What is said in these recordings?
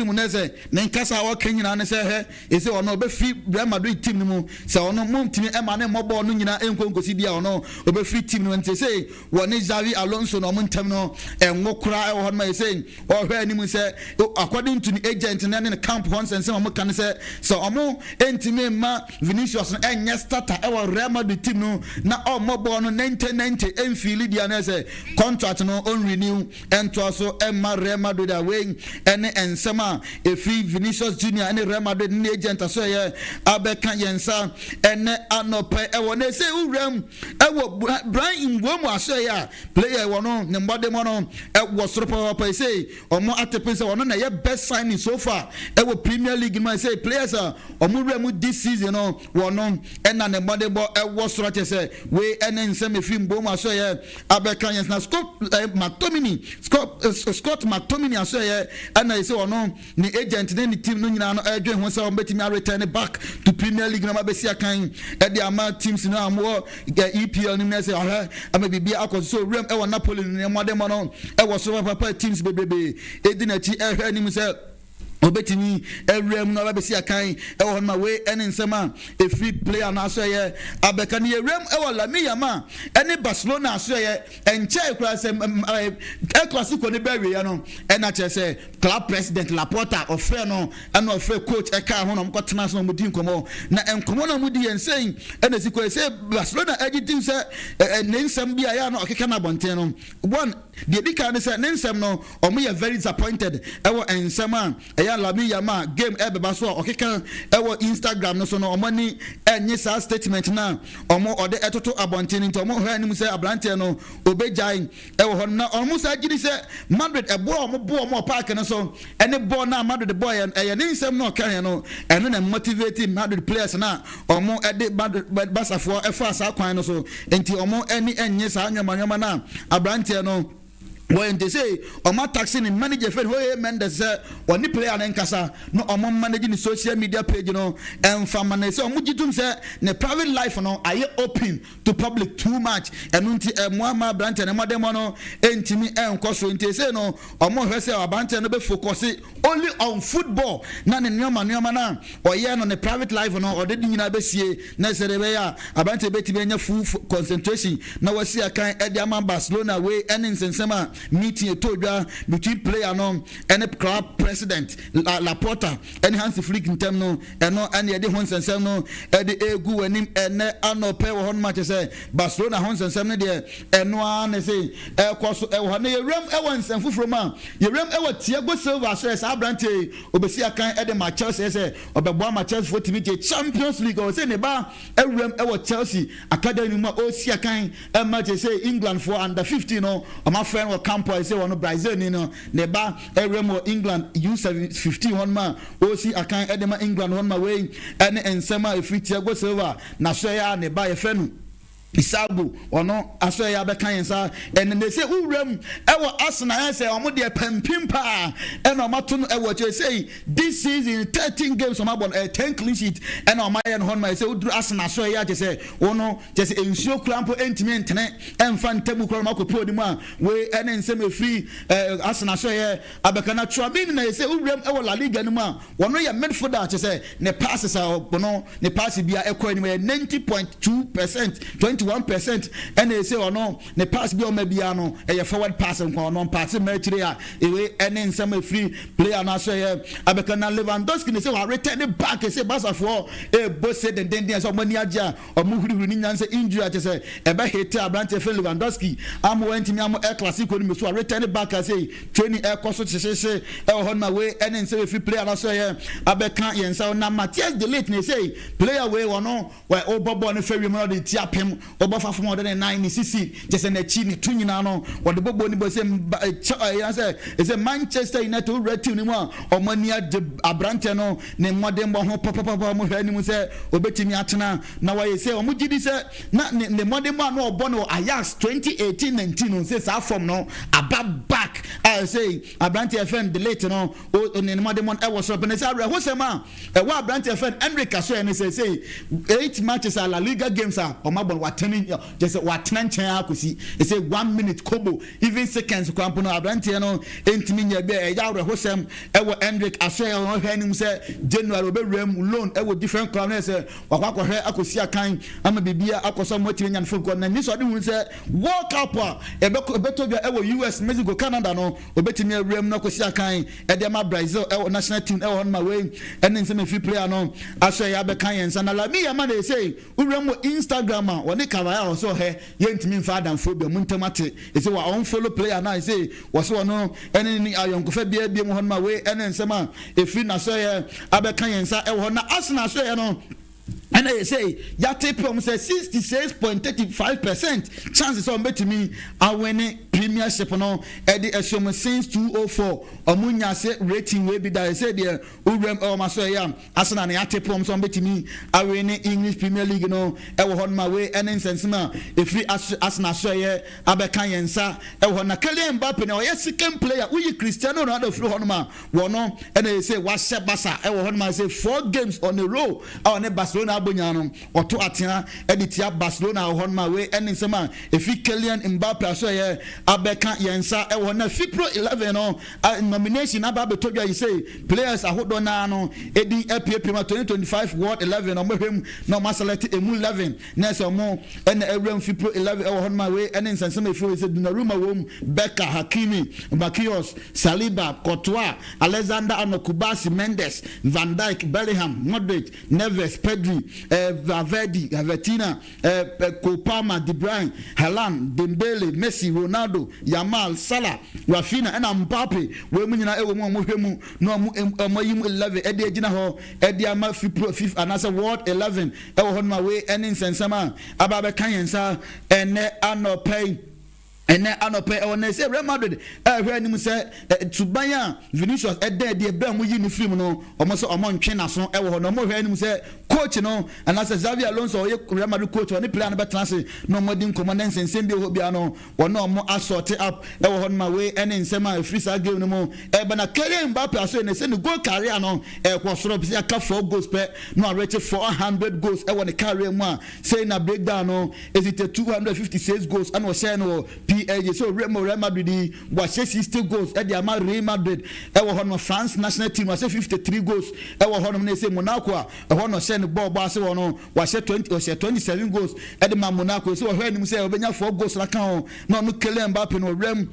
Mu ne sɛ ne nkasa a ɔka nyinaa ne sɛ hɛ ɛsɛ ɔno ɔbɛfiri Real Madrid team no mu sɛ ɔno montumi ɛma ne mmɔ bɔɔl no nyinaa ɛnkɔ nkosi bi a, ɔno ɔbɛfiri team no mu. Nti sɛ wɔne Xavi Alonso na ɔmo ntɛm no ɛnwo koraa ɛwɔ hɔ no ma ɛsɛ ɔhwɛ anim sɛ, according to the agent ne ne camp hɔ nsɛnsɛm a ɔmo ka ne sɛ ɔmo ɛntumi mma Vinicius no ɛnyɛ starter ɛwɔ Real Madrid team no na ɔmmɔ bɔɔl no 90 90 ɛmfili deɛ no sɛ contract no ɔnrenew ɛntoa so ɛmma Real Madrid. A wei ɛne nsɛm a ɛfiri Vinicius Junior ɛne Real Madrid ne agent aso ɛyɛ abɛka yɛn nsa ɛnɛ anɔpɛ ɛwɔ na ɛsɛ wuram ɛwɔ Bryan Mbeumo aso ɛyɛ a player ɛwɔ no ne mbɔdemɔ no ɛwɔ soro pɔpɔpɔ. Ɛsɛ ɔmo atepe sɛ ɔno na ɛyɛ best signing so far ɛwɔ Premier League mu. Ɛsɛ players a ɔmo wura mu this season no, wɔ no ɛna ne mbɔdemɔ ɛwɔ soro kyɛ sɛ wei ɛne nsɛm efi Mbeumo aso ɛyɛ abɛka yɛn na Scott McTominay aso ɛyɛ ɛna ɛsɛ ɔno ne agent ne ne team no nyinaa no ɛdwe ho sɛ ɔmo bɛtumi areturn back to Premier League na ɔmo abɛsi akan ɛde ama teams no a wɔwɔ EPL no mu na ɛsɛ ɔhwɛ ama biribi akɔ so wuram ɛwɔ Napoli no, ne mmɔdemmɔ no ɛwɔ soro papa. Teams bebrebe edi n'akyi ɛhwɛ anim sɛ obetumi awura mu na ɔbɛbɛsi akan ɛwɔ hɔ no ma. Wei ɛne nsɛm a ɛfiri player no aso ɛyɛ abɛka no. Yɛwuram ɛwɔ Lamine Yamal ɛne Barcelona aso ɛyɛ ɛnkyɛn kura sɛ El Clasico ne bɛɛ wieɛ no, ɛna kyerɛ sɛ club president Laporta ɔfrɛ no ɛna ɔfrɛ coach ɛka ho na ɔmo kɔtena so na ɔmo di nkɔmɔ, na nkɔmɔ na ɔmo di yɛn nsɛn ɛna esi kɔ ɛsɛ Barcelona ɛgye tim sɛ ɛ ne nsɛm bi a yɛ a ɔkeka no abɔnten no. One deɛ di kan ne sɛ ne nsɛm no, ɔmo yɛ very disappointed ɛwɔ nsɛm a ɛyɛ Lamine Yamal game ɛbɛba so a ɔkeka ɛwɔ Instagram no so no. Ɔmo ani ɛnye saa statement na ɔmo ɔde ɛtoto abɔnten, nti ɔmo hwɛ anim sɛ aberanteɛ no obɛgyae ɛwɔ hɔ. Na ɔmo saa gyidi sɛ Madrid ɛboɔ a ɔmo boɔ ɔmo wɔ park no so ɛne bɔɔl na Madrid bɔɔ yɛ ɛyɛ ne nsɛm na ɔka yɛ no, ɛno na motivate Madrid players na ɔmo ɛde Madrid Basafoɔ ɛfa saa kwan no so, nti ɔmo ɛni ɛnye saa nneɛma nneɛma na aberanteɛ no wɔyɛ. Nti sɛ ɔmo ataxi ne manager fɛn Jorge Mendes sɛ ɔne player ne nkasa na ɔmo manage ne social media page no ɛnfa ma ne sɛ ɔmo gye tum sɛ ne private life no ayɛ open to public too much. Ɛno nti ɛmoa ma aberanteɛ ne mmɔdemmɔ no ɛntumi ɛnkɔ so. Nti sɛ no ɔmo hwɛ sɛ aberanteɛ no bɛ focus only on football na ne nneɛma nneɛma na ɔyɛ no ne private life no, ɔde de nyinaa bɛsie na sɛ de bɛyɛ a aberanteɛ bɛtumi anya full concentration na wasi akan ɛde ama Barcelona. Wei ɛne nsɛnsɛm a meeting eto dwa between player no ɛne club president Laporta ɛne Hansi Flick ntɛm no, ɛno ɛne yɛde ho nsɛnsɛm no ɛde egu w'anim ɛnɛ anɔpɛ wɔ hɔ nom. Akyɛ sɛ Barcelona ho nsɛnsɛm no deɛ, ɛno ara ne se ɛkɔ so ɛwɔ hɔ. Na yɛwuram ɛwɔ nsɛm foforɔ mu a, yɛwuram ɛwɔ Thiago Silva so. Yɛ saa aberanteɛ yi obesi akan ɛde ma Chelsea sɛ ɔbɛboa ma Chelsea fo tumi gye Champions League. Ɔwɔ sɛ ne ba ɛwuram ɛwɔ Chelsea academy mu a ɔresi akan ɛma kyerɛ sɛ England foɔ under 15 no, ɔmo afrɛ no wɔ camp a ɛsɛ wɔn Brazil ni no, ne ba ɛwuram wɔ England U15 hɔ nom a ɔresi akan ɛde ma England hɔ nom. A wei ɛne nsɛm a ɛfiri Thiago Silva n'aso ɛyɛ a ne ba yɛfrɛ no Isago, ɔno aso ɛyɛ abɛka yɛn nsa ɛnna na ɛsɛ wuram ɛwɔ Arsenal. Ɛsɛ ɔmo deɛ pɛmpem paa ɛna ɔmo ato no ɛwɔ akyire sɛ this season 13 games ɔmo abɔ no, ɛyɛ 10 clean sheet ɛna ɔmo ayɛ no hɔ nom. Ɛsɛ woduru Arsenal aso ɛyɛ akyɛ sɛ wɔn kyɛ sɛ nsuo kura mpo ɛntumi ntene ɛnfa ntɛmu kura ɔmo akɔ pole mu. A wei ɛne nsɛm efiri Arsenal aso ɛyɛ abɛka. Na Tchouameni na ɛsɛ wuram ɛwɔ La Liga no mu a wɔn yɛ midfielder, kyɛ sɛ ne passes a ɔbɔ ne pass bi a ɛkɔ anim yɛ 90.2%, 21%, ɛna ɛsɛ ɔno ne pass bi a ɔma biara no ɛyɛ forward pass nkwa, ɔno mpaase mma akyire. A ewe ɛne nsɛm efiri player no aso ɛyɛ abɛka. Na Lewandowski ne sɛ wa return back, ɛsɛ Basafoɔ ɛɛbɔ se dendenden sɛ ɔmo ani agye a ɔmo hurihuri ne nyansa. Injury a kyɛ sɛ ɛbɛ hete aberanteɛ fɛ Lewandowski ama wɔntumi amo El Clasico no mu so a return back a sɛ training ɛkɔ so hyehyɛhyɛ ɛwɔ hɔ nom. A wei ɛne nsɛm efiri player no aso ɛyɛ abɛka yɛn nsa. Na Matthias de Ligt ne sɛ player wei, wɔno ɔbɔ bɔɔl no fɛ wiem na ɔde ti apem, ɔbɔ fa fam ɔde ne nan ne sisi kyɛ sɛ n'akyi ne to nyinaa no wɔde bɔ bɔɔl no bɔ sɛ mba ɛkyɛ ɛyɛ sɛ ɛsɛ Manchester United owura team no mu a ɔmo ani agye aberanteɛ no ne mmɔdenbɔ ho papapapa. Ɔmo hwɛ anim sɛ obetumi atena na wɔyɛ sɛ ɔmo gyi di sɛ na ne mmɔdenbɔ a na ɔbɔ no Ajax 2018-19 no sɛ saa form no aba back. back a ɛsɛ aberanteɛ fɛn De Ligt no o ne mmɔde mo ɛwɔ soro pɛnɛ sɛ awerɛhosɛm a ɛwɔ aberanteɛ fɛn Endrick aso yɛ ne sɛ eight matches a La Liga games a ɔmo abɔ no, watene kyɛ sɛ watena nkyɛn akɔsi ɛsɛ one minute kobo, even seconds kwan po no, aberanteɛ no ntumi nyɛ bi a ɛyɛ awerɛhosɛm ɛwɔ Endrick aso yɛ. Ɔhwɛ anim sɛ January obɛwura mu loan ɛwɔ different club na ɛsɛ wakɔ akɔhwɛ akɔsi akan ama biribia akɔ so ɔmo atumi nya no fo na ni sɛ ɔde hu sɛ World Cup a ɛbɛtɔ dwa ɛwɔ US, Mexico, Canada no, obɛtumi awura mu na akɔsi akan ɛde ama Brazil ɛwɔ national team ɛwɔ hɔ nom. A wei ɛne nsɛm efi player no aso ɛyɛ abɛka yɛn nsa. Na Lamine Yamal na ɛsɛ wura mu Instagram a wɔne Carvajal ɔsɛ ɔhɛ yɛntumi nfa adamfo bi ɔmo ntɛm ate ɛsɛ wɔ ɔnfollow player na ɛsɛ wɔsɛ wɔno ɛne ne ayɔnkofa bia bia mu hɔ nom. A wei ɛne nsɛm a efi n'aso yɛ abɛka yɛn nsa ɛwɔ hɔ. Na Arsenal aso yɛ no ɛna yɛ sɛ yate pɛm sɛ 66.35% chance sɛ ɔmbɛtumi awin Premiership no ɛde ɛhyɛ since 204. Ɔmo nya sɛ rating wei bi da yɛ sɛ deɛ owuram ɛwɔ ma so ɛyɛ a Arsenal na yate pɛm sɛ ɔmbɛtumi awin English Premier League no ɛwɔ hɔ nom. A wei ɛne nsɛnsɛm a efiri Arsenal so ɛyɛ abɛka yɛn nsa ɛwɔ hɔ. Na Kylian Mbappe na ɔyɛ second player, woyi Cristiano Ronaldo firi hɔ nom a, wɔno ɛna yɛ sɛ wahyɛ Barca ɛwɔ hɔ nom a sɛ four games on a row a ɔne Barcelona abɔ no, ɔto atena ɛde tia Barcelona wɔ hɔ nom. A wei ɛne nsɛm a efi Kylian Mbappe aso ɛyɛ abɛka yɛn nsa ɛwɔ hɔ. Na FIFPro 11 no nomination aba abɛtɔ dwa yi sɛ players ahodoɔ naa no edi apiepie ma 2025 World 11. Ɔmo hwɛ mu na ɔmo aselect emu 11 na ɛsɛ ɔmo ɛna ɛwura mu FIFPro 11 ɛwɔ hɔ nom. A wei ɛne nsɛnsɛm efi wɔ sɛ Donnarumma wɔ mu, Becker, Hakimi, Marquinhos, Saliba, Courtois, Alexander Arnold, Cubarsi, Mendes, Van Dijk, Bellingham, Modric, Neves, Pedri, Valverde, Vitinha, Cole Palmer, De Bruyne, Haaland, Dembele, Messi, Ronaldo, Yamal, Salah, Raphinha ɛna Mbappe. Wɔn mu nyinaa ɛwɔ mu a wɔhwɛ mu na wɔn ayi mu 11 ɛde agyina hɔ ɛde ama FIFPro fif anaasɛ World 11 ɛwɔ hɔ nom. A wei ɛne nsɛnsɛm a aba abɛka yɛn nsa ɛnɛ anɔpɛ yi. Ɛnɛ anɔpɛ ɛwɔ na ɛsɛ Real Madrid ɛhwɛ anim sɛ suban a Vinicius ɛda adi ɛbɛn mu yi ne firim no, ɔmo sɛ ɔmo ntwe n'aso ɛwɔ hɔ, na ɔmo hwɛ anim sɛ coach no anaasɛ Xabi Alonso, ɔyɛ Real Madrid coach, ɔne player no bɛtena ase na ɔmo di nkɔmɔ na nsɛnsɛm bi wɔ hɔ bia no, wɔne ɔmo asort up ɛwɔ hɔ nom. A wei ɛne nsɛm a ɛfiri saa game no mu ɛbɛn. Na Kylian Mbappe aso yɛ ne sɛ ne goal career no ɛkɔ soro bi aka four goals pɛ na ɔreach 400 goals ɛwɔ ne career mu. A sɛ na breakdown no esi 256 goals ɛna ɔhyɛ no wɔ PSG. Sɛ owurɛ mu Real Madrid yi, wahyɛ 60 goals ɛde ama Real Madrid ɛwɔ hɔ nom. France national team, wahyɛ 53 goals ɛwɔ hɔ nom. Na ɛsɛ Monaco a ɛhɔ no ɔhyɛ ne bɔɔl bɔ ase wɔ no, wahyɛ 20, ɔhyɛ 27 goals ɛde ma Monaco. Sɛ ɔhwɛ anim sɛ ɔbɛnya four goals n'aka ho na ɔno Kylian Mbappe no ɔwura mu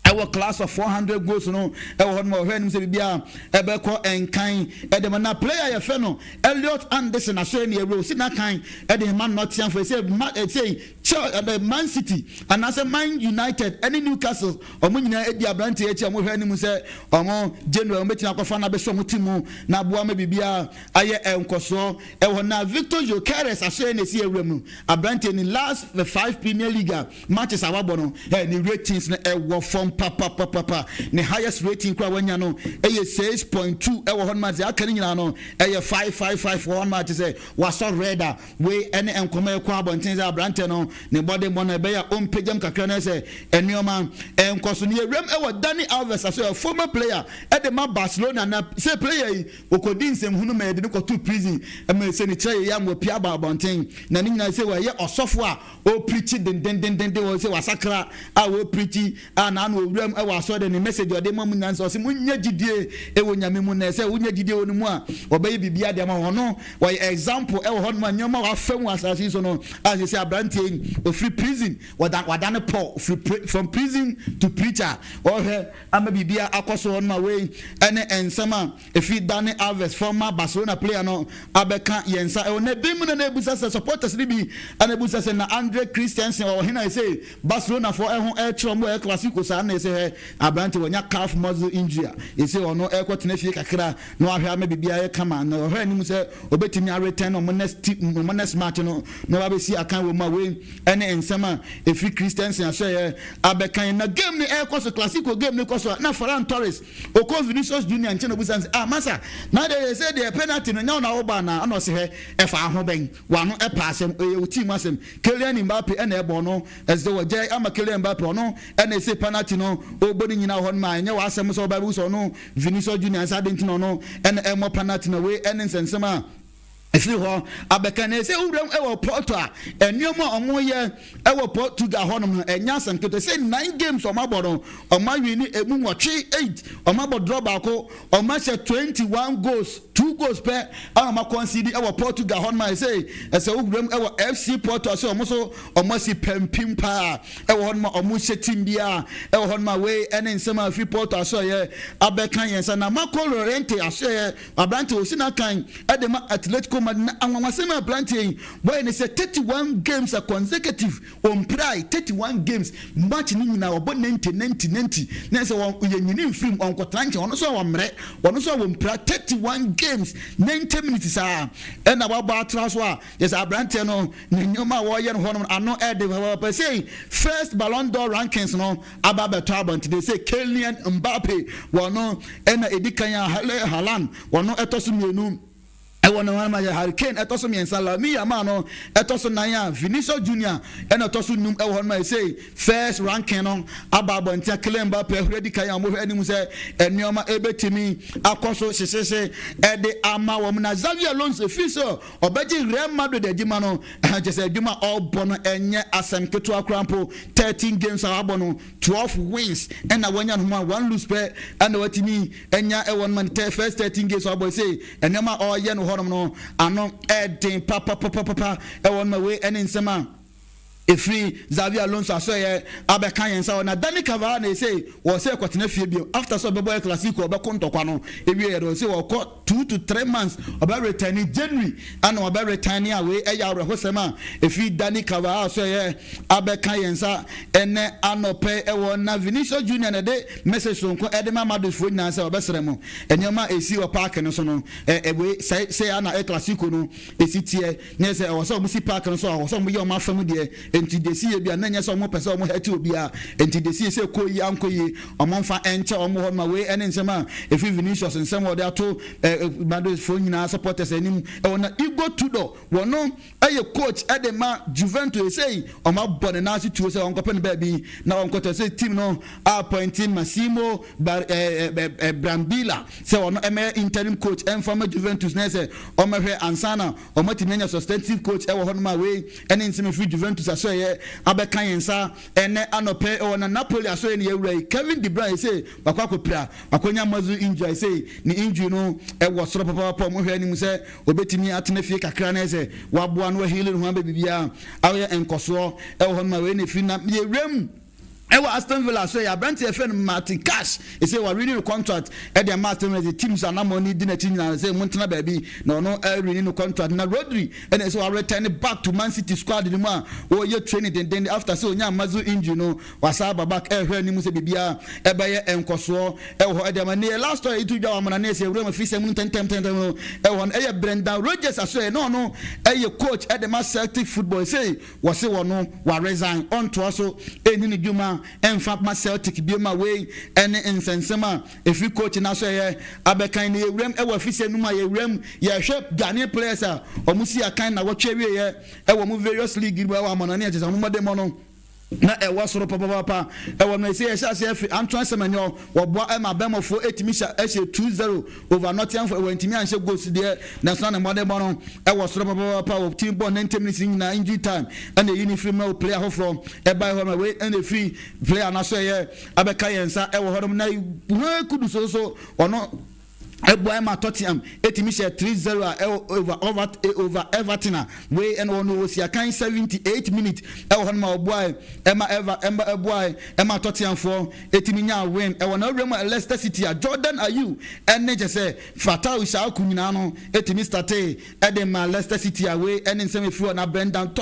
ɛwɔ class of 400 goals no ɛwɔ hɔ nom. Ɔhwɛ anim sɛ biribi a ɛbɛkɔ nkan ɛde ma. Na player yɛfɛ no Elliot Anderson aso ɛne ɛwura osi n'akan ɛde ma Nottingham Forest ɛsɛ ma ɛsɛ Chelsea ɛdɛ Man City anaasɛ Man United ɛne Newcastle, ɔmo nyinaa edi aberanteɛ akyi a ɔmo hwɛ anim sɛ ɔmo January ɔmo bɛtumi akɔfa na abɛhyɛ ɔmo ti mu na aboa ma biribi a ayɛ nkɔsoɔ ɛwɔ. Na Victor Gyokeres aso ɛna esi ɛwura mu. Aberanteɛ ni last five Premier League matches a wabɔ no, ne ratings no ɛwɔ fam papapapapa. Ne highest rating kora wanya no ɛyɛ 6.2 ɛwɔ hɔ nom ase. Aka ne nyinaa no ɛyɛ 555 wɔ hɔ nom ate sɛ wasɔ red. A wei ɛne nkɔmɔ ɛkɔ abɔnten sɛ aberanteɛ no ne bɔde bɔ no ɛbɛyɛ a ɔmpegyam kakra no sɛ nneɛma ɛnkɔ so. Ne yɛwuram ɛwɔ Dani Alves aso yɛ former player ɛde ma Barcelona. Na sɛ player yi okɔdi nsɛmhunu ma yɛde no kɔto prison ɛma sɛ ne kyerɛ yɛ ama opia aba abɔnten, na ne nyinaa sɛ wɔyɛ ɔsɔfo a ɔpreach dendendendenden wɔ sɛ wasakra a wɔpreach a naano owuram ɛwɔ asɔre. Ne message ɔde ma mu nyinaa sɛ ɔsɛ munyɛ gyidie ɛwɔ Nyame mu, na ɛsɛ wonya gyidie wɔ ne mu a, ɔbɛyɛ biribi ade ama wɔn no. Wɔyɛ example ɛwɔ hɔ nom a nneɛma wafa mu asase yi so no a sɛ aberanteɛ yi ofiri prison wɔda wada ne Paul firi from prison to preacher, ɔhwɛ ama biribi akɔ so hɔ nom. A wei ɛne nsɛm a efi Dani Alves, former Barcelona player no, abɛka yɛn nsa ɛwɔ. Na ebi mu na ebusa sɛ supporters ni bi ɛna ebusa sɛ na Andre Christensen ɔwɔ hena? Ɛsɛ Barcelona fo ɛho ɛkyerɛ ɔmo ɛyɛ Clasico saa na ɛsɛ hɛ aberante wɔnya calf muscle injury a ɛsɛ ɔno ɛkɔ tena fie kakra na wahwɛ ama biribi ayɛ kama, na ɔhwɛ anim sɛ obetumi areturn ɔmo next match no na wabɛsi akan wɔ mu. A wei Ɛne nsɛm a ɛfiri Christensen ahyɛeɛ abɛkan. Na game no ɛrekɔ so, Clasico game no kɔ so a, na Ferran Torres ɔkɔ Vinicius Junior nkyɛn na ɔbisa no sɛ, "Ah masa, na deɛ sɛ deɛ penalty no nyɛ wo na wobɔ anaa?" Ɛna ɔse, "Hwɛ, ɛfa ho bɛn wano, ɛpa asɛm, ɛyɛ wo team asɛm. Kylian Mbappe ɛna ɛbɔ no, ɛsɛ sɛ wɔgyae ama Kylian Mbappe, ɔno ɛna ɛsɛ penalty no ɔbɔ no nyinaa hɔ no ma ɛnyɛ w'asɛm sɛ ɔba bi sɛ ɔno Vinicius Junior nsa ade nti na ɔno ɛna ɛmmɔ penalty no." Wei ɛne nsɛnsɛm a ɛfiri hɔ abɛka. Na ɛsɛ wuram ɛwɔ Porto a, nneɛma a wɔyɛ ɛwɔ Portugal hɔnom no ɛnyɛ asɛm ketewa. Sɛ nine games ɔmo abɔ no, ɔmo awie ne emu 8, eight ɔmo abɔ, draw baako, ɔmo ahyɛ 21 goals, two goals pɛ ɛna ɔmo aconcede ɛwɔ Portugal hɔnom a ɛsɛ wuram ɛwɔ FC Porto a, sɛ ɔmo so ɔmo asi pɛmpim paa ɛwɔ hɔnom a ɔmo hyɛ team biara ɛwɔ hɔnom a. Wei ɛne nsɛm a fi Porto aso ɛyɛ abɛka yɛn nsa. Na Marco Llorente aso ɛyɛ aberante osi n'akan ɛde ma Atletico Madrid, na anwanwasɛm a aberante yi wɔyɛ ne sɛ 31 games a consecutive ɔmprae. 31 games, match ne nyinaa ɔbɔ 90 90 90, na sɛ wɔn yɛ nyini nfirim, ɔnkɔtena nkyɛn, ɔno nso a wɔmmerɛ, ɔno nso a wɔmpira. 31 games, 90 minutes saa ɛna wabɔ atra so a yɛsɛ aberanteɛ no ne nneɛma a wɔreyɛ no hɔ no ano ɛde pɛpɛpɛ. Sɛ first Ballon d'Or rankings no aba abɛtɔ abɔnten sɛ Kylian Mbappe wɔno ɛna edi kan a, Haaland wɔno ɛtɔ so mmienu ɛwɔ ne wɔn yɛ, Harry Kane ɛtɔ so mmiɛnsa, Lamine Yamal no ɛtɔ so nan a, Vinicius Junior ɛna ɛtɔ so num ɛwɔ hɔ nom a. Ɛsɛ first ranking no aba abɔnten a, Kylian Mbappe ahuri adi kan a wɔhwɛ anim sɛ nneɛma ɛbɛtumi akɔ so hyehyɛhyɛ ɛde ama wɔn. Na Xabi Alonso efi sɛ ɔbɛgye Real Madrid adwuma no, kyɛ sɛ adwuma a ɔrebɔ no ɛnyɛ asɛm ketewa koraa mpo. 13 games a wabɔ no, 12 wins ɛna wɔnya no ho a, one lose pɛ ɛna watumi ɛnya ɛwɔ no ma ne first 13 games a wabɔ. Sɛ nneɛma a ɔreyɛ no hɔnom no ano ɛden papapapapa ɛwɔ no ma. Wei ɛne nsɛm a ɛfiri Xabi Alonso aso ɛyɛ abɛka yɛn nsa hɔ. Na Dani Carvajal na ɛsɛ wɔ sɛ ɛkɔtena fie bio after sɛ ɔbɛbɔ yɛ Clasico, ɔbɛko ntɔkwa no ewie yɛ no, sɛ wɔkɔ 2 to 3 months, ɔbɛ return January ana ɔbɛ return a. Wei ɛyɛ awerɛhosɛm a ɛfiri Dani Carvajal so ɛyɛ abɛka yɛn nsa ɛnɛ anɔpɛ ɛwɔ. Na Vinicius Junior na ɛde message sonko ɛde ma Madridfoɔ nyinaa sɛ ɔbɛsrɛ mo, nneɛma a ɛsi wɔ park no so no ɛwei sɛ ana ɛ Clasico no ɛsi teɛ ne sɛ ɛwɔ sɛ ɔmo si park no so a, ɛwɔ sɛ ɔmo yɛ ɔmo afam deɛ. Nti de si yɛ bi a, na nyɛ sɛ ɔmo pɛ sɛ ɔmo hɛte obiara, nti de si yɛ sɛ kɔ yi ankɔ yie, ɔmo nfa ɛnkyɛ ɔmo hɔ no ma. Wei ɛne nsɛm a efi Vinicius nsɛm a ɔde ato Madridfoɔ nyinaa supporters anim ɛwɔ. Na Igor Tudor, wɔno ɛyɛ coach ɛde ma Juventus, esei ɔmo abɔ ne nan ase tuo sɛ ɔnkɔpɛ no baabi na ɔnkɔtɔ, sɛ team no appointing Massimo Bar ɛɛ ɛɛ Brambilla sɛ ɔno ɛmɛyɛ interim coach ɛnfa ma Juventus, na ɛsɛ ɔmɛhwɛ ansa na ɔmɔtumi anya substantive coach ɛwɔ hɔ nom a. Wei ɛne nsɛm efiri Juventus aso ɛyɛ abɛka yɛn nsa ɛnɛ anɔpɛ ɛwɔ. Na Napoli aso yɛ ne yɛwura yi, Kevin De Bruyne, ɛsɛ wakɔ akɔpira, wakɔnya muscle injury, ɛsɛ ne injury no ɛwɔ soro papaapa. Ɔmo hwɛ anim sɛ obetumi atena fie kakra na ɛsɛ waboa no waheal ne ho abɛ biribiara ayɛ nkɔsoɔ ɛwɔ hɔ nom a. Wei na efiri na yɛwura mu ɛwɔ Aston Villa so yɛ aberanteɛ fɛ no Martin Cash, ɛsɛ warenew ne contract ɛde ama Aston Villa. Teams anamɔ ne di n'akyi nyinaa sɛ mo ntena baabi na ɔno ɛrenew ne contract. Na Rodri ɛna ɛsɛ wareturn back to Man City squad no mu a wɔyɛ training denden after sɛ onya muscle injury no, wasa aba back, ɛhwɛ anim sɛ biribiara ɛbɛyɛ nkɔsoɔ ɛwɔ hɔ ɛde ama ne. Last story itu dwa wɔn na ne ɛsɛ ewura mu fi sɛm no ntɛntɛntɛntɛm no ɛwɔ hɔ no ɛyɛ Brendan Rodgers aso yɛ na ɔno ɛyɛ coach ɛde ma Celtic football, ɛsɛ wɔse wɔ wa resign, ɔntoa so ɛni ne dwuma ɛmfa ma Celtic bio ma. Wei ɛne nsɛnsɛm a ɛfiri coach na so ɛyɛ abɛkan. Ne yɛwuram ɛwɔ afisɛ no mu a, yɛwuram yɛhwɛ Ghanaian players a ɔmo si akan na wɔtwe awieɛ ɛwɔ mo various league mu ɛwɔ amɔnane, ɛkyɛ sɛ ɔmo mmɔden no na ɛwɔ soro papapapa ɛwɔ no. Ɛsɛ yɛhyɛ aseɛ firi Antoine Semenyo, wɔboa ɛma bɛmɔfoɔ ɛtumi hyɛ ɛhyɛ 2-0 over Nottingham Forest. Wɔntumi anhyɛ goals deɛ, nanso na ne mmɔden bɔ no ɛwɔ soro papapapa. Wɔ team bɔ 90 minutes nyinaa, injury time ɛna ɛyi ne firi mu na player foforɔ ɛba hɔ ma. Wei ɛna ɛfiri player no so ɛyɛ abɛka yɛn nsa ɛwɔ hɔ nom. Na Kudus so ɔno ɛboa ɛma Tottenham ɛtumi hyɛ 3-0 a ɛwɔ over Everton a. Wei ɛna wɔn wɔ si akan 78 minutes ɛwɔ hɔ nom a ɔboa ɛma ɛva ɛma ɛboa ɛma Tottenham foɔ ɛtumi nya win ɛwɔ. Na ɔwura mu Leicester City a, Jordan Ayew ɛne kyɛ sɛ Fatawu Issahaku nyinaa no ɛtumi start ɛde ma Leicester City a. Wei ɛne nsɛm efiri hɔ. Na Brendan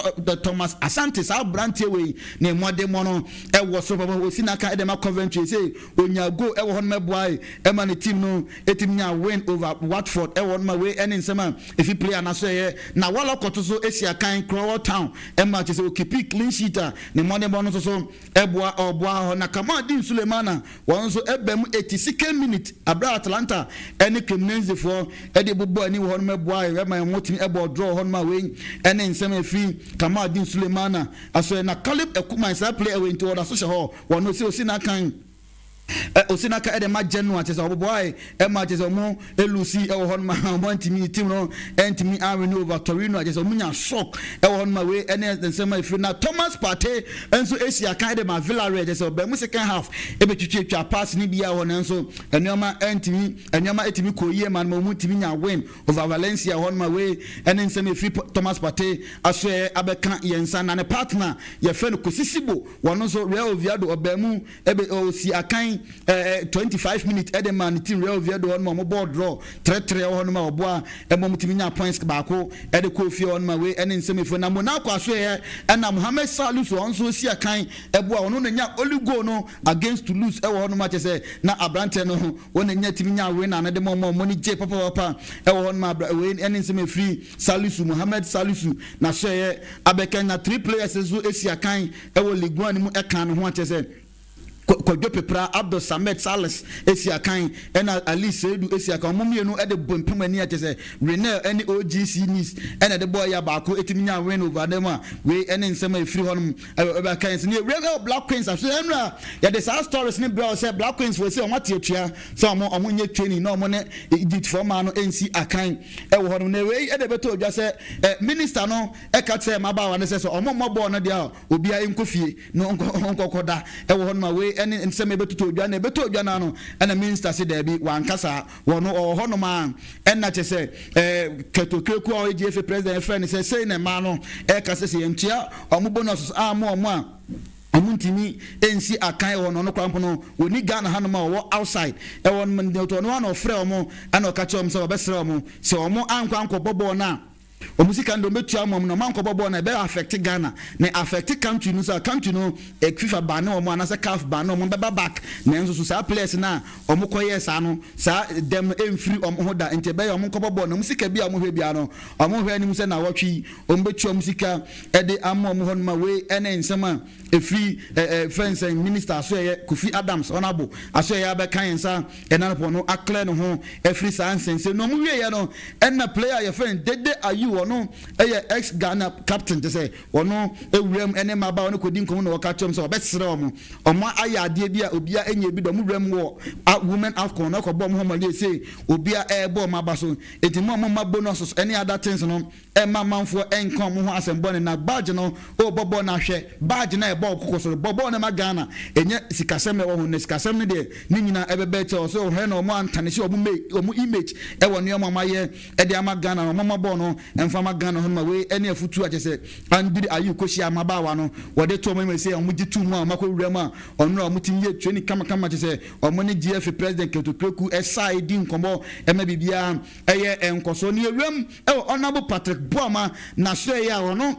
Thomas Asante, saa aberanteɛ wei ne mmɔdemmɔ no ɛwɔ soro papa, osi n'aka ɛde ma Coventry, sɛ onya goal ɛwɔ hɔ nom ɛboa ɛma ne team no ɛtumi nya. nya win over Watford ɛwɔ no ma. Wei ɛne nsɛm a efi player na so ɛyɛ na Wollacott so esi akan Crowell Town ɛma kyerɛ sɛ okeep clean sheet a ne mmɔdenbɔ no nso so ɛboa ɔboa hɔ. Na Kamaldeen Sulemana, wɔn nso ɛbɛn mu 82nd minute abira Atalanta ɛne Cremonese foɔ ɛde bobɔ ani wɔ hɔ nom, ɛboa ɛma wɔn tumi ɛbɔ draw hɔ nom a. Wei ɛne nsɛm efi Kamaldeen Sulemana aso. Na Caleb Ekuban, saa player wei nti wɔda so hyɛ hɔ. Wɔn osi n'akan ɛ osi n'aka ɛde ma Genoa, kyerɛ sɛ ɔbɔbɔ ayɛ ɛma kyerɛ sɛ ɔmo elose ɛwɔ hɔ nom a ɔmo ntumi, team no ɛntumi awin over Torino a kyerɛ sɛ ɔmo nya shock ɛwɔ hɔ nom a. Wei ɛne nsɛm a efiri. Na Thomas Partey nso esi akan ɛde ma Villarreal, kyerɛ sɛ ɔbɛn mu second half ebetwitwi atwa pass ne bi a hɔ, nanso nneɛma ɛntumi, nneɛma ɛtumi kɔ yie ma no, ɔmo ntumi nya win over Valencia hɔ nom a. Wei ɛne nsɛm efiri Thomas Partey aso yɛ abɛka yɛn nsa. Na ne partner yɛfrɛ no Kosi Sibo, wɔn nso Real Oviedo, ɔbɛn mu ɛbɛ osi akan 25 minutes ɛde ma ne team Real Oviedo hɔ nom a ɔmo bɔɔ draw 3-3 wɔ hɔ nom a ɔboa ɛmo ɔmo tumi nya points baako ɛde kɔ fie hɔ nom a. Wei ɛne nsɛm efo. Na Monaco aso yɛ ɛna Mohammed Salisu, ɔno nso si akan ɛboa, ɔno na nya only goal no against Toulouse ɛwɔ hɔ nom a kyɛ sɛ na aberanteɛ no ho wɔn na nya tumi nya win na ne de mo ɔmo ɔmo ni gye papapapa ɛwɔ hɔ nom a. Wei ɛne nsɛm efiri Salisu, Mohammed Salisu na so yɛ abɛka. Na three players nso esi akan ɛwɔ Ligue 1 mu ɛka ne ho akyɛ sɛ Kwadwo Pepra, Abdul Samed Salis esi akan, ɛna Ali Seidu esi akan. Ɔmo mmienu ɛde bɔ mpem ani akyɛ sɛ Rennes ɛne OGC Nice ɛna ɛde bɔɔl yɛ baako etimi nya win over them a. Wei ɛne nsɛm a efiri hɔnom ɛbɛ kan sɛ ne ewura ɛwɔ Black Queens aso. Ɛnura yɛde saa stories ne brɛ sɛ Black Queens fo sɛ ɔmo ate atua sɛ ɔmo nye training na ɔmo ne Egypt fo ɔmaa no ɛnsi akan ɛwɔ hɔnom. Na wei ɛde bɛtɔ odwa sɛ minister no ɛka kyerɛ mmabaawa no sɛ ɔmo mmɔ bɔɔl no deɛ a, obiara nkɔ fie na ɔnkɔkɔ da ɛwɔ hɔnom a. Wei ɛne nsɛm ɛbɛtotɔ odwa na ɛbɛtɔ odwa no ano. Ɛna minister sɛ daabi, wankasa wɔn ɔwɔ hɔnom a ɛna kyɛ sɛ Kurt Okraku a ɔyɛ GFA president ɛfrɛ no sɛ sei na mmaa no ɛka sɛ yɛntua ɔmo bonus ama ɔmo a, ɔmo ntumi nsi akan wɔ no. Ɔno kora mpo no wɔni Ghana hanom a ɔwɔ outside ɛwɔ no ɔno ana ɔfrɛ ɔmo ɛna ɔka kyerɛ ɔmo sɛ ɔbɛsrɛ ɔmo sɛ ɔmo ankɔ ankɔbɔ bɔɔl no a, ɔmo sika no de ɔmo bɛtua ɔmo na ɔmo ankɔbɔ bɔɔl no, ɛbɛyɛ affect Ghana na affect country no so a country no FIFA ban ne ɔmo anaasɛ CAF ban ne ɔmo bɛba back. Na nso so saa players na ɔmo kɔyɛ saa no, saa dɛm no ɛmfiri ɔmo ho da, nti ɛbɛyɛ ɔmo nkɔbɔ bɔɔl na ɔmo sika bi a ɔmo hwɛ bia no, ɔmo hwɛ anim sɛ na wɔtwe ɔmo bɛtua ɔmo sika ɛde ama ɔmo hɔ nom a. Wei ɛne nsɛm a ɛfiri ɛ ɛ fɛnsɛn minister aso ɛyɛ Kofi Adams ɔnabo aso ɛyɛ abɛka yɛn nsa ɛna no no aklɛ ne ho ɛfiri saa nsɛnsɛm na ɔmo wie yɛ no. Ɛna player yɛfrɛ Dede Ayew, ɔno ɛyɛ ex Ghana captain, te sɛ ɔno ewuram ɛne mmabaawa no kɔdi nkɔmɔ na ɔka kyerɛ sɛ ɔbɛsrɛ ɔmo ayɛ adeɛ bi a obia ɛnyɛ bi da. Ɔmo wuram wɔ women AFCON na ɔkɔbɔ ɔmo hɔ mɔle ese obia ɛɛbɔ ɔmo aba so, eti mo a mo ma bonus ɛne other things no, ɛma amanfoɔ ɛnka ɔmo ho asɛm bɔne. Na badge no ɔrebɔ bɔɔl no, ahwɛ badge no a ɛbɔ ɔkoko so bɔ bɔɔl no ma Ghana, ɛnyɛ sikasɛm na ɛwɔ ho. Na sikasɛm no deɛ, ne nyinaa ɛbɛbɛ kyɛ ɔsɛ ɔhwɛ na ɔmo antane sɛ ɔmo image ɛwɔ nneɛma ɔmo ayɛ ɛde ama Ghana na ɔmo ama bɔɔl no ɛmfa ama Ghana ho no ma. Wei ɛne afutu akyɛ sɛ Andre Ayew kɔhyia amabaawa no, wɔde to ɔmo anim sɛ ɔmo gye tu mu a ɔmo akɔ wura mu a, ɔno a ɔmo ti yɛ training kamakama kyɛ sɛ ɔmo ne GFA president Kurt Okraku ɛsa edi nkɔmɔ ɛma biribiara ɛyɛ nkɔsɔ. Ne ewuram ɛwɔ Honourable Patrick Boama na so ɛyɛ a ɔno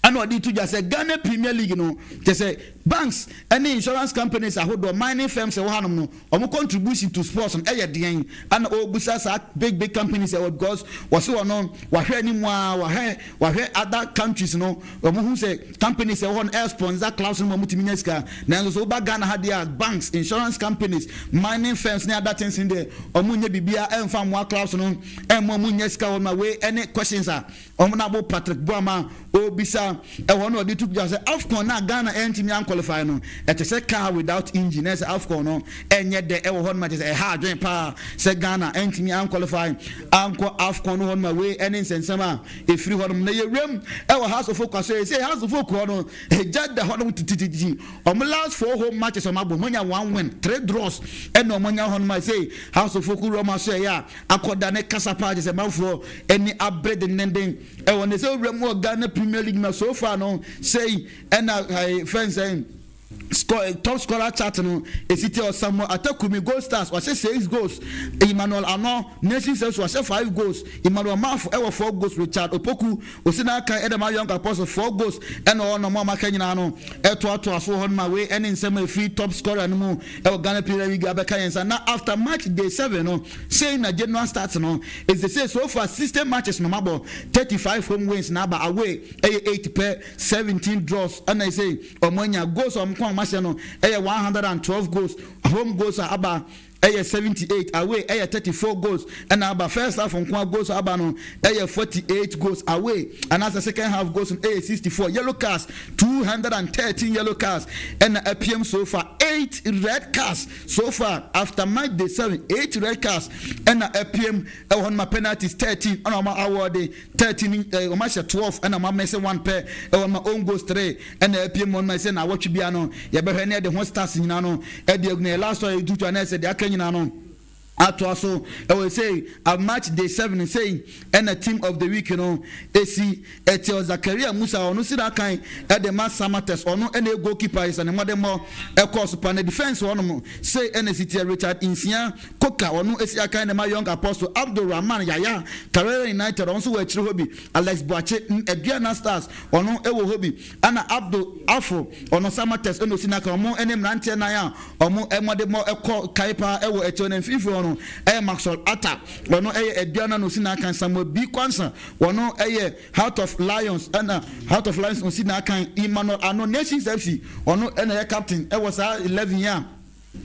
ɛna ɔde to dwa sɛ Ghana Premier League no, kyɛ sɛ banks ɛne insurance companies ahodoɔ, mining firms ɛwɔ hanom no, ɔmo contribution to sports no ɛyɛ deɛn? Ɛna ɔrebusa saa big big companies ɛwɔ, because wɔsi wɔn no wahwɛ anim a wahwɛ other countries no, wɔn ho sɛ companies ɛwɔ hɔ no ɛyɛ sponsor clubs no ma wɔn tumi nya sika. Nanso so woba Ghana ha deɛ a, banks, insurance companies, mining firms ne other things ne deɛ, ɔmo nyɛ biribiara ɛnfa mmoa clubs no, ɛmmo ɔmo nyɛ sika wɔn ma. Wei ɛne questions a ɔmo nabo Patrick Boama ɔrebisa ɛwɔ no. Ɔde to dwa sɛ AFCON na Ghana ɛntumi anqualify no, ɛte sɛ car without engine. Ɛsɛ AFCON no ɛnyɛ dɛ ɛwɔ hɔ nom, ɛte sɛ ɛha adwene paa sɛ Ghana ɛntumi anqualify ankɔ AFCON no hɔ nom a. Wei ɛne nsɛnsɛm a ɛfiri hɔ nom. Na yɛwuram ɛwɔ Hearts of Oak so, ɛsɛ Hearts of Oak hɔ no, ɛgya da hɔ nom titititi. Ɔmo last four home matches ɔmo abɔ, ɔmo nya one win, three draws ɛna ɔmo nya hɔ nom a. Ɛsɛ Hearts of Oak wura ɔmo aso ɛyɛ a akɔda ne kasa paa kyɛ sɛ manfoɔ ɛni abere dendenden ɛwɔ ne sɛ owura mu wɔ Ghana Premier League na so far no sɛyi ɛna ɛɛ fɛnsɛn. Score, top scorer chart no esi te Samuel Atakumi, Gold Stars, wahyɛ six goals. Emmanuel Ano, Nations FC, wahyɛ five goals. Emmanuel Mafo ɛwɔ four goals. Richard Opoku osi n'aka ɛdɛm a Young Apostle, four goals. Ɛna ɔwɔ nɔmɔ ɔmaka nyinaa no ɛtoatoa so hɔ nom a wei ɛne nsɛm a efiri top scorer no mu ɛwɔ Ghana Premier League abɛka yɛn nsa. Na after match day 7 no, sei na general start no is say. So far, 60 matches no mabɔ, 35 home wins na aba, away ɛyɛ 8 pɛ, 17 draws. Ɛna ɛsɛ ɔmo anya goals a ɔmo kɔn ɔmo ahyɛ no ɛyɛ 112 goals. Home goals a aba ɛyɛ 78, away ɛyɛ 34 goals ɛna aba. First half nko goals aba no ɛyɛ 48 goals away, anaasɛ second half goals no ɛyɛ 64. Yellow cards, 213 yellow cards ɛna apm so far, 8 red cards so far after match day 7, 8 red cards ɛna apm ɛwɔ hɔ. Noma penalties 13 ɛna ɔmo award 13, ɔmo ahyɛ 12 ɛna ɔmo amɛsɛ 1 pɛ ɛwɔ ma. Own goals 3 ɛna apm hɔ. Noma ɛsɛ na awɔtwe bia no yɛbɛhwɛ ne ɛde ho stars nyinaa no ɛde egu na yɛ last one yɛ tutu ana ɛsɛ deɛ aka nyinaa no atoa so ɛwɔ sɛ a match day 7 sɛ ɛna team of the week no esi ɛkyɛ Zakaria Musa. Ɔno si n'akan ɛde ma Samartex. Ɔno ɛna goalkeeper yi sɛ ne mmɔdemmɔ ɛkɔɔ so pa na defence hɔnom sɛ ɛna si tiɛ Richard Nsia Koka. Ɔno esi akan de ma Young Apostle. Abdul Rahman Yaya, Karela United, ɔno nso wɔ akyire hɔ bi. Alex Boakye, Aduana Stars, ɔno ɛwɔ hɔ bi. Ɛna Abdul Afro, ɔno Samartex ɛna osi n'akan. Ɔmo ɛne mmeranteɛ nan a ɔmo ɛmɔdemmɔ ɛkɔ kae paa ɛwɔ akyire. Ne mfimfini hɔ no ɛyɛ Maxwell Atta, ɔno ɛyɛ Aduana na osi n'akan. Samuel B Kwansa, ɔno ɛyɛ Heart of Lions, ɛna Heart of Lions osi n'akan. Emmanuel Ano, Nations FC, ɔno ɛna ɛyɛ captain ɛwɔ saa 11 yi a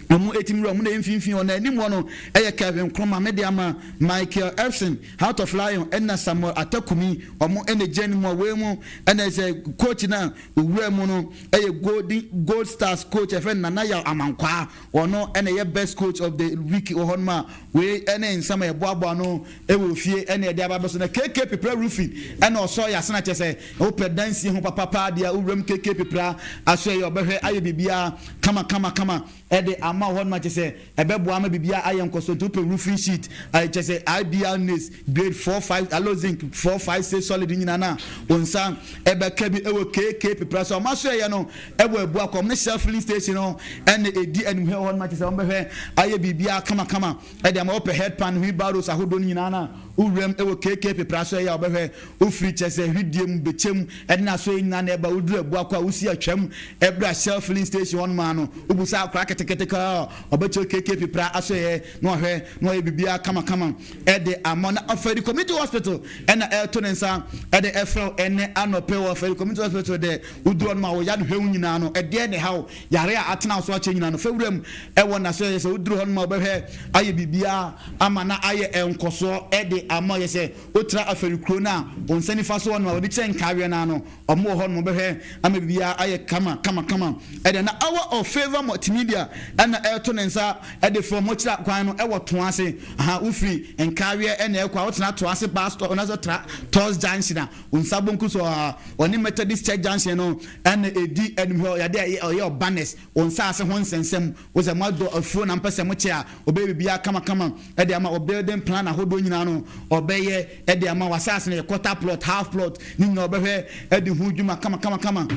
ɔmo etim wura ɔmo na mfimfini hɔ. Na anim hɔ no ɛyɛ Kevin Nkrumah, Medeama, Michael Epson, Heart of Lion, ɛna Samuel Atakumi. Ɔmo ɛna gye anim hɔ. Wei mu ɛna sɛ coach na owura mu no ɛyɛ Golden Gold Stars coach ɛfɛ Nana Yaw Amankwaa. Ɔno ɛna ɛyɛ best coach of the week wɔ hɔ nom a wei ɛne nsɛm a yɛboaboa no ɛwɔ fie ɛna yɛde aba bɛso. Na KK Pepra Roofing ɛna ɔsɔ yɛ asena kyɛ sɛ wopɛ dansie ho papapa deɛ, wowuram KK Pepra aso yɛ ɔbɛhwɛ ayɛ biribiara kama kama kama ɛde ama hɔ nom a kyɛ sɛ ɛbɛboa ama biribiara ayɛ nkɔso. Nti wopɛ roofing sheet ayɛ kyɛ sɛ IBR nails grade 4, 5, alo zinc 4, 5, 6 solid nyinaa na wo nsa ɛbɛka bi ɛwɔ KK Pepra so. Ɔma so yɛ no ɛwɔ Abu Akɔm ne Shell filling station no ɛna ɛdi animhwɛ hɔ nom a kyɛ sɛ wɔbɛhwɛ ayɛ biribiara kamakama ɛde ama. Wopɛ headpan, wheelbarrows ahodoɔ no nyinaa na wowuram ɛwɔ KK Pepra so ɛyɛ a wɔbɛhwɛ. Wofiri kyɛ sɛ hwidie mu bɛkyɛm ɛde na so yi nyinaa na ɛba woduru Abu Akɔ a wosi atwam ɛberɛ a Shell filling station hɔ nom a no wobusa akora ketekete kaa ɔbɛkyerɛ KK Pepra aso yɛ na ɔhwɛ na ɔyɛ biribiara kamakama ɛde ama. Na Afari Community Hospital ɛna ɛɛto ne nsa ɛde ɛfrɛw ɛnɛ anɔpɛ wɔ Afari Community Hospital dɛ woduru hɔ nom a wɔyɛ no hwɛ nyinaa no ɛdeɛ ne haw yare a atena so akyɛ nyinaa no fɛwura mu ɛwɔ na so yɛ sɛ woduru hɔ nom a wɔbɛhwɛ ayɛ biribiara ama na ayɛ nkɔsoɔ ɛde ama. Yɛ sɛ wotra Afari kuro no a wɔn nsa nifa so hɔ nom a wɔde kyerɛ nkaareɛ no ano, ɔmo wɔ hɔ nom, wɔbɛhwɛ ama biribiara ayɛ kama kama kama ɛde. Na Hour of Favour Multimedia ɛna ɛɛto ne nsa ɛde fɛ ɔmo kyerɛ kwan no ɛwɔ Toase aha. Wofiri Nkaareɛ ɛna ɛkɔ a wotena Toase bus stop ɔna sɛ tra Tos Junction a nsa bonku so a ɔne Methodist Church Junction no ɛna edi anim hɔ. Yɛde ɔyɛ banners, wɔn nsa ase ho nsɛnsɛm wosɛ mo adɔ afuo na mpɛ sɛ mo kyɛ a ɔbɛyɛ biribiara kamakama ɛde ama. Ɔbuilding plan ahodoɔ nyinaa no ɔbɛyɛ ɛde ama. Wasaase no yɛ quarter plot, half plot ne nyinaa ɔbɛhwɛ ɛde ho dwuma kamakama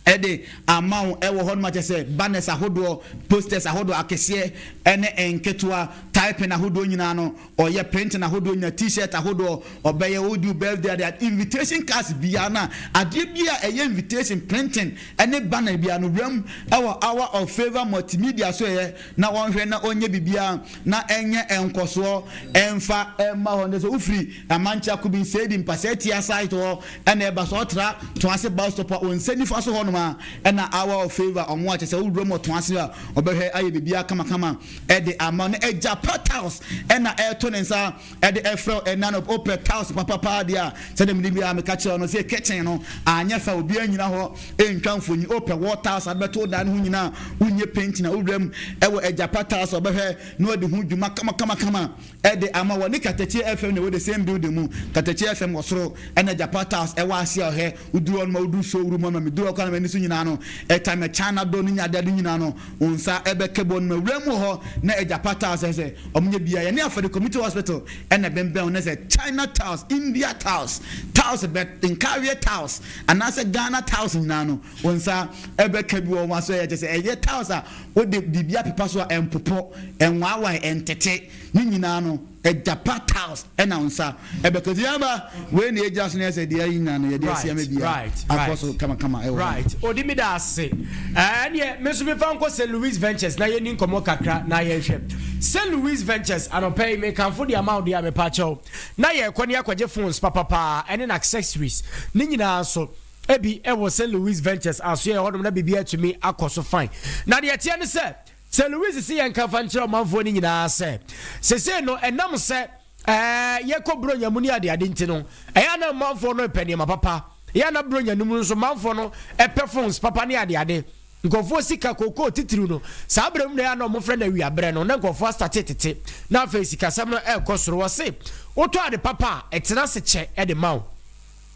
ɛde ama wo ɛwɔ hɔ nom. Akyɛ sɛ banners ahodoɔ, posters ahodoɔ akɛseɛ ɛne nketewa, typing ahodoɔ nyinaa no ɔyɛ, printing ahodoɔ nyinaa, T-shirt ahodoɔ ɔbɛyɛ, odi birthday adeɛ, invitation cards biara na adeɛ bi a ɛyɛ invitation printing ɛne banner biara no wuram ɛwɔ Hour of Favour Multimedia so yɛ na wɔnhwɛ na ɔnyɛ biribiara na ɛnyɛ nkɔsoɔ ɛnfa ɛma hɔ. Ne sɛ wofiri Amankyɛ Akobi Nsɛdi Mpasɛ tia site hɔ ɛna ɛba so ɔtra Toase bus stop a wɔn nsa nifa so hɔ nom a ɛna Hour of Favour ɔmo akyɛ sɛ wowura mu ɔtoase a ɔbɛhwɛ ayɛ biribiara kamakama ɛde ama. No Agya Pa Tiles ɛna ɛɛto ne nsa ɛde ɛfrɛ ɛna no. Wopɛ tiles papapa deɛ a, sɛdeɛ mede biara meka kyerɛ no sɛ kitchen no anyɛ fa obiara nyina hɔ ɛntwa mfonyi. Wopɛ wall tiles ade bɛto dan no ho nyinaa, wonyɛ painting a, wowura mu ɛwɔ Agya Pa Tiles, ɔbɛhwɛ na ɔde ho dwuma kamakamakama ɛde ama. Wɔ ne Katakyie FM na ɛwɔ the same building mu. Katakyie FM wɔ soro ɛna Agya Pa Tiles ɛwɔ ase a ɔhwɛ woduru hɔ no ma woduru showroom hɔ ma meduru hɔ kɔ na ani so nyinaa no, ɛtime China dɔ no nya adeade nyinaa no, wo nsa ɛbɛka bɔ no ma wura mu wɔ hɔ na Agyapa Tiles sɛ ɔmo nyɛ bia. Yɛne Afɔde Community Hospital ɛna ɛbɛnbɛn wo ne sɛ China tiles, India tiles, tiles bɛ nkareɛ tiles anaasɛ Ghana tiles nyinaa no, wo nsa ɛbɛka bi wɔ wɔn aso. Ɛyɛ kyɛ sɛ ɛyɛ tiles a wode biribi apepa so a ɛmpopɔ, ɛnwaawae, ɛntete ne nyinaa no, Agyapa Tiles ɛna wo nsa ɛbɛka. Ti yaba wei na yɛgyina so ne ɛsɛ deɛ ayi nyinaa no yɛde asi ama bia akɔ so kamakama ɛwɔ. Right, odi mi da ase. Ɛneɛ me nso mefa nkɔ St Louis Ventures na yɛni nkɔmmɔ kakra na yɛnhwɛ St Louis Ventures. Anɔpɛ yi mekamfo de ama wo deɛ a mepa kyɛw na yɛrekɔ ne akɔgye phones papapaa ɛne na accessories ne nyinaa nso ebi ɛwɔ St Louis Ventures aso yɛ hɔnom na biribi atumi akɔ so fine. Na deɛ ɛteɛ ne sɛ St Louis si yɛn kafa nkyerɛ ɔmanfoɔ no nyinaa sɛ sesei no ɛnam sɛ yɛkɔ buronya mu ne adeade nti no, ɛyɛ ana manfoɔ no pɛ nneɛma papa. Ɛyɛ ana buronya no mu nso manfoɔ no pɛ phones papa ne adeade. Nkurɔfoɔ sika kookoo titiriw no, saa berɛ mu na ɛyɛ ana ɔmofrɛ no awiaberɛ no, na nkurɔfoɔ astate tete na afei sikasɛm no ɛrekɔ soro. Wɔse wotɔ ade papa a, ɛtena ase kyɛ de ma wo.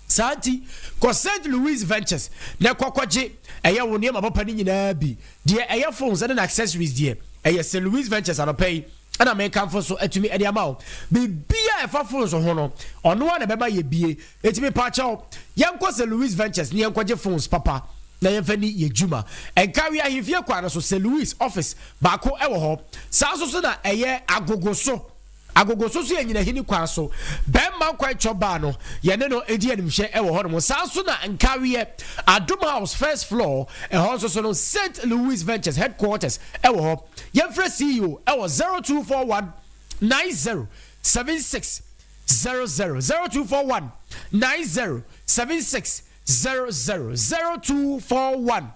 Saa nti, kɔ St. Louis Ventures na kɔ kɔgye ɛyɛ wo nneɛma papa no nyinaa bi. Deɛ ɛyɛ phones ne n'accessories deɛ, ɛyɛ St. Louis Ventures anɔpa yi na mekamfo so atumi de ama wo. Biribiara a ɛfa phones ho no, ɔno ara na ɛbɛma yɛ bie. Enti mepaakyɛw, yɛnkɔ St. Louis Ventures na yɛnkɔgye phones papa na yɛmfa ni yɛ dwuma. Nkawie ahemfie kwan no so, St. Louis office baako wɔ hɔ. Saa nso so na ɛyɛ Agogo so. Agogo so nso yɛ nyinahini kwan so bɛmma nkwan kyɔ baa no, yɛne no di animhwɛ wɔ hɔnom. Saa nso na Nkaweɛ, Adom House first floor, ɛhɔ nso so no St. Louis Ventures headquarters wɔ hɔ. Yɛmfrɛ CEO wɔ 0241 90 76 00, 0241 90 76 00, 0241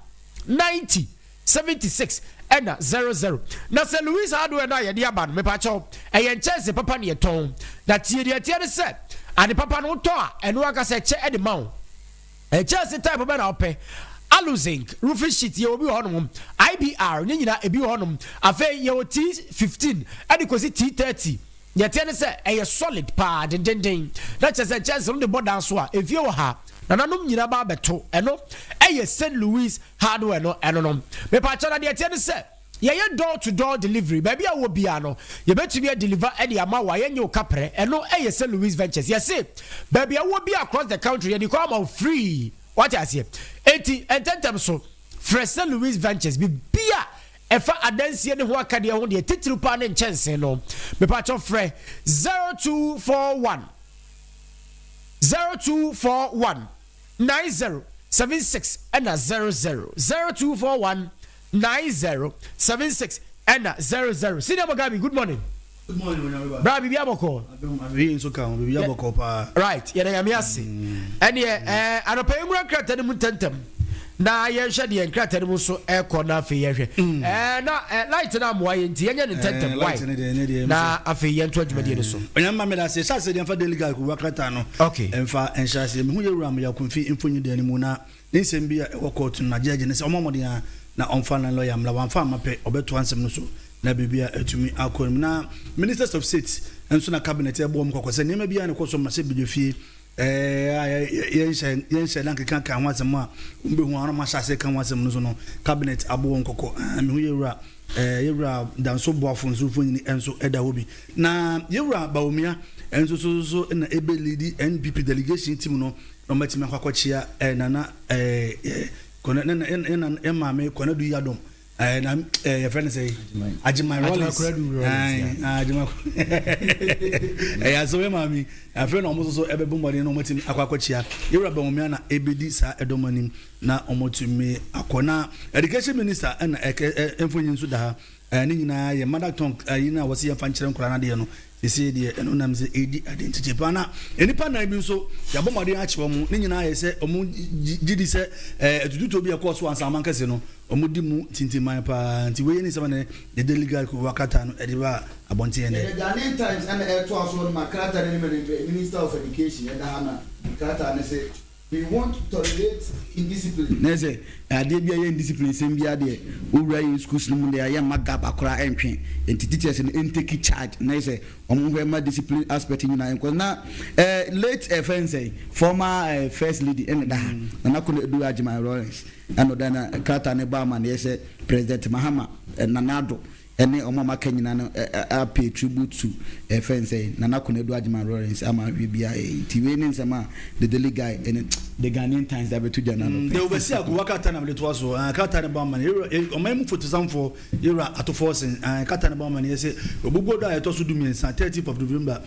90 76 ɛna 00. Na sɛ Louis hardware no a yɛde aba no, mepakyɛw, ɛyɛ nkyɛnse papa ne yɛtɔn. Na tie deɛ ɛteɛ ne sɛ, ade papa no wotɔ a, ɛno ankasa ɛkyɛ ɛde ma wo. Nkyɛnse type bɛ na wopɛ? Aluzinc, roofing sheet, yɛwɔ bi wɔ hɔnom. IBR, ne nyinaa ebi wɔ hɔnom. Afei yɛwɔ T15 ɛde kɔsi T30. Deɛ ɛteɛ ne sɛ ɛyɛ solid paa, dendenden. Na kyerɛ sɛ nkyɛnse no de bɔ dan so a, efie wɔ ha, nananom nyinaa ba abɛto. Ɛno ɛyɛ St. Louis hardware no, ɛno no. Mepaakyɛw, na deɛ ɛteɛ ne sɛ yɛyɛ door to door delivery. Baabi a wɔ biara no, yɛbɛtumi adeliver de ama wo a yɛnyɛ wo kaprɛ. Ɛno ɛyɛ St. Louis Ventures. Yɛse baabi a wɔ biara across the country, yɛde kɔ ama wo free. Wate aseɛ? Enti ntɛntɛm so frɛ St. Louis Ventures. Biribi a ɛfa adansie ne ho akadeɛ ho deɛ, titiriw paa ne nkyɛnsee no, mepaakyɛw frɛ 0241 0241 90 76 ɛna 00, 0241 90 76 ɛna 00. Senior Mugabe, good morning. Good morning, Onyame. Bra, biribi abɔkɔ? Ayi nso ka ho, biribi abɔkɔ paa. Right, yɛda Nyame ase. Ɛneɛ anɔpa yi nwura nkrataa no mu ntɛntɛm na yɛnhwɛ deɛ nkrataa no mu nso ɛkɔ na afei yɛhwɛ na light no amoa yɛ nti yɛnyɛ no ntɛntɛm. Why na afei yɛnto adwumadie no so. Onyame ma meda ase. Hyɛ ase deɛ mfa Daily Guide kowura krataa no. Mfa nhyɛ ase. Mehu yɛwura Amoyakomfi mfonyin dan no mu na ne nsɛm bi a ɛwɔ kɔɔto no na gyɛɛgye no sɛ ɔmmɔ mmɔden ara na ɔmfa ne lɔya mmra. Wamfa amma pɛ, ɔbɛtoa nsɛm no so na biribi a atumi akɔ anim. Na Ministers of State nso na Cabinet ɛbɔ wɔn kɔkɔ sɛ nneɛma bi a na ɛkɔ so mmarahyɛbadwafie a yɛnhyɛ yɛnhyɛ da nkeka ka ho asɛm a wɔbɛhu a wɔn ahyɛ ase ka ho asɛm no so no, Cabinet abɔ wɔn kɔkɔ. Mehu yɛwura yɛwura Danso Boafo nso mfonini nso ɛda hɔ bi. Na yɛwura Bawumia nso so so na ɛbɛ lead NPP delegation team no na wɔatumi akɔ akɔkyea Nana Kɔnɛ ne ne ne maame Kɔnɛdu Yadom, na yɛfrɛ no sɛ Agyeman Rawlings, Agyeman ɛyɛ asɛm yɛ maame. Afei na wɔn nso so ɛbɛbɔ mmɔden na wɔatumi akɔ akɔkyea yɛwura Bawumia na ɛbɛdi saa ɛdɔm anim na wɔatumi akɔ. Na education minister ɛna ɛkɛ mfonyin nso da ha. Ne nyinaa yɛ mother tongue ayi no a wɔsi yɛmfa nkyerɛ nkwadaa no adeɛ no. Seesei deɛ ɛno nam sɛ ɛredi ade nkyekye paa. Na nnipa nnan bi nso, yɛabɔ mmɔden akye wɔn. Ne nyinaa yɛ sɛ wɔn gye di sɛ atututuo bi a ɛkɔɔ so wɔ Ansaman kɛse no, wɔdi mu tintimman paa. Nti wei ne nsɛm a na The Daily Guide wɔ krataa no de baa abɔnten ɛnnɛ. Yɛde Ghanaian Times na ɛretoa so no ma krataa no anim anim Minister of Education ɛda ha na krataa no se. We won't tolerate indiscipline. Na sɛ adeɛ bi a ɛyɛ indiscipline sɛm biara deɛ, wowura yɛn schools no mu deɛ a, yɛmma gap koraa ɛntwe. Nti teachers no ntake charge na yɛ sɛ wɔn nhwɛ mma discipline aspect nyinaa nkɔ. Na eh, late eh, fɛn sɛ former eh, first lady ɛna da ha, Nana Konadu Agyeman Lawrence ɛna ɔda na krataa no bɔ amaneɛ sɛ President Mahama, eh, Nana Addo ɛne wɔn a wɔaka nyinaa no a pay tribute to ɛfɛn sɛ Nana Konadu Agyeman Lawrence ama ahwɛ biara yɛ nti wei ne nsɛm a The Daily Guy ɛne The Ghanaian Times de abɛto dwa no anɔpɛ. Deɛ wobɛsi akowa krataa na mede toa so krataa no bɔ amanneɛ yɛwura ɔman mu fotosanfoɔ yɛwura Ato Forson krataa no bɔ amanneɛ sɛ obubuo da a ɛtɔ so 13, 13th of November,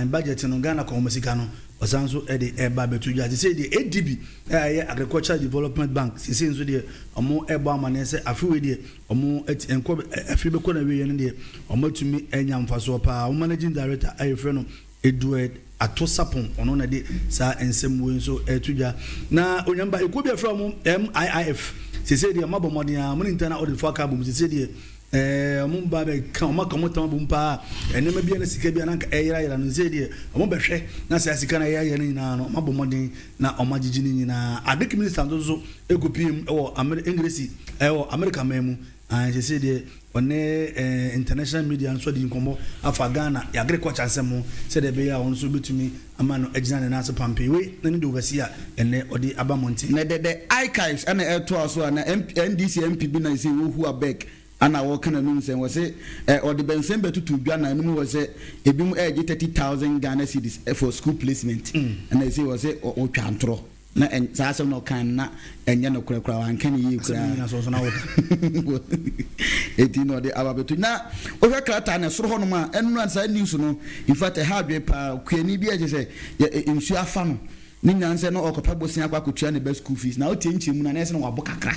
budget no Ghana kɔnhoma sika no ɔsan nso de ɛreba abɛto dwa. Sesei deɛ ADB a ɛyɛ Agricultural Development Bank sesei nso deɛ wɔn ɛrebɔ amanneɛ sɛ afe wei deɛ Wɔn ati nkɔ afe bɛkɔ n'awieɛ no deɛ, wɔatumi anya mfasoɔ pa ara. Wɔn managing director a yɛfrɛ no Edward Ato Sarpong, ɔno na ɛde saa nsɛm wei nso reto dwa. Na Onyame ba, ekuo bi a yɛfrɛ wɔn MIIF, seesei deɛ wɔabɔ mmɔden ara, wɔn ne Internal Audit foɔ aka abom, seesei deɛ ɛɛ wɔn ba bɛka, wɔn aka wɔn tam abom paa, nneɛma bi a na sika bi a na anka ɛreyerayera no, seesei deɛ wɔbɛhwɛ na saa sika no a ɛyerayera no nyinaa no, wɔabɔ mmɔden na wɔagyegye ne nyinaa. Agric minister nso nso kɔpue mu wɔ Amer Engiresi wɔ Amerika man mu. Ae, seesei deɛ ɔne eh, international media nso adi nkɔmmɔ afa Ghana yɛ agriculture nsɛm ho sɛdeɛ ɛbɛyɛ a ɔno nso bɛtumi ama no agyina ne nan ase pampee. Wei ne ne overseer a ɛnnɛ ɔde aba mmɔnten. Na the archives ɛna ɛtoa so a na MP, NDC MP bi na ɛsɛ Wohu Abeg Ana wɔka n'anum nsɛm, wɔse ɛ ɔde bɛnsɛm bɛtoto dwa na ɛnom wɔ sɛ ebinom ɛregye 30,000 Ghana cedis for school placement ɛna ɛsei wɔse ɔtwa ntorɔ na ɛ saa asɛm na ɔkae no na ɛnyɛ nokorɛ koraa wanka no yie Asɛm nyina koraa so nso na woka. Eti na ɔde aba bɛto na wohwɛ krataa no ɛsoro hɔnom a ɛnora saa news no in fact ɛha adwene paa kuani bi a ɛkyɛ sɛ yɛ nsuo afa no ne nyinaa ne sɛ na ɔrekɔpɛ bosea akɔ akɔtua ne ba school fees na wotie nkyerɛmu no a na ɛsɛ na wabɔ kakra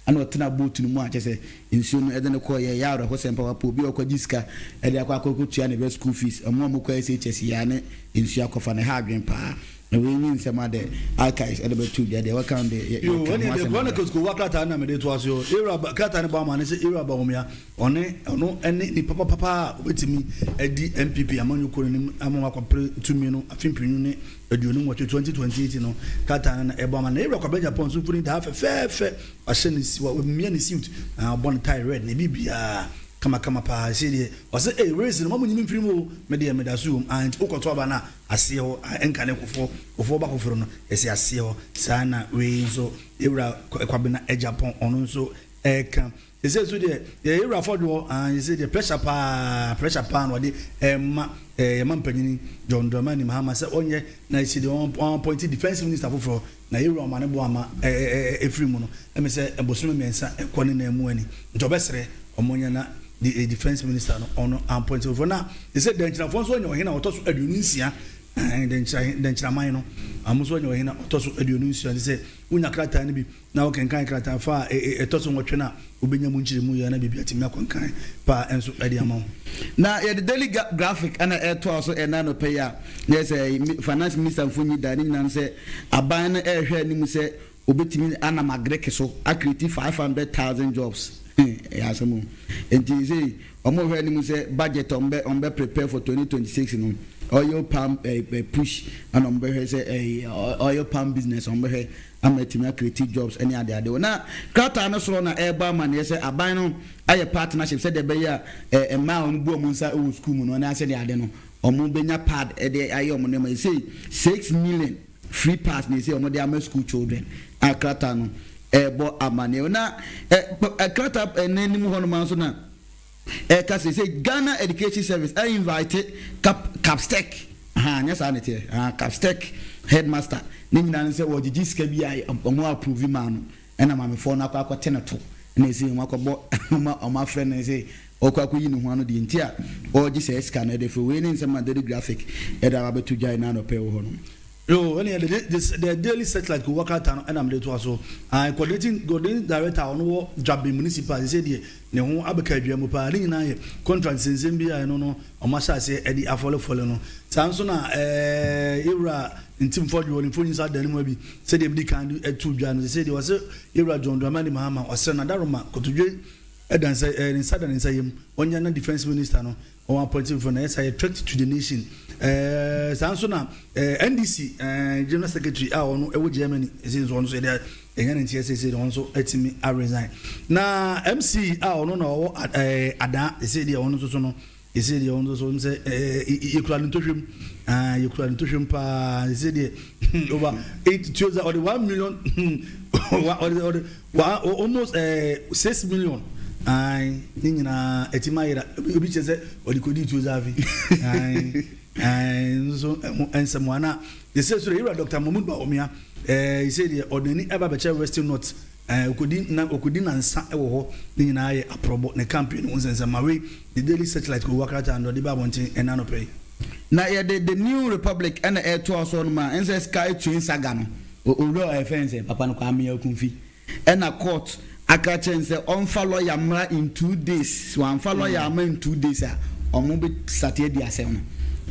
Ɛna ɔtenaa boat no mu a kyerɛ sɛ nsuo no de no kɔeɛ. Ɛyɛ awerɛhosɛm papaapa. Obi a ɔkɔgye sika de akɔ akɔtua ne ba school fees, wɔn a wɔkɔ SHS yi ara ne nsuo akɔfa no, ɛha adwene paa. Na wei nye nsɛm a the archives de bɛtoo dwa. Deɛ wɔka no deɛ, yɛ, Yoo, yɛka ho ɛne deɛ asɛm kura ne kakra. Koskowa krataa no na mede toa so. Ewura ba, krataa no bɔ amane sɛ Ewura Bawumia, ɔne, ɔno ne nipa papapa a obetumi adi NPP amanyɔkuo no anim ama wakɔpere tumi no afe mpenu ne 28, 2028 no krataa no na ɛbɔ ama no. Na Ewura Kwabena Agyapong nso mfoni da ha fɛfɛɛfɛ, wahyɛ ne, wamia ne suit, na wabɔ ne tie red, ne biribiara kamakama paa. Seesei deɛ, ɔse, Ei, race no, mma monyi me mfiri mu o, me deɛ meda so wom. Ah, nti wokɔto aba no a, aseɛ hɔ, ah, ɛnka ne Kufuor, Kufuor ba foforo no, ɛsi aseɛ hɔ. Saa na wei nso, Ewura Kwabena Agyapong, ɔno nso ɛreka. Sesei nso deɛ yɛyɛ wura afɔdwoɔ aah sesei deɛ pressure paa pressure paa na ɔde ɛma ɛɛ yɛn mampanyini John Dramani Mahama sɛ ɔnyɛ na esi deɛ wɔn wɔn appoint defence minister foforɔ na yɛ wura ɔma ne bo ama ɛɛ ɛfiri mu no ɛmi sɛ ɛbosome mmiɛnsa ɛkɔ ne nan mu ani nti ɔbɛsrɛ wɔn nyɛ na de defence minister no ɔno appoint foforɔ na sesei dɛnkyerɛfoɔ nso anya ɔhene a ɔtɔ so 26 ɛɛ dɛnkyerɛ dɛnkyerɛman no wɔn nso anya ɔhene a ɔtɔ so 26 sɛ wonya krataa no bi na wokenkan kratafa a ɛtɔ so nwɔtwe no a, wobɛnya mu nkyerɛmu yie na biribi atumi akɔ nkan paa nso de ama wo. Na yɛde Daily Graphic na ɛretoa so ɛnnɛ anɔpa yi a, na yɛ sɛ Finance Minister mfonyin da ne nyinaa no sɛ aban no rehwɛ anim sɛ obetumi anam agric so acreate 500,000 jobs. Ɛyɛ asɛm o. Enti sei wɔrehwɛ anim sɛ budget a wɔbɛ wɔbɛ prepare for 2026 no, oil palm push ɛna wɔbɛhwɛ sɛ oil palm business wɔbɛhwɛ ama atumi a create jobs ne ade ade. Na krataa no soro na ɛrebɔ amaneɛ sɛ aban no ayɛ partnership sɛdeɛ ɛbɛyɛ a mmaa a wɔbu wɔn nsa wɔ sukuu mu no anaasɛ deɛ ade no wɔn bɛnya pad de ayɛ wɔn nneɛma. Ɛsei 6 million free pads na ɛsei wɔn de ama school children a krataa no ɛrebɔ amaneɛ. Na krataa no anim hɔ nom nso na ɛka sɛ sɛ Ghana Education Service ɛ invite Cap Capstec ha nyɛ saa ne teɛ ha Capstec headmaster ne nyinaa ne sɛ wɔgyegye sika bi a wɔn approve maa no ɛna maamefoɔ no akɔ akɔte ne to ɛna ɛsɛ wɔn akɔbɔ wɔn afrɛ no sɛ ɔkɔ akɔyi ne ho ano deɛ nti a ɔregye sɛ sika no ɛde firi wei ne nsɛm a Daily Graphic ɛde aba abɛto dwa na anɔpɛ wɔ hɔ no. Yo, ɛne yɛ the Daily Satellite ko krataa no ɛna mede toa so. Ah, coordinating director a ɔno wɔ Dwaben Municipal sɛ deɛ ne ho abɛka adwa mu paa ne nyinaa yɛ contract nsɛnsɛm bi a ɛno no ɔmo ahyɛ aseɛ ɛde afɔlefɔle no. Saa nso na yɛwura Ntim Fordjour ne mfonyin sa dan mu abi sɛdeɛ mede kan de ɛto dwa no sɛ deɛ ɔsɛ yɛwura John Dramani Mahama ɔsrɛ no adaroma kotodwe ɛda nsa ne nsa da ne nsa yam ɔnyɛ na defence minister no wɔn appoint for na yɛsa yɛ threat to the nation. Ɛɛ saa nso na ɛɛ NDC ɛɛ General Secretary a ɔno ɛwɔ Germany ɛsɛ nso ɔno nso yɛde ɛnya ne nteɛ sɛsɛ ɔno nso atumi a resign. Na MC a ɔno na ɔwɔ ɛɛ Adaa ɛsɛ deɛ ɔno nso so no Seesei deɛ ɔno nso sɛ yɛkura no ntohwɛm yɛkura no ntohwɛm paa seesei deɛ over 8 2 ɔde 1 million, ɔde almost 6 million ne nyinaa ɛti ma yera. Obi kyerɛ sɛ ɔde kɔdi tuo zaafi nso nsɛm ana. Seesei so yɛwura Dr. Mahmood Bawumia, seesei deɛ ɔde n'ani ɛba bɛkyɛ Western North, okodi na okodi nansa wɔ hɔ. Ne nyinaa yɛ aprɔbɔ ne campaign ho nsɛnsɛm ma wei. The Daily Searchlight kò wakrata and ɔde ba abɔnten ɛna anɔpɛ yi. Na yɛde The New Republic ɛna ɛtoa so no ma ɛnsɛ Sky Train saga no, owura a ɛfɛn sɛ papa no Kwame Akumfi, ɛna court aka kyɛn sɛ ɔnfa lawyer mmra in 2 days. Wamfa lawyer ama in 2 days a, ɔmo bɛ sate adi asɛm no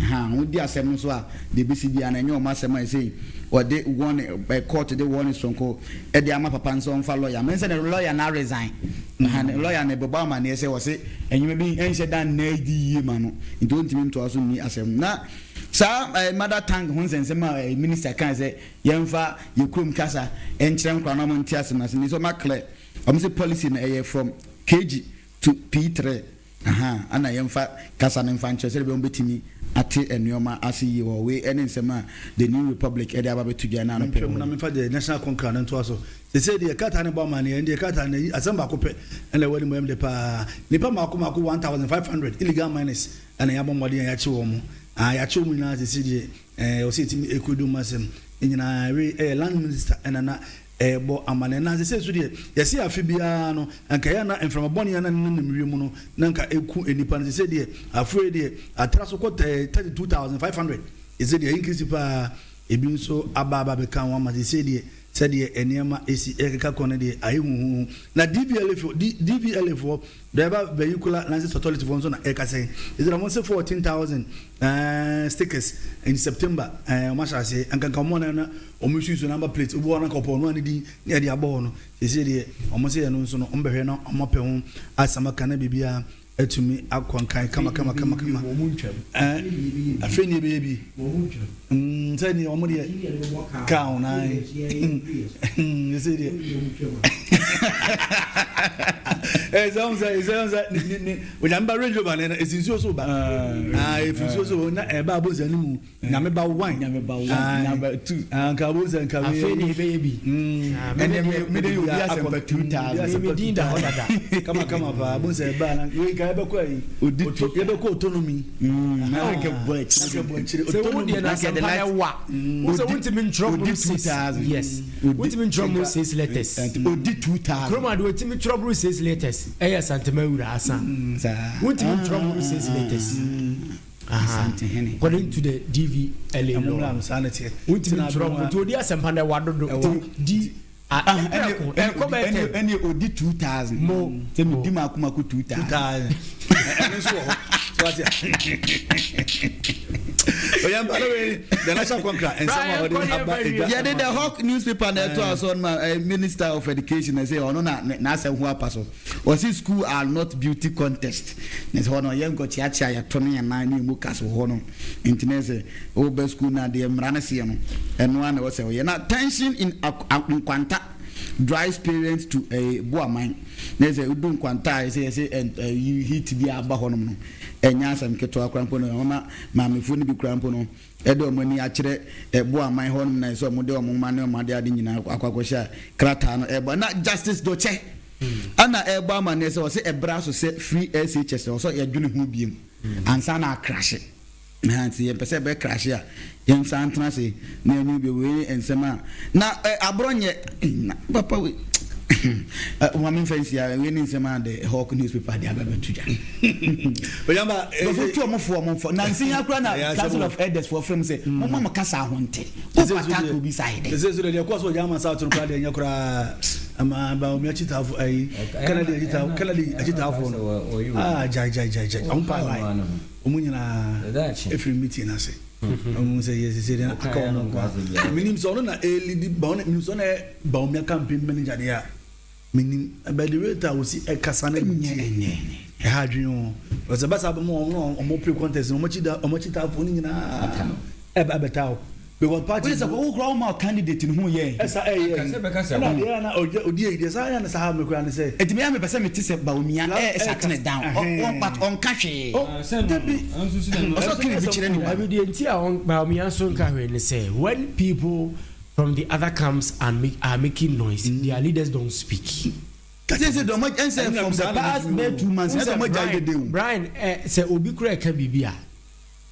ha. Wɔn di asɛm no so a, de besi bia na ɛnyɛ ɔmo asɛm a ɛsɛ wɔde wɔn ɛ court de wɔn sonko ɛde ama papa nso ɔnfa lawyer mɛ nsɛ ne lawyer na resign ha. Ne lawyer na ɛbɛbɔ amaneɛ sɛ wɔsɛ ɛnyɛma bi ɛnhyɛ dan na ɛdi yie ma no, nti wɔntumi ntoa so nni asɛm. Na saa mother tongue ho nsɛnsɛm a minister kan sɛ yɛmfa yɛ kurom kasa ɛnkyerɛ nkora na ɔmo nte asɛm ase ne sɛ ɔmo aclear ɔmo sɛ policy no ɛyɛ from KG to P3 aha, ana yɛmfa kasa no mfa nkyerɛ sɛ ɛbɛn bɛtumi ate nneɛma ase yie wɔ wei. Ɛne nsɛm a The New Republic ɛde aba bɛto dwa na anɔpɛ. Na memfa deɛ National Conqueror no ntoa so. Sɛ deɛ krataa no bɔ amaneɛ, deɛ krataa no asɛm baako pɛ ɛna ɛwɔ ne mu. Ɛm de paa nipa mako mako 1500 illegal miners ɛna yɛabɔ mmɔden a yɛakye wɔn mo, yɛakye wɔn nyinaa. Sɛ deɛ ɔsɛ yɛtumi ɛkɔdu mu asɛm nyinaa wei ɛyɛ Land Minister ɛna na ɛbɔ amaneɛ. Na sɛ so deɛ yɛsi afe biara no, nka yɛ na mframa bɔne yɛ na ne nam wiem no na nka eku nipa no. Sɛ deɛ afei deɛ atra so kɔ 32,500. Ɛsɛ deɛ increase paa, ebi nso aba bɛka ho ama. Sɛ deɛ sɛdeɛ nneɛma esi ɛkeka kɔ no deɛ, ayɛ huhuhu. Na DVLA fo, DVLA foɔ, Driver Vehicular License Authority foɔ nso na ɛkasa yi. Ɛsɛ na wɔn sɛ 14,000 stickers in September. Wɔn ahyɛ aseɛ nkankan wɔn na wɔn nso number plate obi wɔn anka ɔpɔ ɔno ani din ne yɛde abɔ hɔ no. Sɛsɛ deɛ wɔn sɛ yɛn no nso no, wɔn bɛhwɛ na wɔn apɛ ho asɛm aka na biribiara atumi akɔ nkan kama kama kama kama. Ɛɛ afei ni ebɛyɛ bi sɛ ni wɔn deɛ kaa wɔn nan sɛ deɛ ɛsɛ wɔn sɛ ne Onyame ba Range Rover ne esi nsuo so ba, aa efi nsuo so na ɛba abonsa anim. Nyame ba one. Nyame ba one, number two. Nka abonsa nka. Afei ni ebɛyɛ bi. Ɛnɛ mi de obi asɛmpa 2000. Mi din da hɔ dada. Kama kama paa. Abonsa ɛba na wei nka yɛbɛkɔ ayi. Odi yɛbɛkɔ autonomy. Na nkɛ bɔ akyire. Bɔ akyire. Sɛ wo deɛ na asɛmpa na ɛwa wo sɛ wontumi ntwerɛ odi boro six. 2000. Yes, wontumi ntwerɛ boro six letters. Odi 2000. Kurom ade wɔtumi twerɛ boro six letters ɛyɛ Santema Wura asa. Saa. Wontumi ntwerɛ boro six letters. Asantehene. According to the DVLA law. Law. Saa na teɛ. Wontumi ntwerɛ boro nti odi asɛmpa na ɛwa dodo. Ɛwa. Di ɛkɔ ɛkɔ bɛyɛ 10. Ɛne odi 2000. Mo. Sɛ mi di mako mako 2000. 2000 ɛno nso wɔ hɔ so ate. Oyamba no wei, The National Conqueror nsɛm a ɔde aba edwa. Yɛde The Hawk newspaper na ɛto aso no ma Minister of Education na sɛ ɔno na n'asɛm ho apa so. Ɔsi school are not beauty contest, na sɛ ɔno yɛ nkɔkyeakyea yɛto ne yɛn nan ne emu kas wɔ hɔ no. Nti na sɛ ɔbɛ school na deɛ mmara no seɛ no, ɛno ara na ɛwɔ sɛ ɔyɛ. Na tension in Nkwanta drives parents to Boaman, na sɛ odu Nkwanta a yɛsɛ heat bi aba hɔ nom no, ɛnyɛ asɛm ketewa koraa mpo no. Ɔma maamefoɔ no bi koraa mpo no ɛde ɔmo ani akyerɛ Boaman hɔ nom, na ɛsɛ ɔmo de ɔmo mma ne ɔmo ade ade nyinaa akɔ akɔhyɛ a krataa no ɛbɔ. Na Justice Dɔkyɛ ɛna ɛbɔ amaneɛ sɛ ɔsɛ ɛbra so sɛ free SHS ɔsɛ yɛdwene ho biem ansa na akrahye na nti yɛmpɛ sɛ ɛbɛ krahye a, yɛnsa ntena ase na yɛnwene bio. Wei ne nsɛm a na aborɔ nyɛ na papa wei maame mfa nsia. Wei ne nsɛm a The Hawk newspaper de aba bɛto dwa. Oyamba. Bɛfo tu ɔmo fo, ɔmo fo nansi ya kura na Council of Elders fo fɛm sɛ mo ma mo kasa ahonte o pata obi sa yɛ dɛ. Sɛ so deɛ ɛkɔ so ɔgya ama South no koraa deɛ, ɛnyɛ koraa ama Bawumia akyitaafo ayi Kennedy akyitaafo, Kennedy akyitaafo no, ah, gyae gyae gyae gyae, ɔmo pa line ɔmo nyinaa efiri meeting n'ase. Ɔmo sɛ yɛ sɛ deɛ aka ɔmo nko a menim sɛ ɔno na ɛlead ba ɔno, menim sɛ ɔno na yɛ Bawumia campaign manager deɛ a menim, but the rate a osi ɛkasa no ɛnyɛ tie. Ɛnyɛ. Ɛha adwene o. Ɔsɛ basa abɛma wɔn na wɔn pre contest no wɔn akyi da wɔn akyi taafoɔ no nyinaa ɛba ɛbɛtaa o. Because party. Wọ́n sɛ kò wúkúrọ̀ wọ́n ma candidate no ho yɛ. Ɛsa ɛyɛ yi. Ɛna adeɛ na ɔdi ɔdi eyi deɛ saa yɛ na saa ha mi kura ne sɛ. Ɛtumi yà mi pɛ sɛ mi ti sɛ Bawumia ɛ ɛ sat ne down ɔn but ɔnka hwee. Dabi. Ɔsɔ kiri bi kyerɛ nipa. Abi deɛ nti a Bawumia nso nka hwee ne sɛ when people from the other camps are, make, are making noise, their leaders don't speak. Kati sɛ dɔm ɛnsɛ from the past bɛɛ 2 months ɛsɛ ɔmo gya dede o. Brian ɛ sɛ obi kura ɛka biribi a,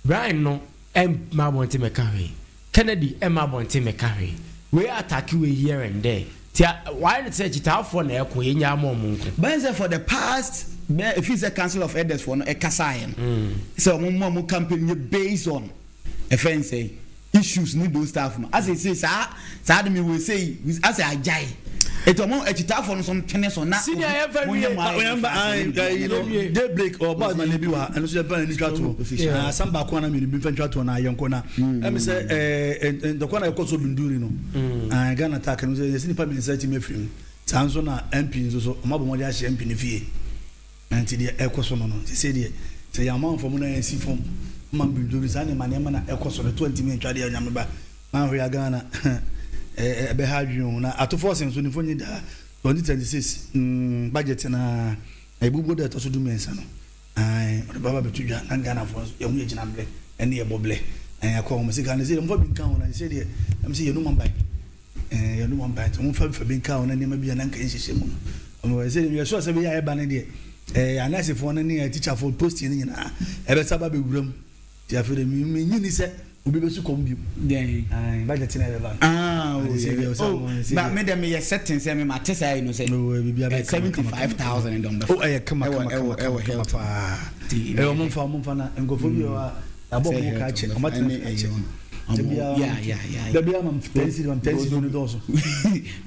Brian no ɛmma abɔnten mɛka hwee, Kennedy ɛmma abɔnten mɛka hwee, wei attack wei here and there tia wayɛ no sɛ kyitaafoɔ na ɛko yɛn nyɛ ama ɔmo nko. Bɛn sɛ for the past bɛɛ efi sɛ Council of Elders foɔ no ɛkasa yɛ no sɛ ɔmo mu ɔmo campaign yɛ based on ɛfɛn sɛ issues ni those stuff no asɛ ese saa saa de mi wɔ ese yi asɛ agyae etu ɔmo akyitaafoɔ no nso ntwene so na Senior, yɛmfa mo nyɛ wie. mo ayɛ Oyɛnba ayi no daybreak ɔba ma ne bi wa ɛno nso yɛ pɛn ne twa toɔ asam baako ana mmienu bi nfa twa toɔ na ayɛ nkɔ na ɛmi sɛ ɛɛ ntɔkwa na ɛkɔ so Binduri no ɛɛ Ghana tak no sɛ yɛsi nipa 3 ti mi efiri mu saa nso na MP nso so ɔmo abɔ mɔden ahyɛ MP ne fie nti deɛ ɛkɔ so no sese deɛ sɛ yɛn amanfo mu na yɛn si fam ma Binduri saa nneɛma nneɛma na ɛkɔ so no 20 mi ntwa deɛ ɔnyame ba maa hwɛ ya Ghana ɛɛ ɛbɛha adwene o na atofoɔ sɛn so nifo nyi daa 2026 budget na ebubo da ɛtɔ so 13 no ayi ɔde baba bɛto dwa na Ghanafoɔ nso yɛn ho yɛ gyina blɛ ɛne yɛ bɔ blɛ ɛn akɔ wɔn sika ne sɛ yɛn fa bi nka ho na sɛ deɛ ɛm sɛ yɛn num aban ɛɛ yɛn num aban nti wɔn fa bi nka ho na nneɛma bi a na nka yɛn hyehyɛ mu no ɔmo sɛ yɛ sɔ sɛ bɛyɛ a ɛba ne deɛ ɛɛ anɛsifoɔ no ne yɛ tikyafoɔ post ne nyinaa ɛbɛsa ba bɛwura mu ti afei de mi mi nyi ni sɛ obi bɛ su kɔm bi mu. Dɛn? Budget na ɛbɛba no. Ah, oh, Ade sɛ yeah. deɛ ɔsɛ Oh, ɔmo sɛ ba deɛ- me dɛ meyɛ certain sɛ me ma te saa yi no sɛ No, biribiara bɛyɛ kama, 75,000 dɔm bɛfa. O ɛyɛ kama Ɛwɔ kama kama ɛwɔ kama ɛwɔ kama health. paa. Ti- Ɛyɛ ɔmo nfa na nkurɔfoɔ bi wɔ hɔ a yabɔ Sɛ ɔmo ka health kyɛ ɔmo ɔmo atena ɛne fi akyɛ. ɛyɛ ɔmo. Yeah. Dabi ama m 10 cedi am 10 cedi no dɔɔso.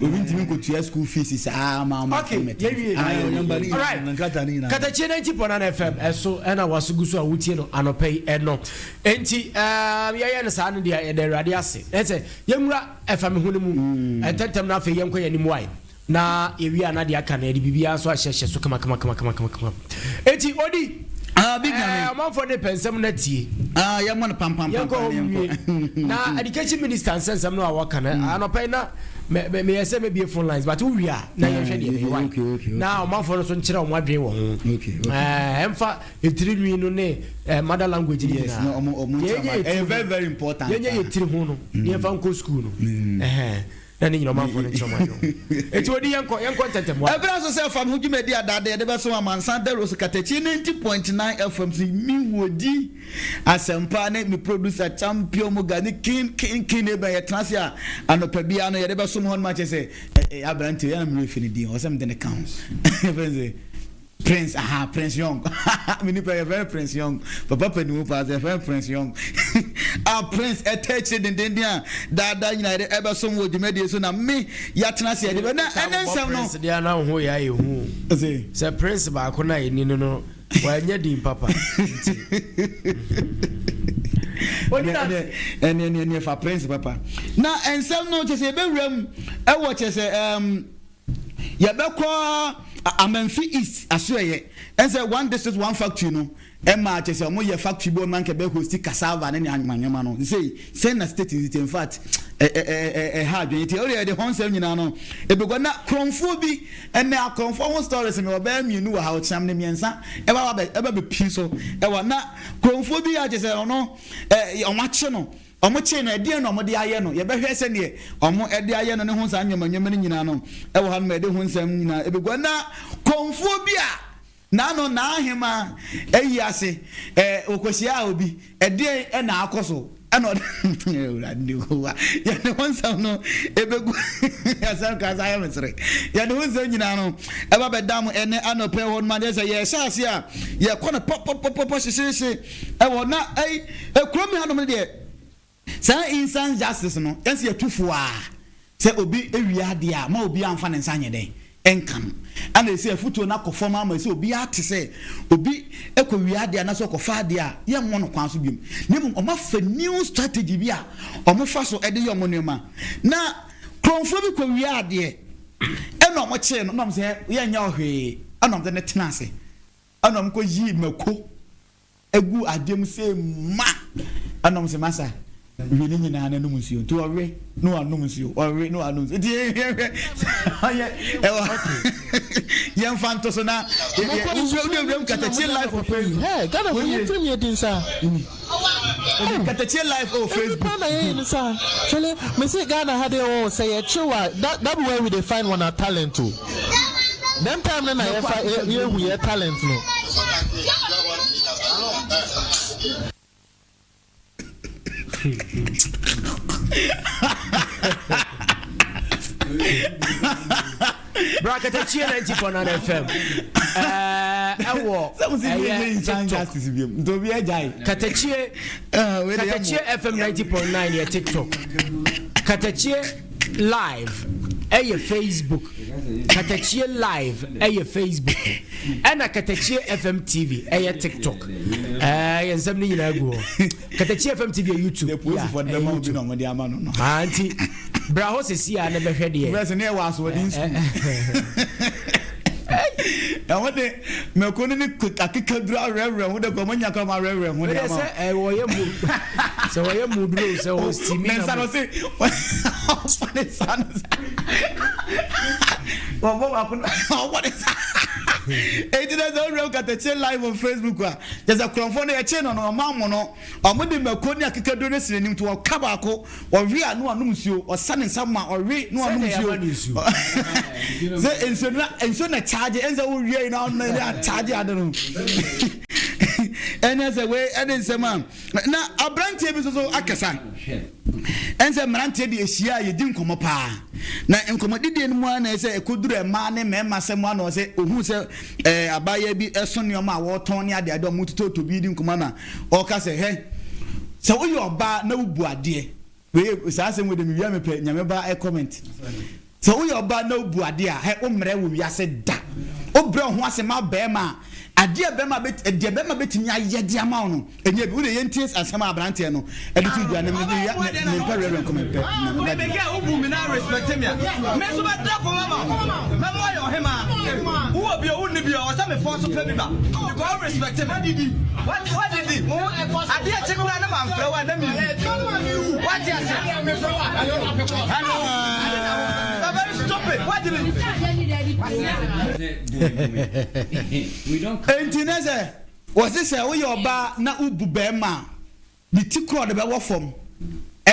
Obi ntumi nkotua school fees saa ma ɔmo. Okay, yɛwie. Ayi ɔnyamba ne Alright. nyinaa nkrataa ne nyinaa. Katakyie 90.9 FM ɛso ɛna waso gu so a wotie no anɔpɛ yi ɛno enti yɛyɛ no saa no deɛ yɛda Awurade ase ɛsɛ yɛnwura ɛfa me ho no mu ɛntɛntɛm no. Afei yɛnkɔ yɛn anim wae na yɛwie a na deɛ aka no yɛde biribiara nso ahyɛhyɛ so kama. Enti odi Ah, big nyame. Ɔmanfoɔ de pɛnsɛm no atie. Ah, yɛmmɔ no pam pam pam yɛnkɔ pam hɔ yɛnkɔ. nwie na education minister nsɛnsɛm no a wɔka no anɔpɛ yi na meyɛ sɛ mɛbie phone lines but wowie a na yɛhwɛ deɛ bɛyɛ wae na ɔmanfoɔ no so nkyerɛ ɔmo adwene wɔ ho. Ɛmfa ɛtiri nwi no ne mother language no Yes, no, ɔmo nyinaa. nkyerɛ Yɛnyɛ ɔmo- yɛ ɛyɛ tiri very ho. very important. Yɛnyɛ yɛ tiri ho no ne yɛmfa nkɔ school no. Ɛhɛn, na ne nyina ɔmanfoɔ no nkyerɛ ɔmo adwene ho. Enti odi yɛnkɔ ntɛntɛm wa. Ɛberɛ so sɛ fam ho dwumadi adaade yɛde bɛso amansan daro so Katakyi 90.9 FM so mewɔdi asɛmpa ne me producer champion mu ga ne kin kin kin ne bɛn yɛtena ase a anɔpa biara no yɛde bɛsom hɔ no ma kyerɛ sɛ aberante yɛna mmerɛ fi ne din ɔ sɛ mede ne ka ho ɛfɛ sɛ Prince, aha, Prince Young. Mi nipa yɛ fɛn Prince Young, papa panimu paa sɛ fɛn Prince Young a Prince ɛtɛ akyire dendenden a daadaa nyinaa yɛde ɛbɛsom wɔ dwumadie so na me yɛatena ase yɛde bɛ na ɛne nsɛm no. Prince deɛ na wo ho yɛ ayɛ hu Ɔse, sɛ Prince baako no a yɛni no wanyɛ din papa nti Odi na ɛne fa Prince papa na nsɛm no kyɛ sɛ yɛbɛwura mu ɛwɔ kyɛ sɛ yɛbɛkɔ Amanfi East asoɛyɛ ɛnsɛ one district one factory no ɛma kyɛ sɛ ɔmo yɛ factory bi ɔmo anka bɛ host cassava ne ne anwamanyama no sɛ sɛn na state nti in fact ɛ ɛ ɛ ɛha adwene nti ɔde yɛde hɔn nsɛm nyinaa no ebegua na kurɔnfoɔ bi ɛnɛ akurɔnfoɔ ho stories mi ɔbɛyɛ mmienu wɔ ha ɔkyinam ne mmiɛnsa ɛba ba ɛba bɛ pii so ɛwɔ na kurɔnfoɔ bi a kyɛ sɛ ɔno ɔmo akye no ɔmo kye no ɛdeɛn na ɔmo de ayɛ no yɛbɛhwɛ sɛdeɛ ɔmo ɛde ayɛ no ne ho saa nneɛma nneɛma no nyinaa no ɛwɔ ha no ma ɛde ho nsɛm nyinaa ebegua na kɔnfoɔ bi a n'ano n'ahema ayi ase okohyia a obi ɛdeɛn ɛna akɔ so ɛna ɔde Awurade wa yɛde ho nsɛm no ebegu asɛm kasa ayɛ mesere yɛde ho nsɛm nyinaa no ɛba bɛda mo ɛnɛ anɔpɛ hɔ no ma deɛ sɛ yɛhyɛ ase a yɛkɔ no pɔpɔpɔpɔ hyehyehye ɛwɔ na ɛyi ekurom hanom no deɛ saa instant justice no ɛnsi yɛtu fo a sɛ obi ewia adeɛ a ma obi anfa ne nsa nyɛ dɛn ɛnka no ɛna esi afutuo no akɔ fam ama esi obi ate sɛ obi ɛkɔ wia adeɛ anaasɛ ɔkɔfa adeɛ a yɛmmɔ no kwan so biom na mmom ɔmo afa new strategy bi a ɔmo fa so ɛde yɛ ɔmo nneɛma na kurɔnfoɔ bi kɔ wia adeɛ ɛna ɔmo kyee no na ɔmo sɛ yɛnyɛ ɔhwee ɛna ɔmo de ne tena ase. Ɛna wɔn kɔ yii mako egu adeɛ mu sɛ ma. Ɛna wɔn sɛ masa we ne nyinaa na nom nsuo. Nti ɔwe na wanom nsuo, ɔwe na wanom nsuo. Nti yɛhwɛ ɔyɛ ɛwɔ yɛn fa nto so na yɛ yɛ wura wura wura mu katakyie live on Facebook. Hey, Ghana fo yɛ tirim yɛ din saa. Katakyie live on Facebook. Ebi pa na yɛ yin saa. Chale, me se Ghana ha de oh sɛ yɛ kyew a that that be where we dey find one talent o. Dem time no na yɛ fa yɛ hu yɛ talent no. Bra Katakyie 90.9 FM ɛwɔ ɛyɛ TikTok. Katakyie Katakyie FM 90.9 yɛ TikTok. Katakyie live ɛyɛ Facebook. Katakyie live ɛyɛ Facebook. Ɛna Katakyie FM TV ɛyɛ TikTok. Ɛɛ yɛn nsɛm no nyinaa gu hɔ. Katakyie FM TV yɛ YouTube. The police for the man bi na wɔde ama no no. Ah nti bra hɔ sisi a na bɛhwɛ deɛ. Bɛsɛ ne yɛ wɔ asoɔden sukuu. Ɛho de mɛko no ne akekaduro awerɛwerɛ ho de kɔ ɔmo nya kɔ ɔmo awerɛwerɛ ho de ama. Sɛ ɛ wɔyɛ mu sɛ wɔyɛ mu duro sɛ wɔ stimi na. Ne nsa no se ɔfa ne nsa no sa wɔbɔ baako no ɔbɔ ne nsa. Eti na sɛ owura katakyie live on Facebook a kyɛ sɛ korɔmfoɔ no yɛkye no no ɔmo amo no ɔmo de mako ne akekaduro no si n'anim nti ɔka baako. Ɔwe a na wanom nsuo, ɔsa ne nsa ma ɔwe na wanom nsuo. Sɛ nsuo na nsuo na kyaagye, ɛnsɛ wo wie yi na ɔno na akyaagye ade no. Ɛnyɛ sɛ wei ɛde nsɛm a na aberanteɛ bi nso so akasa. Ɛnsɛ mmeranteɛ de ahyia a yɛdi nkɔmmɔ paa. Na nkɔmmɔdidie no mu ara na ɛsɛ ɛkɔduru mmaa ne mmarima sɛm ano sɛ ohun sɛ ɛɛ abaayewa bi ɛso nneɛma a wɔretɔn ne adeade a wɔtotɔtɔ bi di nkɔmmɔ na Ɔka sɛ, Hwɛ, sɛ woyɛ ɔbaa na wobu adeɛ, wei saa asɛm wei de mewia mepɛ nyame ba ɛ comment. Sɛ woyɛ ɔbaa na wobu adeɛ a, hɛ wommrɛ wɔ wiase da. Wobrɛ wo ho ase ma bɛrima a, adeɛ a bɛrima bɛ deɛ bɛrima bɛtumi ayɛ de ama wo no, ɛnyɛ bi. Wode yɛntie asɛm a aberanteɛ no ɛde to dwa no, mewia mempɛ reverend comment pɛ nyame ba deɛ. Wobu me na respect me a, me nso mɛda fam ama wo. Mɛma woayɛ ɔhemaa. Wowɔ bi o, wonni bi o, ɛwɔ sɛ mefɔ so pɛ bi ba. Because wo respect me. Woadidi. Adeɛ kye koraa na mamfrɛ wo a, na mewu. Woate aseɛ? Hello. You are very stupid. Woagye me. Enti ne sɛ wɔse sɛ woyɛ ɔbaa na wobu bɛrima a, Ne ti korɔ ɔde bɛwɔ fam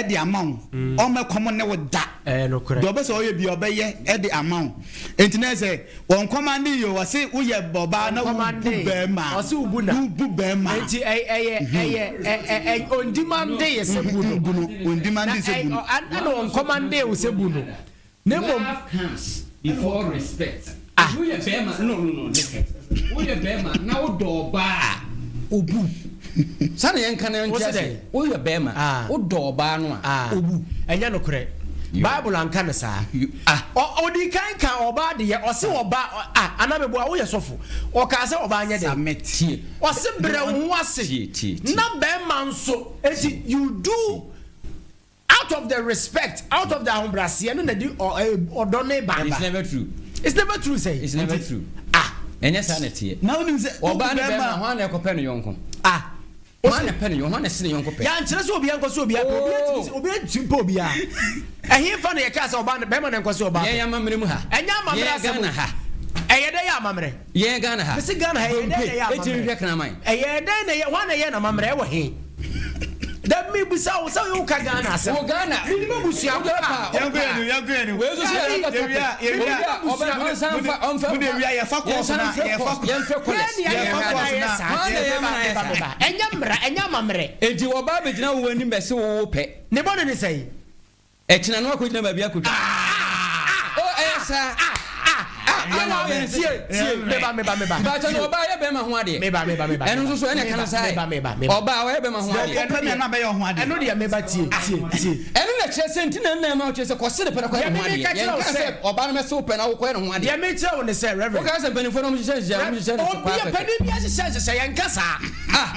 de ama wo, ɔmmɛ kɔm ne wo da. Ɛyɛ nokorɛ. Deɛ ɔbɛ sɛ ɔyɛ bia ɔbɛyɛ de ama wo. Enti na sɛ wɔn kɔmande yi o, wɔse woyɛ ɔbaa na wobu bɛrima. Ɔse wobu na. Wobu bɛrima. Enti ɛyɛ ɛyɛ ɛyɛ ɔndimande yɛ sɛ bu no. Bu no, ɔndimande sɛ bu no. Ɛna ɔnkɔmande wo sɛ bu no. Na mmom. Love comes before respect. Ah. Woyɛ bɛrima no no no listen. Woyɛ bɛrima na wodɔ ɔbaa a obu. Saa na yɛnka na yɛnte ase. Woyɛ bɛrima ah. wodɔ ɔbaa no a ah. obu. Ɛnyɛ nokorɛ. Bible anka no saa. Ah. Ɔdi kan ka ɔbaa deɛ ɔse ɔbaa ah anameboa woyɛ sɔfo. Ɔkaa sɛ ɔbaa nyɛ dɛ. Tie. Ɔse brɛ wo ho ase. Tie tie tie. Na bɛrima nso eti you do. Out of the respect, out of the ahobraseɛ no na di ɔdɔ ne ba. It's never true. It's never true sɛ. It's never true. Ah. Ɛnyɛ saa na ɛteɛ. Na wonim sɛ ɔbaa ne bɛrima hwan na ɛkɔpɛ ne yɔnko. Ah. Hwan na ɛpɛ ne yɔnko hwan na ɛsene yɔnko pɛ. Yɛankyerɛ sɛ obiara nkɔ sɛ obiara pɛ obiara tumi sɛ obiara ntumi pɛ obiara. Ɛhe fa na yɛkaa sɛ ɔbaa bɛrima na nkɔ sɛ ɔbaa pɛ. Yɛn amammerɛ mu ha. Ɛnyɛ amammerɛ asɛm. Yɛn Ghana ha. Ɛyɛ dɛ yɛ amammerɛ. Yɛn Ghana ha. Mese Ghana ha ɛyɛ dɛn na ɛyɛ amammerɛ. Ɛtumi hwɛ kraman. Ɛyɛ dɛn na ɛyɛ hwan na ɛyɛ n'amammerɛ ɛwɔ he? Dabi mi bisa wo sɛ wo ka Ghana asɛm. Wo Ghana. Mi ni ma busua ko a. Yɛn ko yɛn ni yɛn ko yɛn ni. Wei nso so yɛ another topic. Yɛwia yɛwia. Ɔbɛ ɔnsan fa ɔnfɛ. Mo de wia yɛfa kɔɔso na yɛfa. Yɛnfɛ kɔlɛs. Yɛfa kɔɔso na. Hwan na ɛyɛ amana yɛ saa. Ɛnyɛ mmara ɛnyɛ amammerɛ. Enti ɔbaa bɛgyina wo anim bɛse wo wo pɛ. Ne bɔne ne sɛn? Ɛkyena no akɔgyina baabi akɔtwa. Oh, ɛyɛ saa. Yɛwɔ tie tie meba meba meba. Mpakyɛ no ɔbaa yɛ bɛrima ho adeɛ. Meba meba meba. Ɛno nso so ɛna ɛka no saa Meba meba meba. Ɔbaa ɔyɛ bɛrima ho adeɛ. Ɔpɛ mi ɛna bɛyɛ ɔho adeɛ. Ɛno deɛ meba tie tie tie. Ɛno na kyerɛ sɛ nti na nna ɛma ɔkyerɛ sɛ kɔse ne pɛ na kɔyɛ ne ho adeɛ. Yɛn ka sɛ ɔbaa no mɛse wo pɛ na wokɔyɛ ne ho adeɛ. Deɛ mekyerɛ wo ne sɛ reverend. Woka sɛ mpanimfoɔ no ɔmo hyehyɛ nhyehyɛ ɔmo hyehyɛ ne so Obi panin bi ahyehyɛ nhyehyɛ yɛn ka saa. Ah.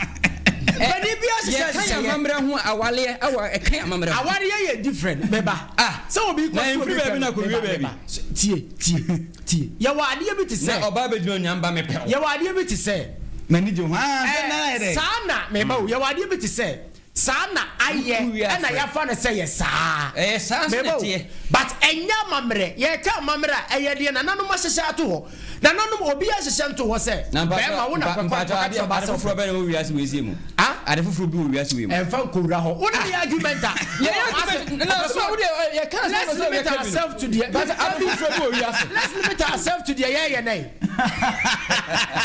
Panin bi ahyehyɛ Yɛka yɛn nhyehyɛeɛ. amammerɛ ho a, awareɛ ɛwɔ ɛka yɛn amammerɛ ho. Awareɛ yɛ different meba. Ah, Sɛ obi kɔ na so ɛmfiri obi baabi pɛ na no akɔwie meba baabi. meba. Tie tie tie. Yɛwɔ adeɛ bi te Na sɛ. ɔbaa bɛgyina onua mba mepɛ wo. Yɛwɔ adeɛ bi te sɛ. M'ani gye ho. Ah, sɛ Ɛɛ na ayɛ dɛ. saa na meba o. Yɛwɔ adeɛ bi te sɛ. Saa na ayɛ ɛna yɛafa no sɛ yɛ saa. Ɛyɛ saa nso na Meba o, ɛteɛ. but ɛnyɛ amammerɛ. Yɛreka amammerɛ a, ɛyɛ deɛ nananom ahyehyɛ ato hɔ. Nananom, obiara nhyehyɛ nto hɔ sɛ, Na mpakyɛw, bɛrima wo na mpa, kɔkɔ mpakyɛw, kɔka adeɛ, kyerɛ ɔbaa ade sɛ foforɔ wopɛ. bɛn na ɛwɔ wiase wei sei mu? Ah? Ade foforɔ bi wɔ wiase wei mu? Ɛmfa nkɔwura hɔ. Wo ne me yɛ argument a, Yɛyɛ argument, na ɔpɛ so sɛ wo deɛ, ɛ, yɛka asɛm Let's na sɛ limit yɛka bi no. ourselves to deɛ, But ade foforɔ bi wɔ wiase. Let's limit ourselves to deɛ yɛyɛ nnɛ yi.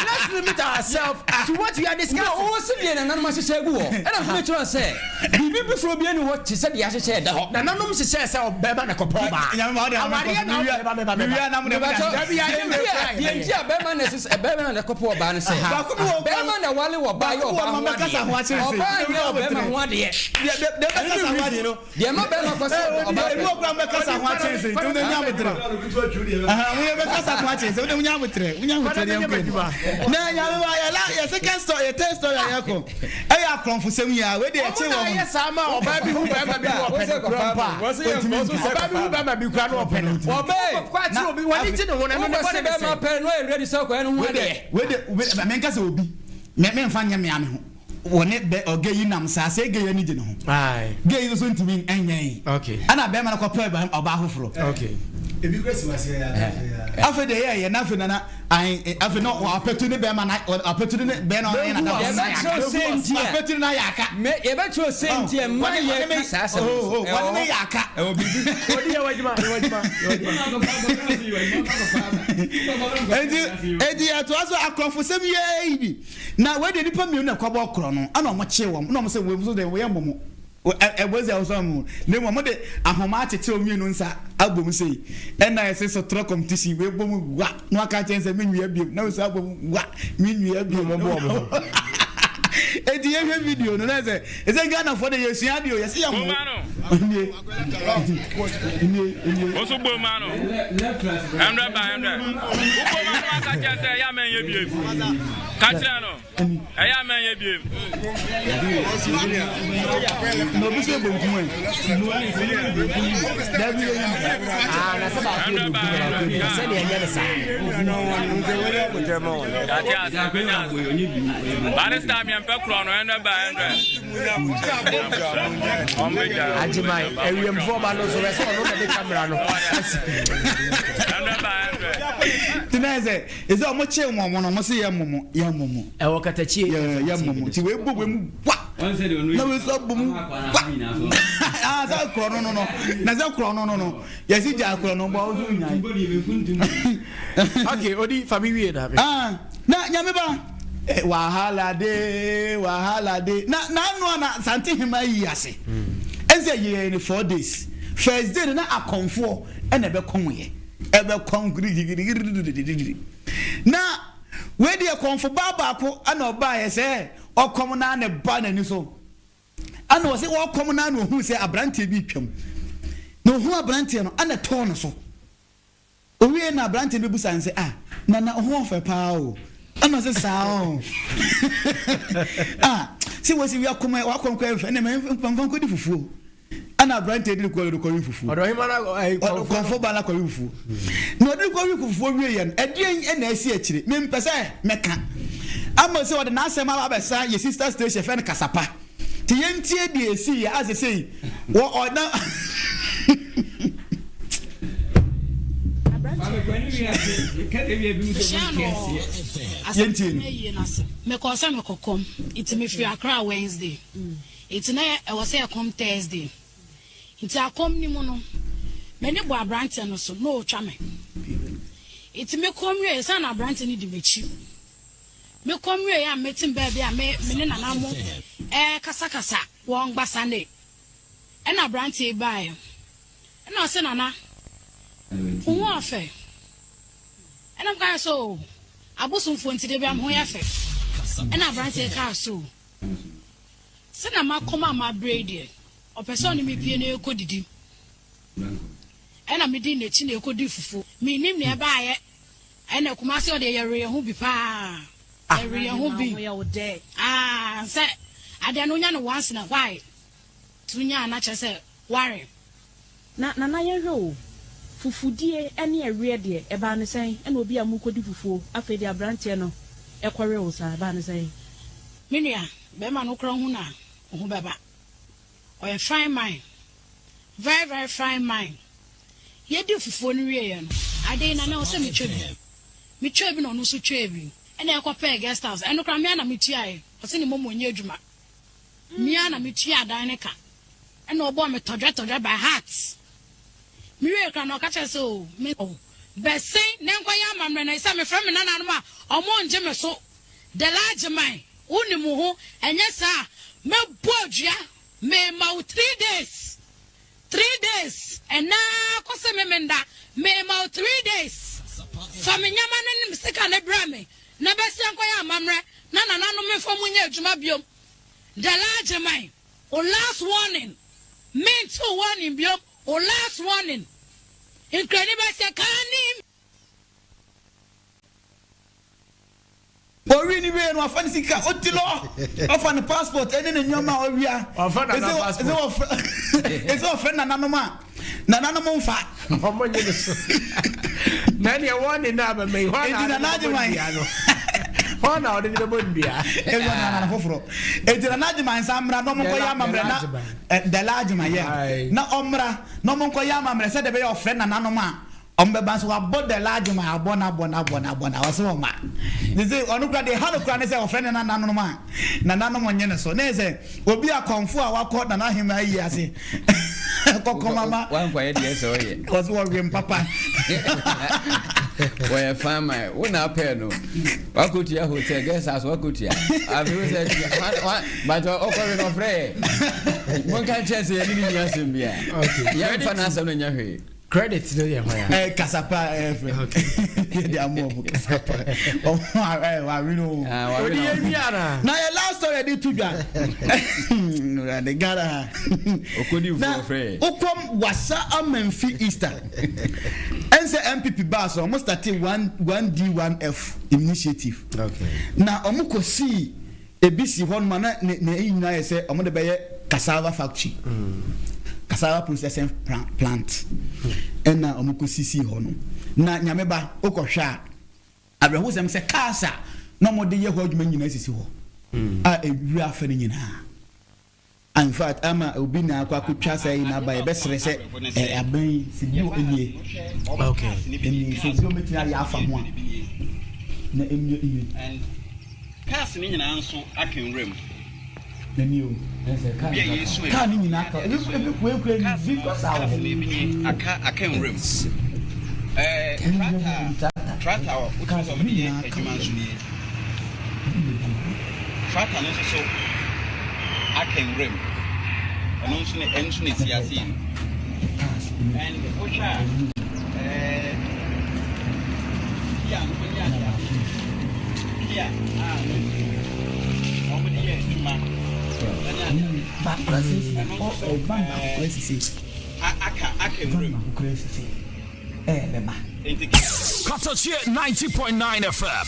Let's limit ourselves to what we are discussing. No, wo se deɛ nananom ahyehyɛ agu hɔ. Ɛna nso mekyerɛ sɛ biribi foforɔ bi ani hɔ te sɛ deɛ ahyehyɛ ɛda hɔ. Nananom hyehyɛ sɛ ɔbɛma na kɔpɛ ɔbaa. Awareɛ na ɔbɛba meba meba. Deɛ nti a bɛrima na ɛsɛ bɛrima na ɛkɔpɛ ɔbaa no sɛ bɛrima na wale wɔ ɔbaa yɛ ɔbaa ho adeɛ. Ɔbaa nyɛ ɔbɛrima ho adeɛ. Ɛno ne reason no. Deɛ ɛma bɛrima kɔ sɛ ɔbaa pɛ. Ebi wɔ kura mbɛkasa ho akyɛn sɛ nti wonya abotrɛ. Wonya bɛkasa ho akyɛn sɛ wonya abotrɛ. Wonya abotrɛ deɛ nkɔ anim. Na nyame ba yɛ la yɛ second story yɛ third story a yɛkɔ. Ɛyɛ akorɔmfosɛm yi a wei deɛ ɛkye Ɔmo na wɔn. ayɛ saa ma ɔbaa bi hu bɛrima bi na ɔpɛ no kura mpo a. Ɔbaa bi hu bɛrima bi kura na ɔpɛ no. Ɔbɛɛ. Kɔ akyerɛ obi w'ani gye ne ho na ɛno ne Wokɔ bɔne sɛ ne bɛrima sɛn. pɛ no ɔyɛ ready sɛ ɔkɔyɛ no ho Wei deɛ adeɛ. wei deɛ menka sɛ obi me memfa nyɛ mea me ho. Wɔne bɛ ɔ gay yi nam saa sɛ gay ani gye ne ho. Gay yi nso ntumi nyɛn. Ɛna bɛrima no kɔpɛ ɔbaa foforɔ. Afei deɛ yɛyɛ na afei nana ayi afei na ɔpɛtu ne bɛrima na ɔpɛtu ne bɛrima na ɔyɛ nana. Yɛbɛkyerɛ sɛ nti a ɔpɛtu ne ayɛ aka. Yɛbɛkyerɛ sɛ nti a mma yɛ ka saa asɛm no. Wɔne ne yɛ aka. Ɛwɔ biribi. Odi yɛ w'adwuma yɛ w'adwuma yɛ w'adwuma. Eti eti ɛtoa so akorɔfosɛm yɛ yi bi. Na wei deɛ nnipa mmienu na ɛkɔbɔɔ korɔ no, ɛna wɔkyee wɔn, ɛna wɔn sɛ wei nso deɛ wɔyɛ mmɔ mo, ɛbɔ sɛ wɔsɔ mo, na mmom wɔde ahoma akyekyere wɔn mmienu nsa abom sei, ɛna ɛsɛ sɔtrɔ competition, wei bɔ mu wa, na waka akyerɛ sɛ menwia biom, na wei nso abɔ mu wa, menwia biom. Wɔn bɔ wɔn ho. Eti yɛhwɛ video no na ɛsɛ ɛsɛ Ghanafoɔ de yɛsua adeɛ o, yɛsɛ yɛ mo. Nie, nie, nie. Wo nso bom ma no. Ɛmbrɛ ba ɛmbrɛ. Wo bom ma no aka kyerɛ sɛ ɛyɛ a mɛnyɛ biem. Ka kyerɛ no. Ɛyɛ a mɛnyɛ biem. Na obi sɛ bonkum ɛ. Dabi yɛ yi. Ah, na sɛ baako yɛ bonkum na baako yɛ nifa sɛdeɛ ɛnyɛ no saa. Yate ase, benya ase. Barista miɛmpɛ korɔ no ɛmbrɛ ba ɛmbrɛ. Agyeman awiemfoɔ ba no nso bɛ sɛ ɔno na de kamera no asi. Tena sɛ ɛsɛ ɔmo kye wɔn mo no ɔmo se yɛ momo yɛ momo. Ɛwɔ katakyie. Yɛ yɛ momo ti wei bɔ wei mu wa na wei nso abɔ mu wa aa sɛ korɔ no no no na sɛ korɔ no no no yɛsi gya korɔ no bɔ ɔso nyan. Okay odi fa mi wie na. Ah na nyame ba. Eh, wahala de, wahala de. Na na ano a na Sante Hema yi ase. Ɛnsɛ yɛyɛ ne 4 days. First day no na akɔmfoɔ ɛna ɛbɛkɔm yɛ. Ɛbɛkɔm girigirigirigirigirigiri. Na wei deɛ kɔmfo baa baako ɛna ɔbaeɛ sɛ ɔkɔm na ne ba n'ani so. Ɛna ɔsɛ ɔkɔm na na ohuu sɛ aberanteɛ bi retwam. Na ohuu aberanteɛ no ɛna ɛtɔɔ no so. Owiei no aberanteɛ no bɛbusaa no sɛ, Ah, Nana, wo ho ɔfɛ paa o. Ɛna ɔse, Saa o. Ah, sɛ wɔsi wia kɔm ɛ, wakɔm kɔ ɛmfɛ, ɛna mfa nkɔdi fufuo. Ɛna aberanteɛ de no kɔ de kɔwe fufuo. Ɔde ɔhema no ayi kɔmfo. Kɔmfo ba no akɔwe fufuo. Na ɔde no kɔwe fufuo wieɛ no, ɛdeɛn ɛna asi akyire? Mempɛ sɛ mɛka. Ama sɛ ɔde n'asɛm aba abɛsa yɛ sister station yɛfrɛ no Kasapa. Nti yɛntie deɛ ɛsiiɛ a sesei wɔ ɔna. Yɛntie no. Mekɔɔ sɛ mekɔ kɔm nti mefiri Accra Wednesday nti na ɛwɔ sɛ yɛkɔm Thursday nti akɔm no mu no m'ani bɔ aberanteɛ no so na ɔretwa me nti mekɔm wieɛ sɛ na aberanteɛ no di m'akyi. Mekɔ nwieɛ a metem baabi a me me ne nana mo ɛɛkasakasa wɔ Ngbasane ɛna abranteɛ yi baeɛ ɛna ɔse nana wo ho ɔfɛ ɛna meka sɛ oo abosomfoɔ nti debia me ho yɛ fɛ ɛna abranteɛ yi kaa sɛ oo sɛnea makɔm a mabrɛ yi deɛ ɔpɛ sɛ ɔne me pie na yɛkɔ didi ɛna medi n'akyi na yɛkɔdi fufuo mennim nea ɛbaeɛ Ɛna Kumasi hɔ deɛ yɛwe yɛn ho bi paa. Yɛwe yɛn ho bi. Ah, sɛ Adeɛ no wonya no once in a while nti wonya a na kyerɛ sɛ woare. Na Nana yɛnhwɛ o, fufudie ne ɛweɛ deɛ ɛbaa no sɛn? Ɛna obi a morekɔdi fufuo afei deɛ abranteɛ no kɔwe wo saa, ɛbaa no sɛn? Me nua bɛɛma no wokora hu no a wo ho bɛba. Ɔyɛ fine man very very fine man. Yɛdii fufuo no wieeɛ no ade yi Nana ɛwɔ sɛ metwa bi. Metwaa bi na ɔno nso twaa bi. Ɛna yɛkɔpɛɛ guest house ɛno koraa me ara na metuaeɛ. Ɔse ne momo nyɛ adwuma. Me ara na metuaa dan no ka. Ɛna ɔbɔɔ me tɔdwɛtɔdwɛ by heart. Mewiee koraa no ɔka kyerɛɛ sɛ oh me bɛsen na nkɔyɛ amammerɛ na sɛ mefrɛ me nananom a ɔmo ngye me so. Dela Agyeman wonim wo ho ɛnyɛ saa a mɛbɔ dua mema wo 3 days 3 days ɛnɛ ara kɔsi Memenda mema wo 3 days fa me nneɛma no ne me sika no brɛ me na bɛsen nkɔyɛ amammerɛ na nananom mfa mu nyɛ adwuma biom. Dela Agyeman wo last warning mente wo warning biom wo last warning Nkrani bɛsɛ kaa Owi ni wie no wafa ne sika oti lɔ ɔfa ne passport ɛne ne nneɛma a ɔwia. Ɔfa nana passport. Ɛsɛ ɔfrɛ nananom a nananom nfa. Ɔmo nye ne so. Na ɛneɛ wɔn ne na abɛmɛ yi hɔ na ɔde ne bɛbɔ nnua no. Hɔ na ɔde ne bɛbɔ nnua. Ɛsɛ ɔde nana foforɔ. Eti nana agyeman nsa mmra na ɔmo nkɔ yɛ amammerɛ na dɛla agyeman yɛ na ɔmmra na ɔmo nkɔ yɛ amammerɛ sɛ de bɛyɛ ɔfrɛ nananom a ɔmo bɛba nso wabɔ dɛla agyeman abɔ na abɔ na abɔ na abɔ na ɔsɛ ɔma ne sɛ ɔno kura deɛ ha no kura ne sɛ ɔfrɛ ne nananom a nananom nye ne so ne sɛ obi akɔnfo a wakɔ nana ahema ayi ase kɔkɔ mama wankɔyɛ deɛ sɛ ɔyɛ ɔsɛ wɔwe mpapa. Wɔyɛ fan man wo na apɛ no wakɔtua hotel guest house wakɔtua afei wo sɛ but ɔkɔwe no ɔfrɛ yɛ monka nkyɛn sɛ yɛne ne nni asɛm bia yɛmfa no asɛm no nyɛ hwee. Credit no yɛ hwan a? Ɛ kasapa ɛ fɛ. Yɛ de amu ɔmo kasapa. Ɔmo ɛ wawe no. Odi yɛ wi ana. Na yɛ last story de to dwa. Wurade Ghana ha. Okodi nfu ɔfrɛ yɛ. Okɔm wasa amanfi Easter. Ɛnsɛ NPP baa so ɔmo start 1 D 1F initiative. Okay. Na ɔmo kɔ sii ebi si hɔ nom a na ne ne nyinaa yɛ sɛ ɔmo de bɛyɛ cassava factory. Cassava processing plant ɛna ɔmo kɔ sisi hɔ no. Na nyame ba okɔhwɛ a awerɛhosɛm sɛ cars a na ɔmo de yɛ hɔ adwuma nyinaa sisi hɔ a ewura afɛ no nyinaa. In fact, ama obi na akɔ akɔtwa saa yi n'aba yɛbɛsrɛ sɛ ɛ abɛn yi sɛ bi wɔ nie ɛnie sɛ bi wɔbɛtumi ayɛ afa ho a na ɛnie ɛnie. And cars ne nyinaa nso aka nwura mu. Ɛnie o kaa ne nyinaa ka ebi ebi kue kue bi kɔ saa wɔ hɔ. Cars aka aka nwura mu. Ɛɛ tractor tractor a wotumi sɛ wɔde yɛ adwuma nso nie. Tractor no nso so aka nwura mu. Ɛno nso ne ɛno nso na esi ase yi. And wohwɛ a pia no wɔde ade ade pia a no nso wɔde yɛ adwuma ɛne ade ade. Ɛno nso so aka aka nwura mu. Nti Katakyie 90.9 FM.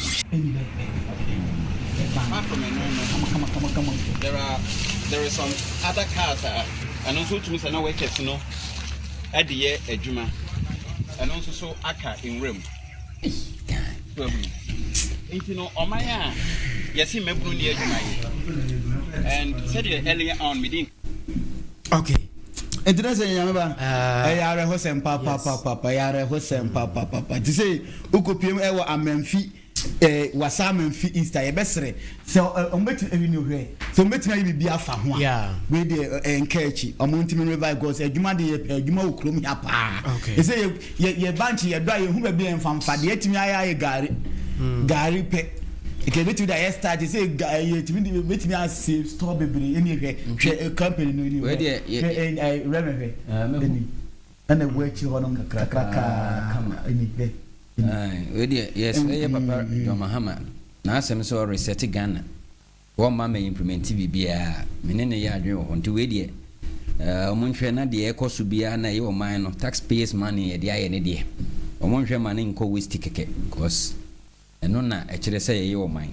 Apart from ɛno no, there is some other cars a ɛno nso wotumi sɛ na workers no ɛde yɛ adwuma. Ɛno nso so aka nwura mu. So ahunu. Nti no ɔman a yɛsi mmabunu ni adwuma yɛ. And sɛdeɛ earlier on medi Okay. Nti na sɛ nyame ba ɛyɛ awerɛhosɛm papapapa ɛyɛ awerɛhosɛm papapapa nti sɛ wokɔpiem ɛwɔ Amanfi ɛɛ Wasa Amanfi Easter yɛbɛsrɛ sɛ ɔmo bɛtumi ɛwi ne hwɛ sɛ ɔmo bɛtumi ayɛ biribi afa ho a wei deɛ ɛnka akyi ɔmo ntumi revive cause adwuma de yɛpɛ adwuma wɔ kurom ha paa ɛsɛ yɛ yɛ yɛ bankye yɛdɔ a yɛhu baabi a yɛmfa mfa deɛ ɛtumi ayɛ ayɛ gaari gaari pɛ nka ebetumi de ayɛ starch sɛ ɛyɛ etumi de ebetumi ase store bebree ɛni hwɛ hwɛ company no ɛni hwɛ hwɛ ɛ rɛmɛ hwɛ ɛni ɛna ɛwɔ akyire hɔ nom kakraka ɛni hwɛ. Wei deɛ yɛsrɛ yɛ papa John Mahama n'asɛm sɛ ɔresɛte Ghana wɔmma ma implement biribiara me ne ne yɛ adwene wɔ hɔ nti wei deɛ ɔmo nhwɛ na deɛ ɛkɔ so biara na ɛyɛ ɔman no taxpayers money yɛde ayɛ ne deɛ ɔmo nhwɛ ma ne nkɔ waste kɛkɛ cause ɛno na ɛkyerɛ sɛ yɛyɛ ɔman.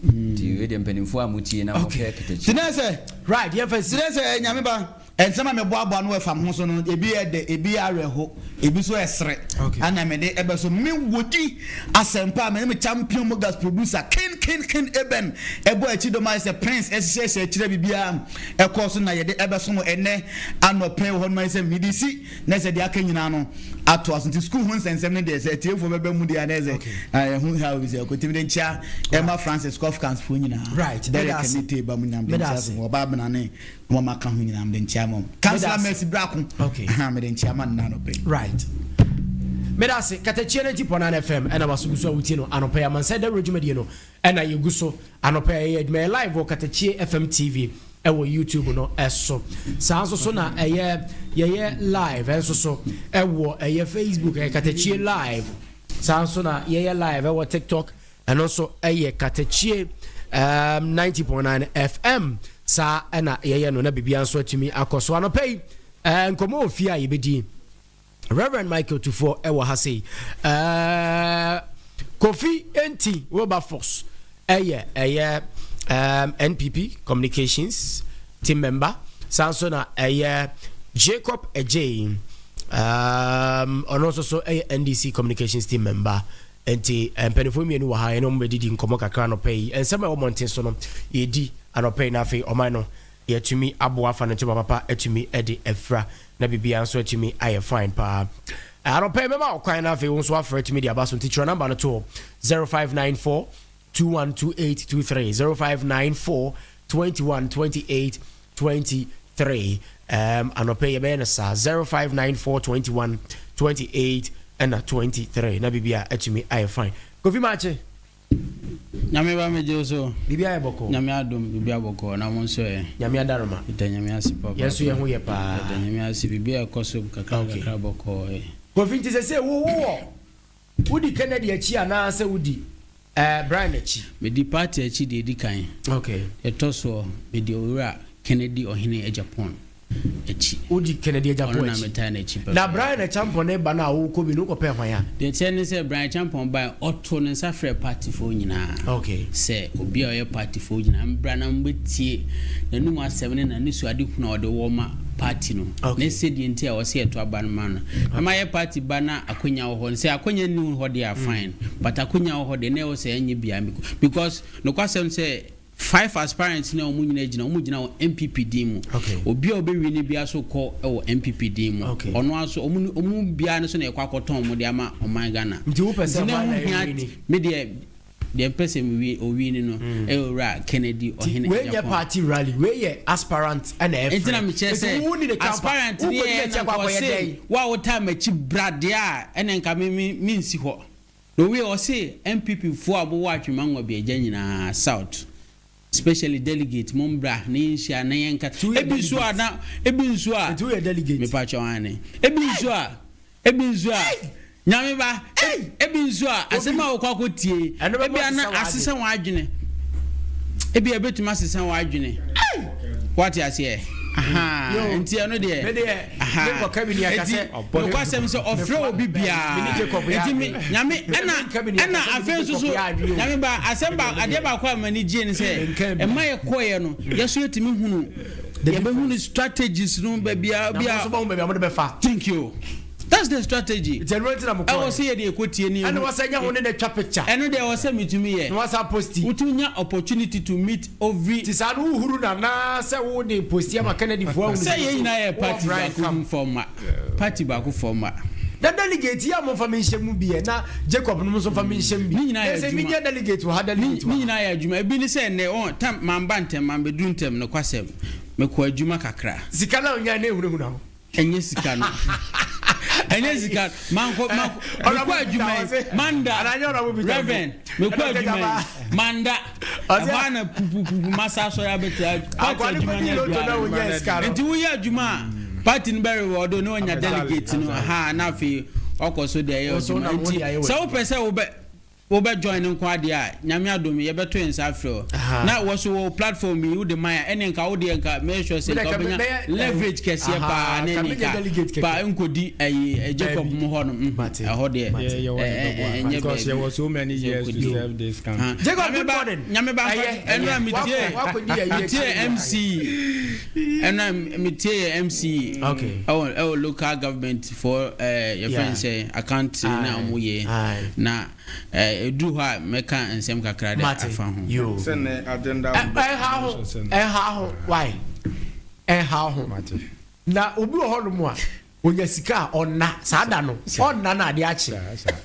Nti wei deɛ mpanimfoɔ a motie na mohwɛ katakyie. Tena sɛ. Right, yɛmfa nsi. Tena sɛ Nyame ba, nsɛm a meboaboa ano ɛfa me ho so no, ebi yɛ dɛ, ebi yɛ awerɛho, ebi nso yɛ sere. Ɛna mede ɛbɛso me wodi asɛmpa a me ne me champion mogas producer King King King Eben ɛbɔ akyi dɔm ayɛ sɛ Prince ɛhyehyɛhyɛ akyire biribiara ɛkɔɔ so na yɛde ɛbɛso mo ɛnɛ anɔpɛ wɔ hɔ nom ayɛ sɛ mede si na sɛ deɛ aka nyinaa no atoa so nti sukuu ho nsɛnsɛm no deɛ sɛ atiefoɔ bɛbɛ mu deɛ anɛ sɛ ɛho ha obi sɛ ɛkɔtumi de nkyia ɛma Francis Kofkans foɔ nyinaa right Derek ne Teba mu nyinaa mede nkyia so ɔba abena ne wɔn aka ho nyinaa mede nkyia ma wɔn Councilor Mercy Brako okay mede nkyia ma nna anɔpɛ right meda ase katakyie no 90.9 FM ɛna waso gu so a wotie no anɔpɛ yi amansɛ dawuro dwumadie no Ɛna yɛgu so anɔpa yi yɛyɛ adwuma yɛ live wɔ Katakyie FM TV ɛwɔ YouTube no ɛso. Saa nso so na ɛyɛ yɛyɛ live ɛnso so ɛwɔ ɛyɛ Facebook ɛyɛ Katakyie live. Saa nso na yɛyɛ live ɛwɔ TikTok ɛno nso ɛyɛ Katakyie um, 90.9 FM. Saa ɛna yɛyɛ no na biribiara nso atumi akɔ so anɔpa yi. Eh, nkɔmmɔ wɔ fie a yɛbɛdi. Reverend Michael Tufoɔ ɛwɔ ha sei. Uh, Kofi Enti Wilberforce ɛyɛ ɛyɛ um, NPP Communications team member. Saa nso na ɛyɛ Jacob Ejay um, ɔno nso so ɛyɛ NDC Communications team member. Nti eh, mpanimfoɔ mmienu wɔ ha yɛne wɔn bɛdidi nkɔmmɔ kakra anɔpa yi. Nsɛm a ɛwɔ mmɔnten so no yɛdi anɔpa yi na afei ɔman no Yɛatumi aboa afa no ntoma papa atumi de afira na biribiara nso atumi ayɛ fine paa. Anɔpa yi mɛma wo kwan na afei wo nso afrɛ atumi de aba so nti twerɛ namba no to hɔ 0594 212823 0594 21 28 23 um, anɔpa yi yɛbɛyɛ no saa 0594 21 28 ɛna 23 na biribiara atumi ayɛ fine. Kofi Makye. Nyame ba megye wo so. Biribi ayɛ bɔkɔɔ. Nyame adom biribi abɔkɔɔ na mo nso ɛ. Nyame adaroma. Yɛda Nyame ase papaapa. Yɛn nso yɛn ho yɛ paa. Yɛda Nyame ase biribi a ɛkɔ so kakra Okay. kakra bɔkɔɔ ɛ. Kofi nti sesei wo wo wɔ wodi Kennedy akyi anaa sɛ wodi eh, Brian akyi? Medi party akyi deɛ ɛdi kan. Okay. Deɛ ɛtɔ soɔ medi Owura Kennedy Ɔhene Agyapong. akyi. Wodi Kennedy Agyapong Ɔno na akyi. metaa n'akyi Na pɛpɛɛpɛ. Brian Acheampong ne ba no a wokɔ bi no wokɔpɛɛ hwan a? Deɛ ɛteɛ ne sɛ Brian Acheampong bae, ɔtoo ne nsa frɛɛ partyfoɔ nyinaa Okay. sɛ obi a ɔyɛ partyfoɔ nyinaa mbra na mbɛtie n'anum asɛm ne n'anisoadehunu a ɔde wɔ ma party no Okay. ne sɛdeɛ nti a ɛwɔ sɛ yɛto aba no ma no. Na mayɛ party ba na akwanya wɔ hɔ no, sɛ akwanya nni hɔ deɛ a fine, but akwanya wɔ hɔ deɛ na ɛwɔ sɛ ɛnyɛ biara because nokwasɛm sɛ Five aspirants no a wɔn nyinaa gyina, wɔn gyina wɔ NPP din mu. Okay. Obi a ɔbɛ wini biara so kɔ wɔ NPP din mu. Okay. Ɔno ara so, wɔn wɔn mu biara no so na yɛkɔ akɔtɔn wɔn de ama ɔman Ghana. Nti wopɛ sɛ Nti na hwan na ɛho hia ɛwini? me deɛ deɛ mpɛ sɛ me wi owini no ɛyɛ owura Kennedy Nti Ɔhene wei nyɛ Agyapong. party rally, wei yɛ aspirant ɛna ɛfrɛ. Nti na mekyerɛ Nti wo ni ne sɛ camp a, aspirant ne wokɔdi yɛ n'akyi na akɔ nka akɔyɛ ɔse dɛn? wo a wotaa m'akyi bra deɛ a ɛna nka me me mensi hɔ. Na owie ɔse NPP foɔ a mowɔ Atwema Nwabiagya nyinaa south specially delegate mo mbra na yɛnhyia na yɛnka Nti woyɛ ebi nso a delegate? na ebi nso a Nti woyɛ delegate? Mepakyɛw aane ebi nso a ebi nso a Nyame ba ebi nso a asɛm a wokɔ akɔ tie yi Ɛno bɛma ebi a na asesa asesa w'adwene ebi a ebetumi asesa w'adwene wate aseɛ ahaa nti ɛno deɛ ahaa eti nokwasɛm sɛ ɔfrɛ obi biara eti mi nyame ɛna ɛna afei nso so nyame ba asɛm ba adeɛ baako a m'ani gye ne sɛ ɛma yɛ kɔɛ no yɛso yɛtumi hunu yɛbɛhunu strategies no baabi a bi a thank you. That's the strategy. Nti ɛno nti na mo kɔɛ. Ɛwɔ sɛ yɛde ɛkɔ tie ne. Ɛna wasa nya ho ne na twa picture. Ɛno deɛ ɛwɔ sɛ metumi yɛ. Na wasa posti. Wotumi nya opportunity to meet every. Ti saa no wohuru no anaa sɛ wo de posti ama Kennedy foɔ ahunu sɛ yɛn nyinaa yɛ party baako mu fɔ mma. Party baako fɔ mma. Na delegate yi a mo nfa mi nhyɛ mu bi ɛ na Jacob nom nso nfa mi nhyɛ mu bi. Ne nyinaa yɛ adwuma. Ɛsɛ mi nyɛ delegate wɔ ha delegate wɔ ha. Ne nyinaa yɛ adwuma. Ebi ne sɛ nnɛ ɔn tam mamba ntɛm mambɛduru ntɛm nokwasɛm mekɔ adwuma kakra. Sika na onyae na ehunahuna wo. Ɛnyɛ sika no. Ɛnyɛ sika mankɔ mankɔ mekɔ adwuma yi manda reverend mekɔ adwuma yi manda ɛhɔ a na pupupupu masa asɔre abɛtɛ party adwuma no aduane nti woyɛ adwuma a party no bɛ reward ne wanya delegate no ha na afei ɔkɔ so de ɛyɛ adwuma nti sɛ wopɛ sɛ wobɛ. Wo bɛ join nko ara deɛ a, Nyame adom yɛbɛto yɛn nsa afrɛ wo. Na wɔ so wɔ platform yi wode man a, ɛneɛ nka wo deɛ nka mɛyɛ sure sɛ nka wobɛnya leverage kɛseɛ paa na ɛne nka pa nkɔdi ɛyi Jacob mo hɔ nom, ɛhɔ deɛ ɛnyɛ baabi sɛ kɔdi hɔ. Jacob good morning. Nyame ba nfa ɛnura metie metie MC ɛnura metie yɛ MC ɛwɔ ɛwɔ local government for ɛɛ yɛfrɛ no sɛ account na ɔmo yɛ na. Ɛduru hɔ a mɛka nsɛm kakra de afa ho. Yoo. Sɛ nɛ agenda Ɛ ɛnha ho ɛnha ho why ɛnha ho na obi wɔ hɔnom a onya sika a ɔnna saa da no ɔnna na adeɛ akye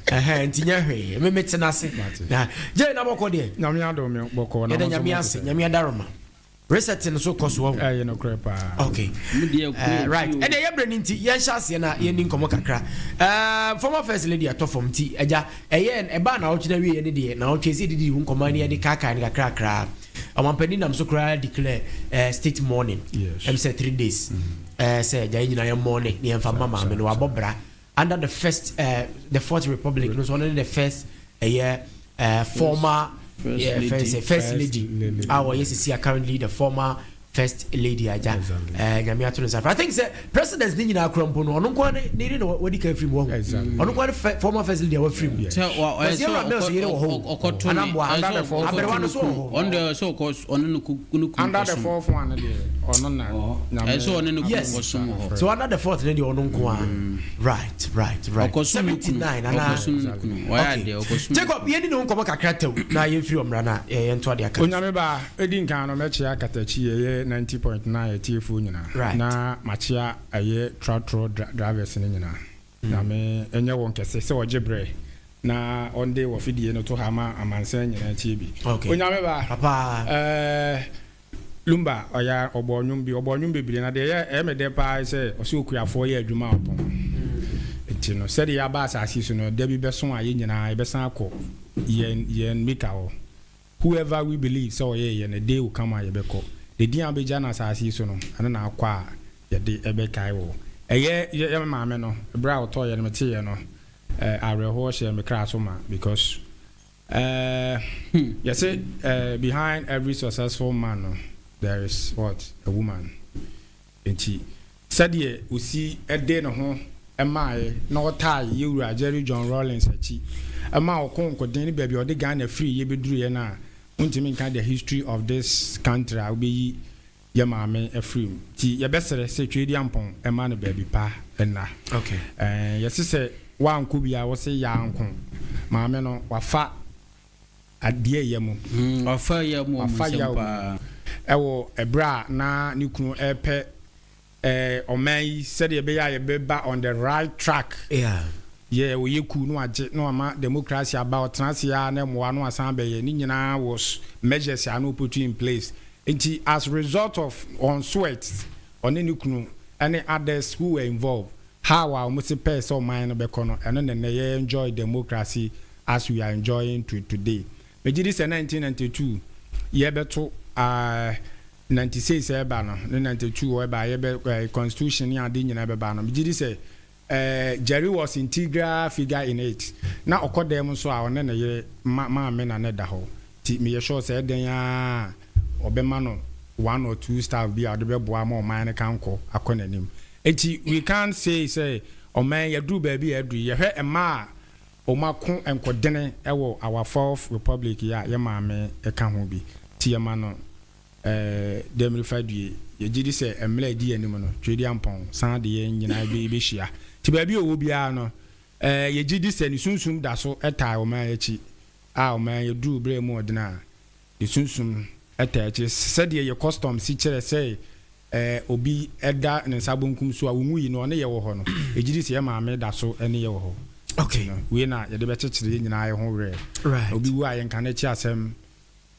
ɛhɛn nti nyɛ hwee me me tena ase na gye na bɔkɔ deɛ Nyame adom me bɔkɔ na yɛda Nyame ase Nyame adaroma. Reset no so kɔ so wahu. Ɛyɛ nokorɛ paa. Okay. Uh, right. Ɛnna ɛyɛ berɛ no nti yɛnhyɛ aseɛ na yɛnni nkɔmmɔ kakra. Uh, former first lady atɔ fam nti agya ɛyɛ ɛbaa na ɔtwe na wieɛ ne deɛ na ɔtwe sɛ didi ho nkɔmmɔ ne yɛde kaakae no kakrakra. Ɔmampanin nam so koraa declare uh, state mourning. Yes. Ɛm sɛ 3 days. Uh, sɛ agya yɛn nyinaa yɛ mourning ne yɛmfa ma maame no wabɔ bra under the first the fourth republic no so ɔno ne the first ɛyɛ former First yeah, lady. first, first lady lady. a wɔyɛ sisi a currently the former first lady agya. Exactly. Nyame ato no nsa. I think sɛ president ne nyinaa kora mpo no ɔno nko ara ne yere na wadi kan firi mu wahu. Exactly. Ɔno nko ara ne former first lady a wafiri mu. Sɛ wa ɔyɛ Kwasi sɛ Awura Mills yere wɔ hɔ o. ɔkɔto ne Anamboa. ɛyɛ sɛ Under the fourth Aberewa no so wɔ hɔ. Ɔno deɛ sɛ ɔkɔ ɔne ne ku ne kunu Under the kɔsom. fourth one deɛ ɔno na Nyame Ɛyɛ sɛ ɔne ne kunu Yes. kɔsom wɔ hɔ. So under the fourth ne deɛ ɔno nko ara. Right. Ɔkɔsom ne kunu. 79 anaa. Ɔkɔsom ne kunu. Ɔyɛ Okay. adeɛ ɔkɔsom ne Jacob kunu. yɛni ne ho nkɔmmɔ kakra tɛw na yɛmfiri ɔmmra na yɛnto adeɛ aka. Onyame ba, ɛdi nkan no mɛkyea Katakyi ɛyɛ 90.9 atiefoɔ nyinaa. Na makyea ɛyɛ trɔtrɔ drivers no nyinaa. Nyame ɛnyɛ wɔn kɛse sɛ ɔgye berɛ na ɔnde wɔ fidie no to ha ma amansan nyinaa tie bi. Onyame ba, Papa. Lumba ɔyɛ ɔbɔ nnwom bi, ɔbɔ nnwom bebree na deɛ ɛyɛ ɛyɛ me dɛ paa sɛ ɔsɛ okuafoɔ yɛ adwuma a ɔpɔn. Nti no sɛdeɛ yɛaba asase so no, da bi bɛso a yɛn nyinaa yɛbɛsan akɔ yɛn maker hɔ. Whoever we believe sɛ ɔyɛ yɛ no, day will come a yɛbɛkɔ. Ne din a wobɛgya no asase yi so no, ɛno na akɔ a yɛde ɛbɛkae wɔ. Ɛyɛ yɛ maame no, berɛ a ɔtɔeɛ no meteeɛ no, awerɛhoɔ hyɛɛ me kra so ma because yɛse behind every successful man no, there is what? A woman. Nti sɛdeɛ osi de ne ho maaeɛ na ɔtae yɛwura Jerry John Rawlings akyi ma ɔko nkoden ne baabi a ɔde Ghana firi yɛ bɛduruiɛ no a, wontumi nka the history of this country a wobɛyi yɛ maame afiri mu. Nti yɛbɛsrɛ sɛ Tweediampɔn mma no baabi pa nna. Yɛse sɛ woankɔ bi a wose yɛanko. Maame no wafa adeɛ ya mu. Wafa ya mu wɔ mu Wafa nsam yaw mu paa. ɛwɔ ɛberɛ a na ne kunu ɛrepɛ ɔman yi sɛdeɛ ɛbɛyɛ a yɛbɛba on the right track. Yɛ ɔyɛ coup na wagye na wama democracy aba, ɔtena ase ara na mmoa na wasan abɛyɛ. Ne nyinaa was measures a na ɔput in place. Nti as result of on sweat ɔne ne kunu ɛne others who were involved, how a wɔn se pɛɛ sɛ ɔman no bɛkɔ no, ɛno na nnɛ yɛ enjoy democracy as we are enjoying to today. Megye di sɛ 1992 yɛbɛto 96 ɛreba no ne 92 ɛreba yɛbɛ constitution ne ade nyinaa bɛba no, megye di sɛ Jerry was integral figure in it. Na ɔkɔ dan mu nso a ɔne ne yere ma maame na ne da hɔ. Nti meyɛ sure sɛ ɛdɛn ara a ɔbɛma no one or two staff bi a ɔde bɛboa ma ɔman no kankɔ akɔ n'anim. Nti we can't say sɛ ɔman yi yɛduru baabi a yɛaduru yi, yɛhwɛ mmaa a wɔn ako nkɔdene wɔ our fourth republic yi a yɛ maame ka ho bi. Nti yɛma no Dɛmirifa due. Yɛgye di sɛ mmerɛ a ɛdi yɛn anim no, Tweediampɔn san de yɛn nyinaa bɛhyia. Nti baabi a ɔwɔ biara no, yɛgye di sɛ ne sunsum da so taa ɔman yi akyi a ɔman yi duru berɛ a ɛmu ɔdene a, ne sunsum taa akyi. Sɛdeɛ yɛ custom si kyerɛ sɛ obi da ne nsa bonkum so a ɔnwui no, ɔne yɛ wɔ hɔ no, yɛgye di sɛ yɛn maame da so ne yɛ wɔ hɔ. Nti no, wei na yɛde bɛkyekyere yɛn nyinaa yɛ ho werɛ. Obi wu a, yɛnka n'akyi asɛm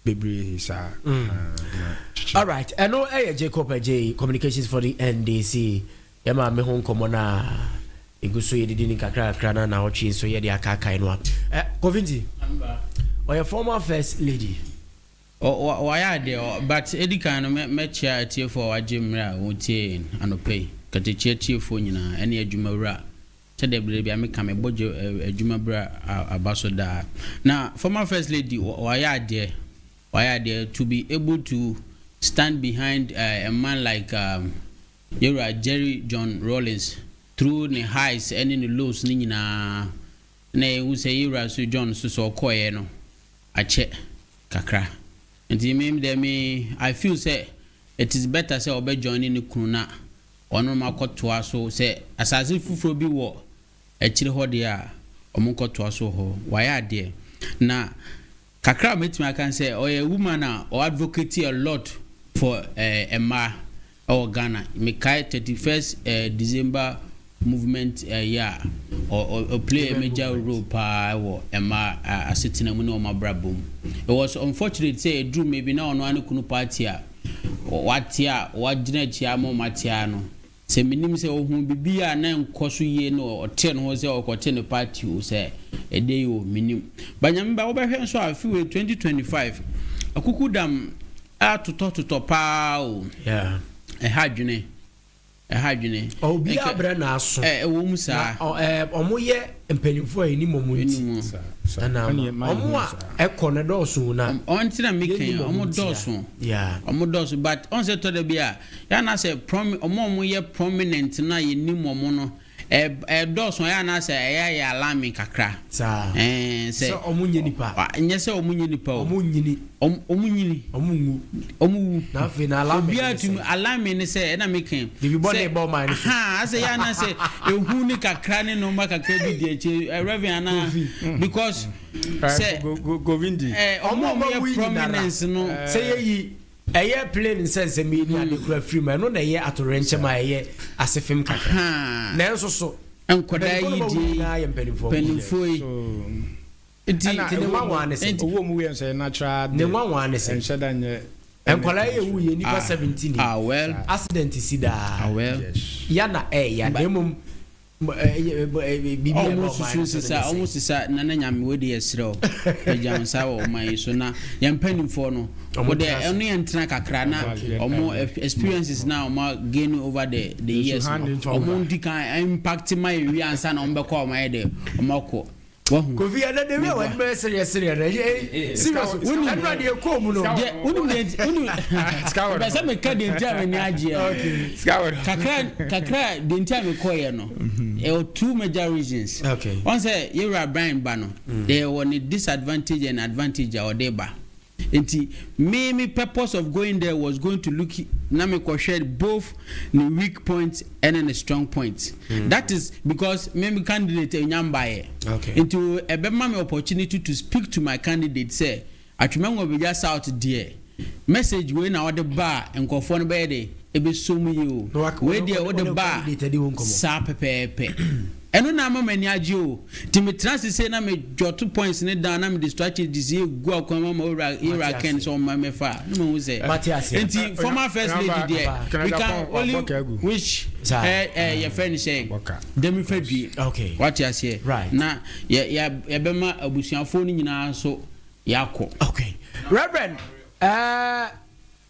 bebree saa. Alright, ɛno ɛyɛ Jacob Adjei, communications for the NDC. Yɛ maame ho nkɔmmɔ no a ɛgu so yɛdidi ne kakra kakra na naawɔtwe nso yɛde akaakae no a. Kofinti, ɔyɛ former first lady. Wayɛ adeɛ, but ɛdi kan no mɛkyea atiefoɔ a wagye mmerɛ a wɔtie yɛn anɔpa yi, katakyie atiefoɔ nyinaa ɛne adwumawura. Sɛdeɛ berɛ biara meka mebɔ gye adwuma berɛ a aba so daa. Na former first lady wayɛ adeɛ wayɛ adeɛ to be able to stand behind a man like yɛwura Jerry John Rawlings through ne highs ɛne ne lows no nyinaa na yɛhu sɛ yɛwura so John nso sɛ ɔkɔeɛ no akyɛ kakra nti me deɛ me I feel sɛ it is better sɛ ɔbɛ join ne kunu na Wɔnom akɔtoa so sɛ asase foforɔ bi wɔ akyire hɔ deɛ a, wɔn nkɔtoa so wɔ hɔ. Wayɛ adeɛ. Na kakra a mɛtumi aka ne sɛ, ɔyɛ woman a ɔ advocate a lot for mmaa wɔ Ghana. Mekae 31st December movement yi a, ɔ ɔ play a major role paa wɔ mmaa asetena mu ne wɔn abrabɔ mu. It was unfortunate sɛ ɛduru mmerɛ bi na ɔno ara ne kunu party a, Wate a wagyina akyi ama wɔn ate ara no, sɛ menim sɛ ɔhuu biribi a na ɛnkɔ so yie na ɔtee ne ho sɛ ɔrekɔte ne party o, sɛ ɛdeɛn o, mennim. But Nyame ba, wobɛhwɛ nso a, afe wei, 2025, akukudam atotɔtotɔ paa o. Yeah. Ɛha adwene. Ɛha adwene. Obiara brɛ n'aso. Ɛ ɛwɔ mu saa. Na ɔ ɛɛ wɔn yɛ mpanyinfoɔ a yɛnim wɔn nti. Ɛna ama wɔn a ɛkɔ no dɔɔso na. Wɔn ti na mi kɛn wɔn dɔɔso. Wɔn dɔɔso but wɔn sɛ tɔ da bi a yɛ ana sɛ promi wɔn a wɔn yɛ prominent na yɛnim wɔn no. Ɛdɔɔso ɛyɛ anaasɛ ɛyɛ ayɛ alarming kakra. Saa. Ɛɛ sɛ. Sɛ ɔmo nyɛ nipa. Nyɛ sɛ ɔmo nyɛ nipa o. Ɔmo nyini. Ɔmo nyini. Ɔmo nwu. Ɔmo wu. Na afei na alarming ne sɛ. Obiara tumi alarming ne sɛ ɛna mi kan. Bibi bɔ ne bɔ ɔman ne so. Ahaa asɛ yɛ anasɛ ehu ne kakra ne nneɛma kakra bi di akyire Reverend anaa. Kofi. Because sɛ. Govindi. Ɛɛ ɔmo a ɔmo yɛ prominence no. Sɛ yɛ yi. Ɛyɛ plane nsɛnsɛm yi ne ade kura firi mu ɛno na ɛyɛ atoyerɛnkyɛm a ɛyɛ asefem kakra. Nanso so nkwadaa yi die nyinaa yɛ mpanimfoɔ. Mpanimfoɔ yi. Nti ne nwanwa ne sɛ. Owó mu yɛ nso yɛ natural. Ne nwanwa ne sɛ. Ɛnhyɛ da nyɛ. Nkwadaa yi ewu yɛ nipa 17 yi. Ah well. Accident si daa. Ah well. Ya na ɛɛya na emom. Ɔmo susu sesa ɔmo sesa nana nyame wei deɛ yɛsrɛ wo pagya wo nsa wɔ ɔman yi so na yɛn mpanimfoɔ no wo deɛ ɛno yɛn ntena kakra na ɔmo experiences na ɔmo gain over the the years no ɔmo ndi kan impact ma yɛ wie ansa na ɔmo bɛkɔ ɔmo ayɛ dɛ ɔmo akɔ. Wahu. Kofi ɛnɛ de wia wani bɛyɛ sereɛ sereɛ no ɛyɛ serious ɛnura deɛ kɔɔ mu no. Deɛ wonim deɛ nti wonim bɛ sɛ meka deɛ nti a m'ani agyeɛ kakra kakra deɛ nti a mekɔeɛ no ɛwɔ two major reasons. Wɔn sɛ yɛwura Brian ba no deɛ ɛwɔ ne disadvantage and advantage a ɔde ba. Nti me me purpose of going there was going to look na me kɔhwɛ both ne weak point ɛne ne strong point. Mm. That is because me me candidate enya mbaeɛ. Okay. Nti ɛbɛma me opportunity to speak to my candidate sɛ Atwema-Nwabiagya South deɛ message wei na ɔde ba a nkurɔfoɔ no bɛyɛ de ɛbɛsɔ mu yie o. Wei deɛ wode ba a saa pɛpɛɛpɛ. Ɛno na ama m'ani agye o. Nti me tena ase sei na me jot points no down na mede strategies yi egu akwan mu ama owura yɛwura Ken sɛ ɔmma mɛfa a na mahu sɛ nti former first lady deɛ we can only wish ɛ ɛ yɛfrɛ no sɛ Demi Fadwie wate aseɛ na yɛ yɛ yɛbɛma abusuafoɔ no nyinaa nso yɛakɔ. Okay Reverend uh,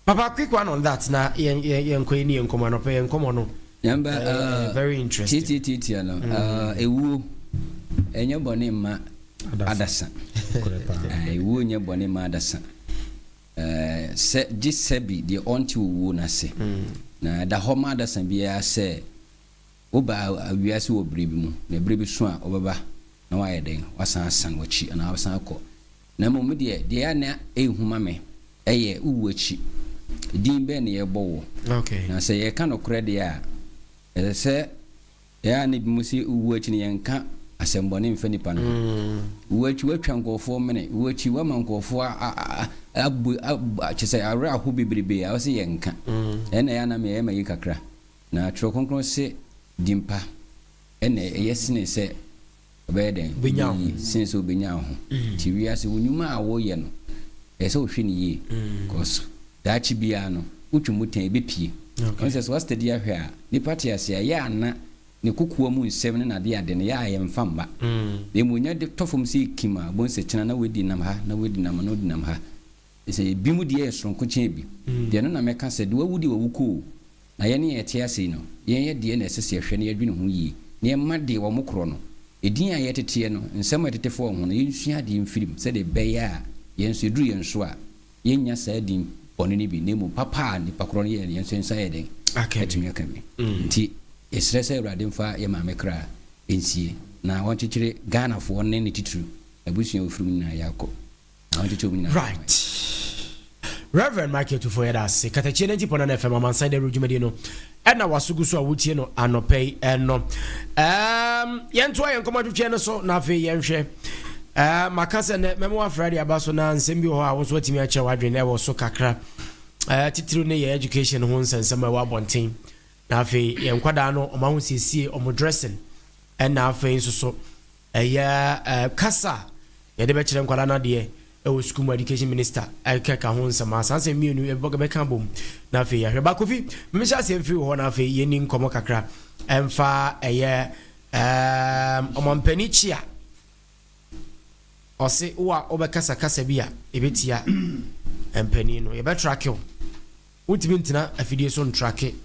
Papa quick one on that na yɛn yɛn yɛn kɔ yɛn ni yɛn nkɔmɔ anɔpɛ yɛn nkɔmɔ no. Nyamba uh, very interesting. Tiatiatia no mm. uh, ewuo ɛnyɛ bɔne mma adasa. Ewuo nyɛ bɔne mma adasa. Uh, sɛ gye sɛbi deɛ ɔnte owuo no ase. Mm. Na ɛda hɔ ma adasa biara sɛ woba wiase wɔ bere bi mu na bere bi so a wobɛba na wayɛ dɛn wasan asan w'akyi anaa wasan akɔ. Na mmom me deɛ, deɛ a na ɛyɛ hu ma me yɛ wo wu akyi. Din bɛn na yɛbɔ wo? Na sɛ yɛreka nokorɛ deɛ a, ɛsɛ sɛ ɛyɛ a na ebinom se wo wu akyi no yɛnka asɛmmɔne mfa nnipa no ho. Wo wu akyi woatwa nkurɔfoɔ mene, wo wu akyi woama nkurɔfoɔ abu, kyerɛ sɛ awerɛ aho bebrebe a, wose yɛnka. Ɛno na ɛyɛ a na me ɛyɛ me ayi kakra. Na Twerɛ Kronkron se din pa na ɛyɛ sene sɛ Ɔbɛyɛ dɛn? Obenya wo ho. Obeyi sen sɛ obenya wo ho. Nti wiase wo nnwuma a woyɛ no, ɛyɛ sɛ wohwɛ no yie. Cos daakye biara no, wotwe mu tɛn, ebepie. Wohu sɛ sɛ woastadi ahwɛ a, nipa te ase a, ɛyɛ a na ne kokoa mu nsɛm ne n'ade ade no, ɛyɛ a yɛmfa mma. Na mmom onya de tɔ fam sɛ ekim a, wobɛhu sɛ kyena na wadi nam ha, na wadi nam ha, na wadi nam ha. Sɛ ebinom deɛ yɛ soronko kyɛn ebi. Deɛ ɛno na mɛka sɛ, deɛ wawu deɛ wawu kɔ o. Na yɛn a yɛte ase yi no, yɛn yɛ deɛ na ɛsɛ sɛ yɛhwɛ na yɛdwene ho yie. Na yɛmma deɛ wɔn korɔ no, edin a yɛteteɛ no, nsɛm a yɛtete fa wɔn ho no, yɛnsua adeɛ mfiri mu sɛdeɛ ɛbɛyɛ a yɛn nso ɛduru yɛn so a, yɛnnya saa din bɔne no bi, na mmom papa a nnipa korɔ no yɛeɛ no, yɛn nso yɛn nsa ayɛ dɛn? Atumi aka bi. Nti yɛsrɛ sɛ Awurade mfa yɛn maame kra nsie, na ɔnkyekyere Ghanafoɔ ne ne titiriw abusua a wɔfiri mu nyinaa yɛakɔ. Right. Reverend Michael Tufo yɛda ase. Katakyie 90.9 FM amansan dawuro dwumadie no ɛna waso gu so a wotie no anɔpa yi ɛno. Um, yɛntoa yɛn nkɔmmɔ twetweɛ no so na afei yɛnhwɛ. Uh, maka sɛ nɛ mɛma wafra de aba so na nsɛm bi wɔ hɔ a wo nso watumi akyerɛ w'adwene ɛwɔ so kakra. Uh, titiriw ne yɛ education ho nsɛnsɛm a ɛwɔ abɔnten. Na afei yɛn nkwadaa no ɔmo ahosiesie, ɔmo dressing ɛna afei nso so Ɛyɛ kasa a yɛde bɛkyerɛ nkwadaa no adeɛ wɔ sukuu mu education minister ɛkɛka ho nsɛm a saa nsɛm mmienu yɛbɛka abom na afei yɛahwɛ ba Kofi memehyɛ aseɛ mfiri wɔ hɔ na afei yɛni nkɔmmɔ kakra ɛmfa ɛyɛ ɔmampani kyia ɔse wo a wobɛkasa kasa bi a ɛbɛtia mpanin no yɛbɛtrake wo wontumi ntena afidie so ntrake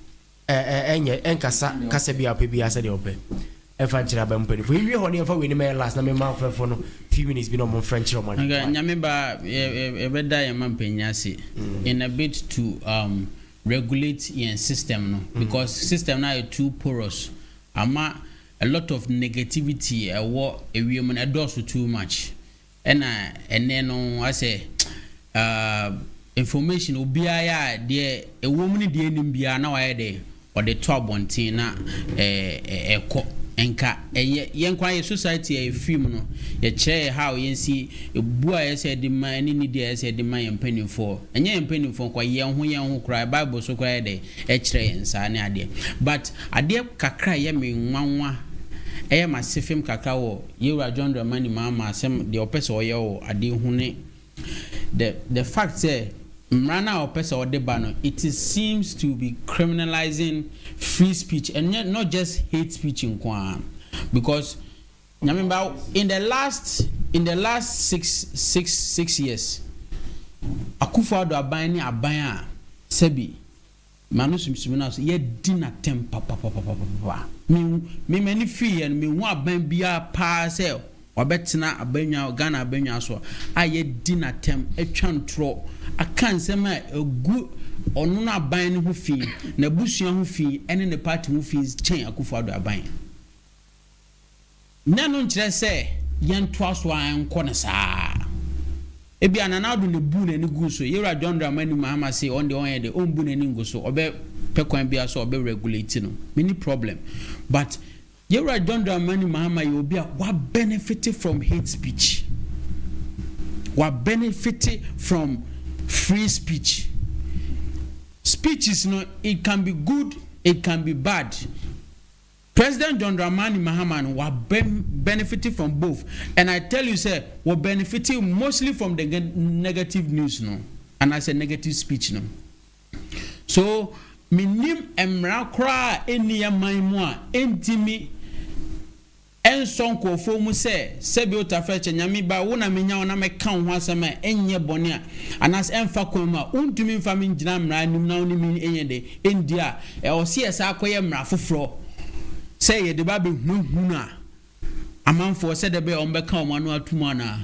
Ɛnyɛ, ɛnkasa kasa bi a wopɛ biara sɛdeɛ wopɛ. Ɛmfa nkyerɛ aba mu mpaninfoɔ. Yɛnwie hɔ no yɛmfa wei no mɛyɛ last na mema afrɛfoɔ no few minutes bi na wɔn mfrɛ nkyerɛ wɔn ade. Nka Nyame ba yɛbɛda yɛn mampanyin ase in a bit to um, regulate yɛn system no because system no ayɛ too porous ama a lot of negativity ɛwɔ ewiem no ɛdɔɔso too much. Ɛna ɛnɛ no asɛ uh, information obiara yɛ a deɛ ɛwɔ mu ne deɛ ɛnim biara na wayɛ dɛ ɔde to abɔnten na ɛkɔ nka ɛyɛ yɛn kwan yɛ society a yɛfiri mu no yɛkyerɛ yɛ how yɛnsi ebu a yɛsɛ yɛde ma ɛne nidi a yɛsɛ yɛde ma yɛn mpanimfoɔ ɛnyɛ yɛn mpanimfoɔ nkɔ yɛn ho yɛn ho koraa bible so koraa yɛ dɛ ɛkyerɛ yɛn saa ne adeɛ but adeɛ kakra yɛ me nwanwa ɛyɛ m'asefem kakra wɔ Yewura John Dramani Mahama asɛm deɛ ɔpɛ sɛ ɔyɛ wɔ adeɛ ho ne the the fact sɛ mmara no a ɔpɛ sɛ ɔde ba no it is seems to be criminalizing free speech ɛnyɛ not just hate speech nko ara because nyame ba in the last in the last 6 6 6 years Akufo Addo aban ne aban a sɛbi M'ano sumisumi no so yɛadi no atɛm papapapapapa. Me me m'ani fii yɛ no menhu aban biara paa sɛ wabɛtena abannwa Ghana abannwa so a yɛadi no atɛm atwa ntorɔ aka nsɛm a ɛgu ɔno no aban no ho fi, n'abusua ho fi ɛne ne party ho fi kyɛn Akufo Addo aban. Ná ɛno nkyerɛ sɛ yɛntoa so ara nkɔ no saa. Ebia Nana Addo na ebuu n'ani guu so. Yewura John Dramani Mahama se ɔno deɛ ɔnyɛ dɛ, ɔmbu n'ani ngu so, ɔbɛpɛ kwan biara so a ɔbɛ regulate no. Menni problem. But Yewura John Dramani Mahama yɛ obi a wa benefit from hate speech. Wa benefit from free speech. Speeches no, it can be good, it can be bad. President John Dramani Mahama no wa benefit from both and I tell you sɛ wɔ benefit mostly from the negative news no anaasɛ negative speech no. So mennim mmara koraa a ɛnni yɛn man mu a ɛntumi ɛnsɔ nkurɔfoɔ mu sɛ sɛbi otafɛkyɛ Nyame ba wo na menya wo na mɛka wo ho asɛm a ɛnyɛ bɔne a anaasɛ ɛmfa kwan mu a wontumi mfa me ngyina mmara anim na wo ne me nyɛ dɛ ɛndi a Ɛwɔ sɛ yɛsan kɔyɛ mmara foforɔ sɛ yɛde ba abɛhunahuna amanfoɔ sɛdeɛ ɛbɛyɛ a wɔbɛka wɔn ano atom anaa?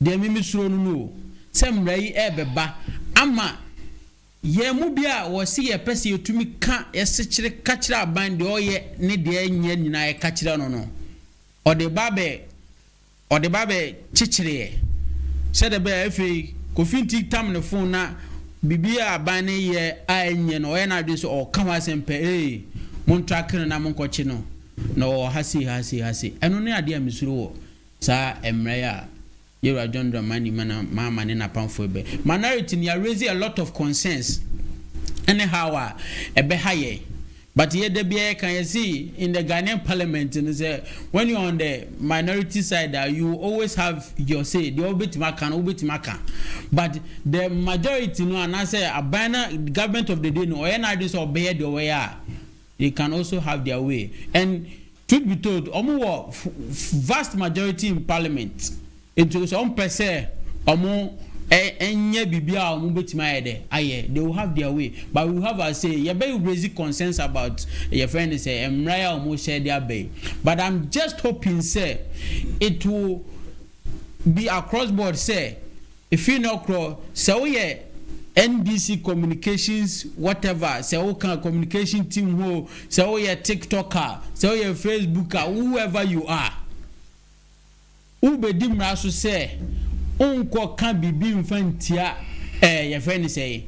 Deɛ me mesuro no no o, sɛ mmara yi ɛrebɛba ama yɛn mu bi a wɔse yɛpɛ sɛ yɛtumi ka yɛsekyere ka kyerɛ aban deɛ ɔyɛ ne deɛ ɛnyɛ nyinaa yɛka kyerɛ no no, ɔde ba abɛ Ɔde ba bɛ kyekyereɛ sɛdeɛ ɛbɛyɛ a afei Kofi nti tam ne fon na biribi a aban no yɛ a ɛnyɛ no ɔyɛ n'adwene sɛ ɔɔka ho asɛm pɛ ee montrake no na monkɔkye no na ɔwɔ ha sei ha sei ha sei. Ɛno ne adeɛ a mesuro wɔ saa mmerɛ yi a Yɛwura John Dramani Mahama ne n'apamfoɔ yi bɛ minority no yɛ raise a lot of concerns ɛne how a ɛbɛha yɛn. But yɛ da biara yɛka yɛse in the Ghanaian parliament no sɛ when you are on the minority side a you always have your say deɛ wobɛtumi aka no wobɛtumi aka but the majority no anaasɛ aban na government of the day no ɔyɛ n'adwene sɛ ɔbɛyɛ deɛ ɔbɛyɛ a they can also have their way and truth be told wɔn wɔ vast majority in parliament nti sɛ wɔn pɛ sɛ wɔn. Ɛnyɛ biribi a wɔn bɛtumi ayɛ dɛ ayɛ, they will have their way but we will have our say. Yɛbɛ raise concerns about yɛfrɛ no sɛ mmara yi a wɔn hyɛ de aba yi but I'm just hoping sɛ it will be across board sɛ ɛfiri nnɛ korɔ sɛ woyɛ NDC communications whatever sɛ woka communication team ho o, sɛ woyɛ tiktoker, sɛ woyɛ facebooker, whoever you are, Wobɛdi mmara so sɛ wonkɔka biribi mfa ntia ɛɛ yɛfrɛ no sɛn,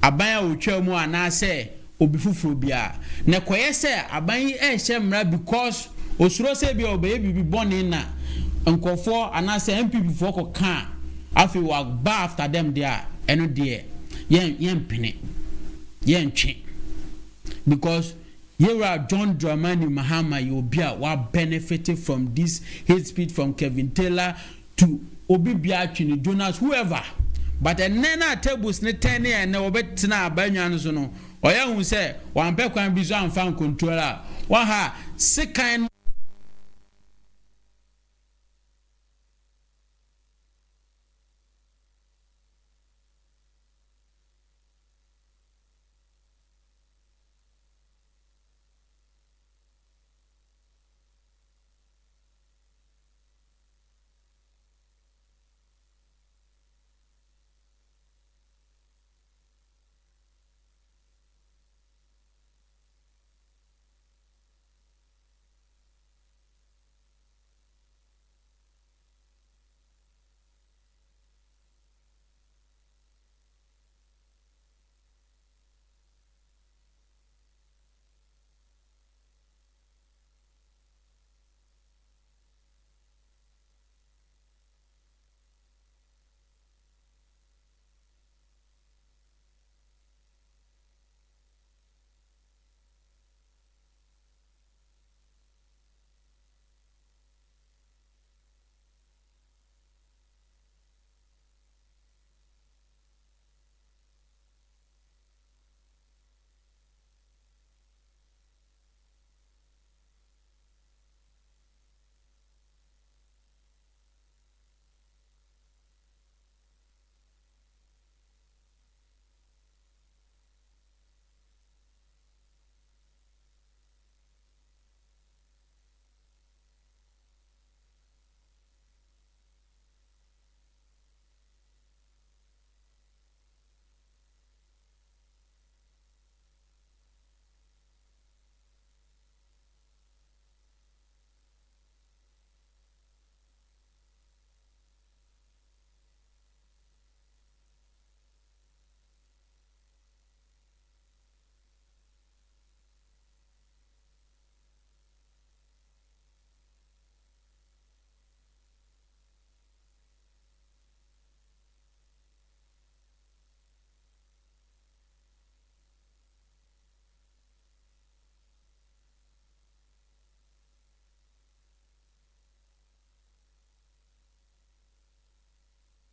aban a ɔtwaa mu anaasɛ obi foforɔ biara. Na ɛkɔyɛ sɛ aban yi rehyɛ mmara because ɔsuro sɛ ebia ɔbɛyɛ biribi bɔne na nkurɔfoɔ anaasɛ NPP foɔ kɔka a, afei waba after them deɛ a, ɛno deɛ yɛn yɛmpene, yɛntwe because Yewura John Dramani Mahama yɛ obi a wa benefit from this hate speech from Kevin Taylor to obi biara Twene Jonas whoever but ɛnnɛ no a tables no tɛn ne ɛnnɛ wɔbɛ tena abannwa no so no ɔyɛ hu sɛ wampɛ kwan bi so amfa ancontrol a waha sekan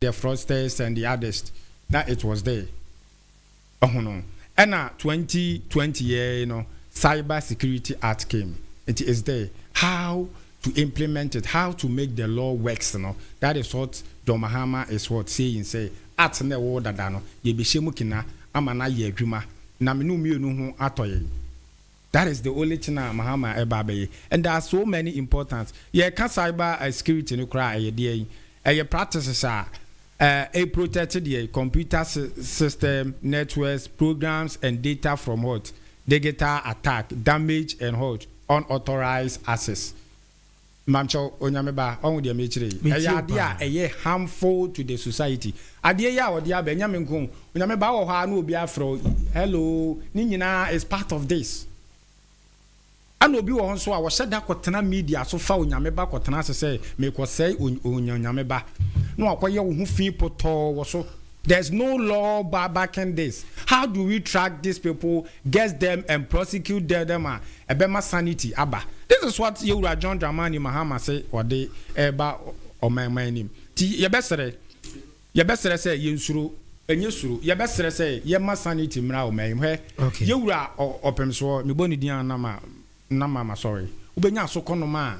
the fraudsters and the others na it was there ɔho no ɛna 2020 yɛ no cyber security act came it is there how to implement it how to make the law works no that is what John Mahama is what saying sɛ act na ɛwɔ dada no yɛbɛhyɛ mu kina ama no ayɛ adwuma na me ne mmienu ho atɔ yɛn. That is the only thing a Mahama ɛba abɛyɛ and there are so many important yɛka cyber security no koraa ɛyɛ deɛ yi ɛyɛ practices a ɛ protect deɛ computer system networks programs and data from what digital attack damage and what unauthorized access Mamkyɛw, Onyame ba, ɔho deɛ mekyerɛ yi, ɛyɛ adeɛ a ɛyɛ harmful to the society. Adeɛ yi a ɔde aba, ɛnyɛ me nko o, Onyame ba, wowɔ hɔ ara na obi afrɛ wo, hello, ne nyinaa is part of this. Ɛna obi wɔ hɔ nso a, ɔhyɛ da kɔtena media so fa Onyame ba kɔtena ase sɛ, merekɔsɛe Onyame ba, na wakɔyɛ wo ho fi pɔtɔɔ wɔ so. There's no law backing this. How do we track these people, get them and prosecute them a ɛbɛma sanity aba? This is what Yewura John Dramani Mahama se ɔde reba ɔmanman anim. Nti yɛbɛsrɛ, yɛbɛsrɛ sɛ yɛnsuro, ɛnyɛ suro, yɛbɛsrɛ sɛ yɛma sanity mmra ɔman yi mu. Hwɛ, Yewura Ɔpemsoɔ, mebɔ ne din a na ma, na ma masɔre. Wobɛnya asokɔnom a,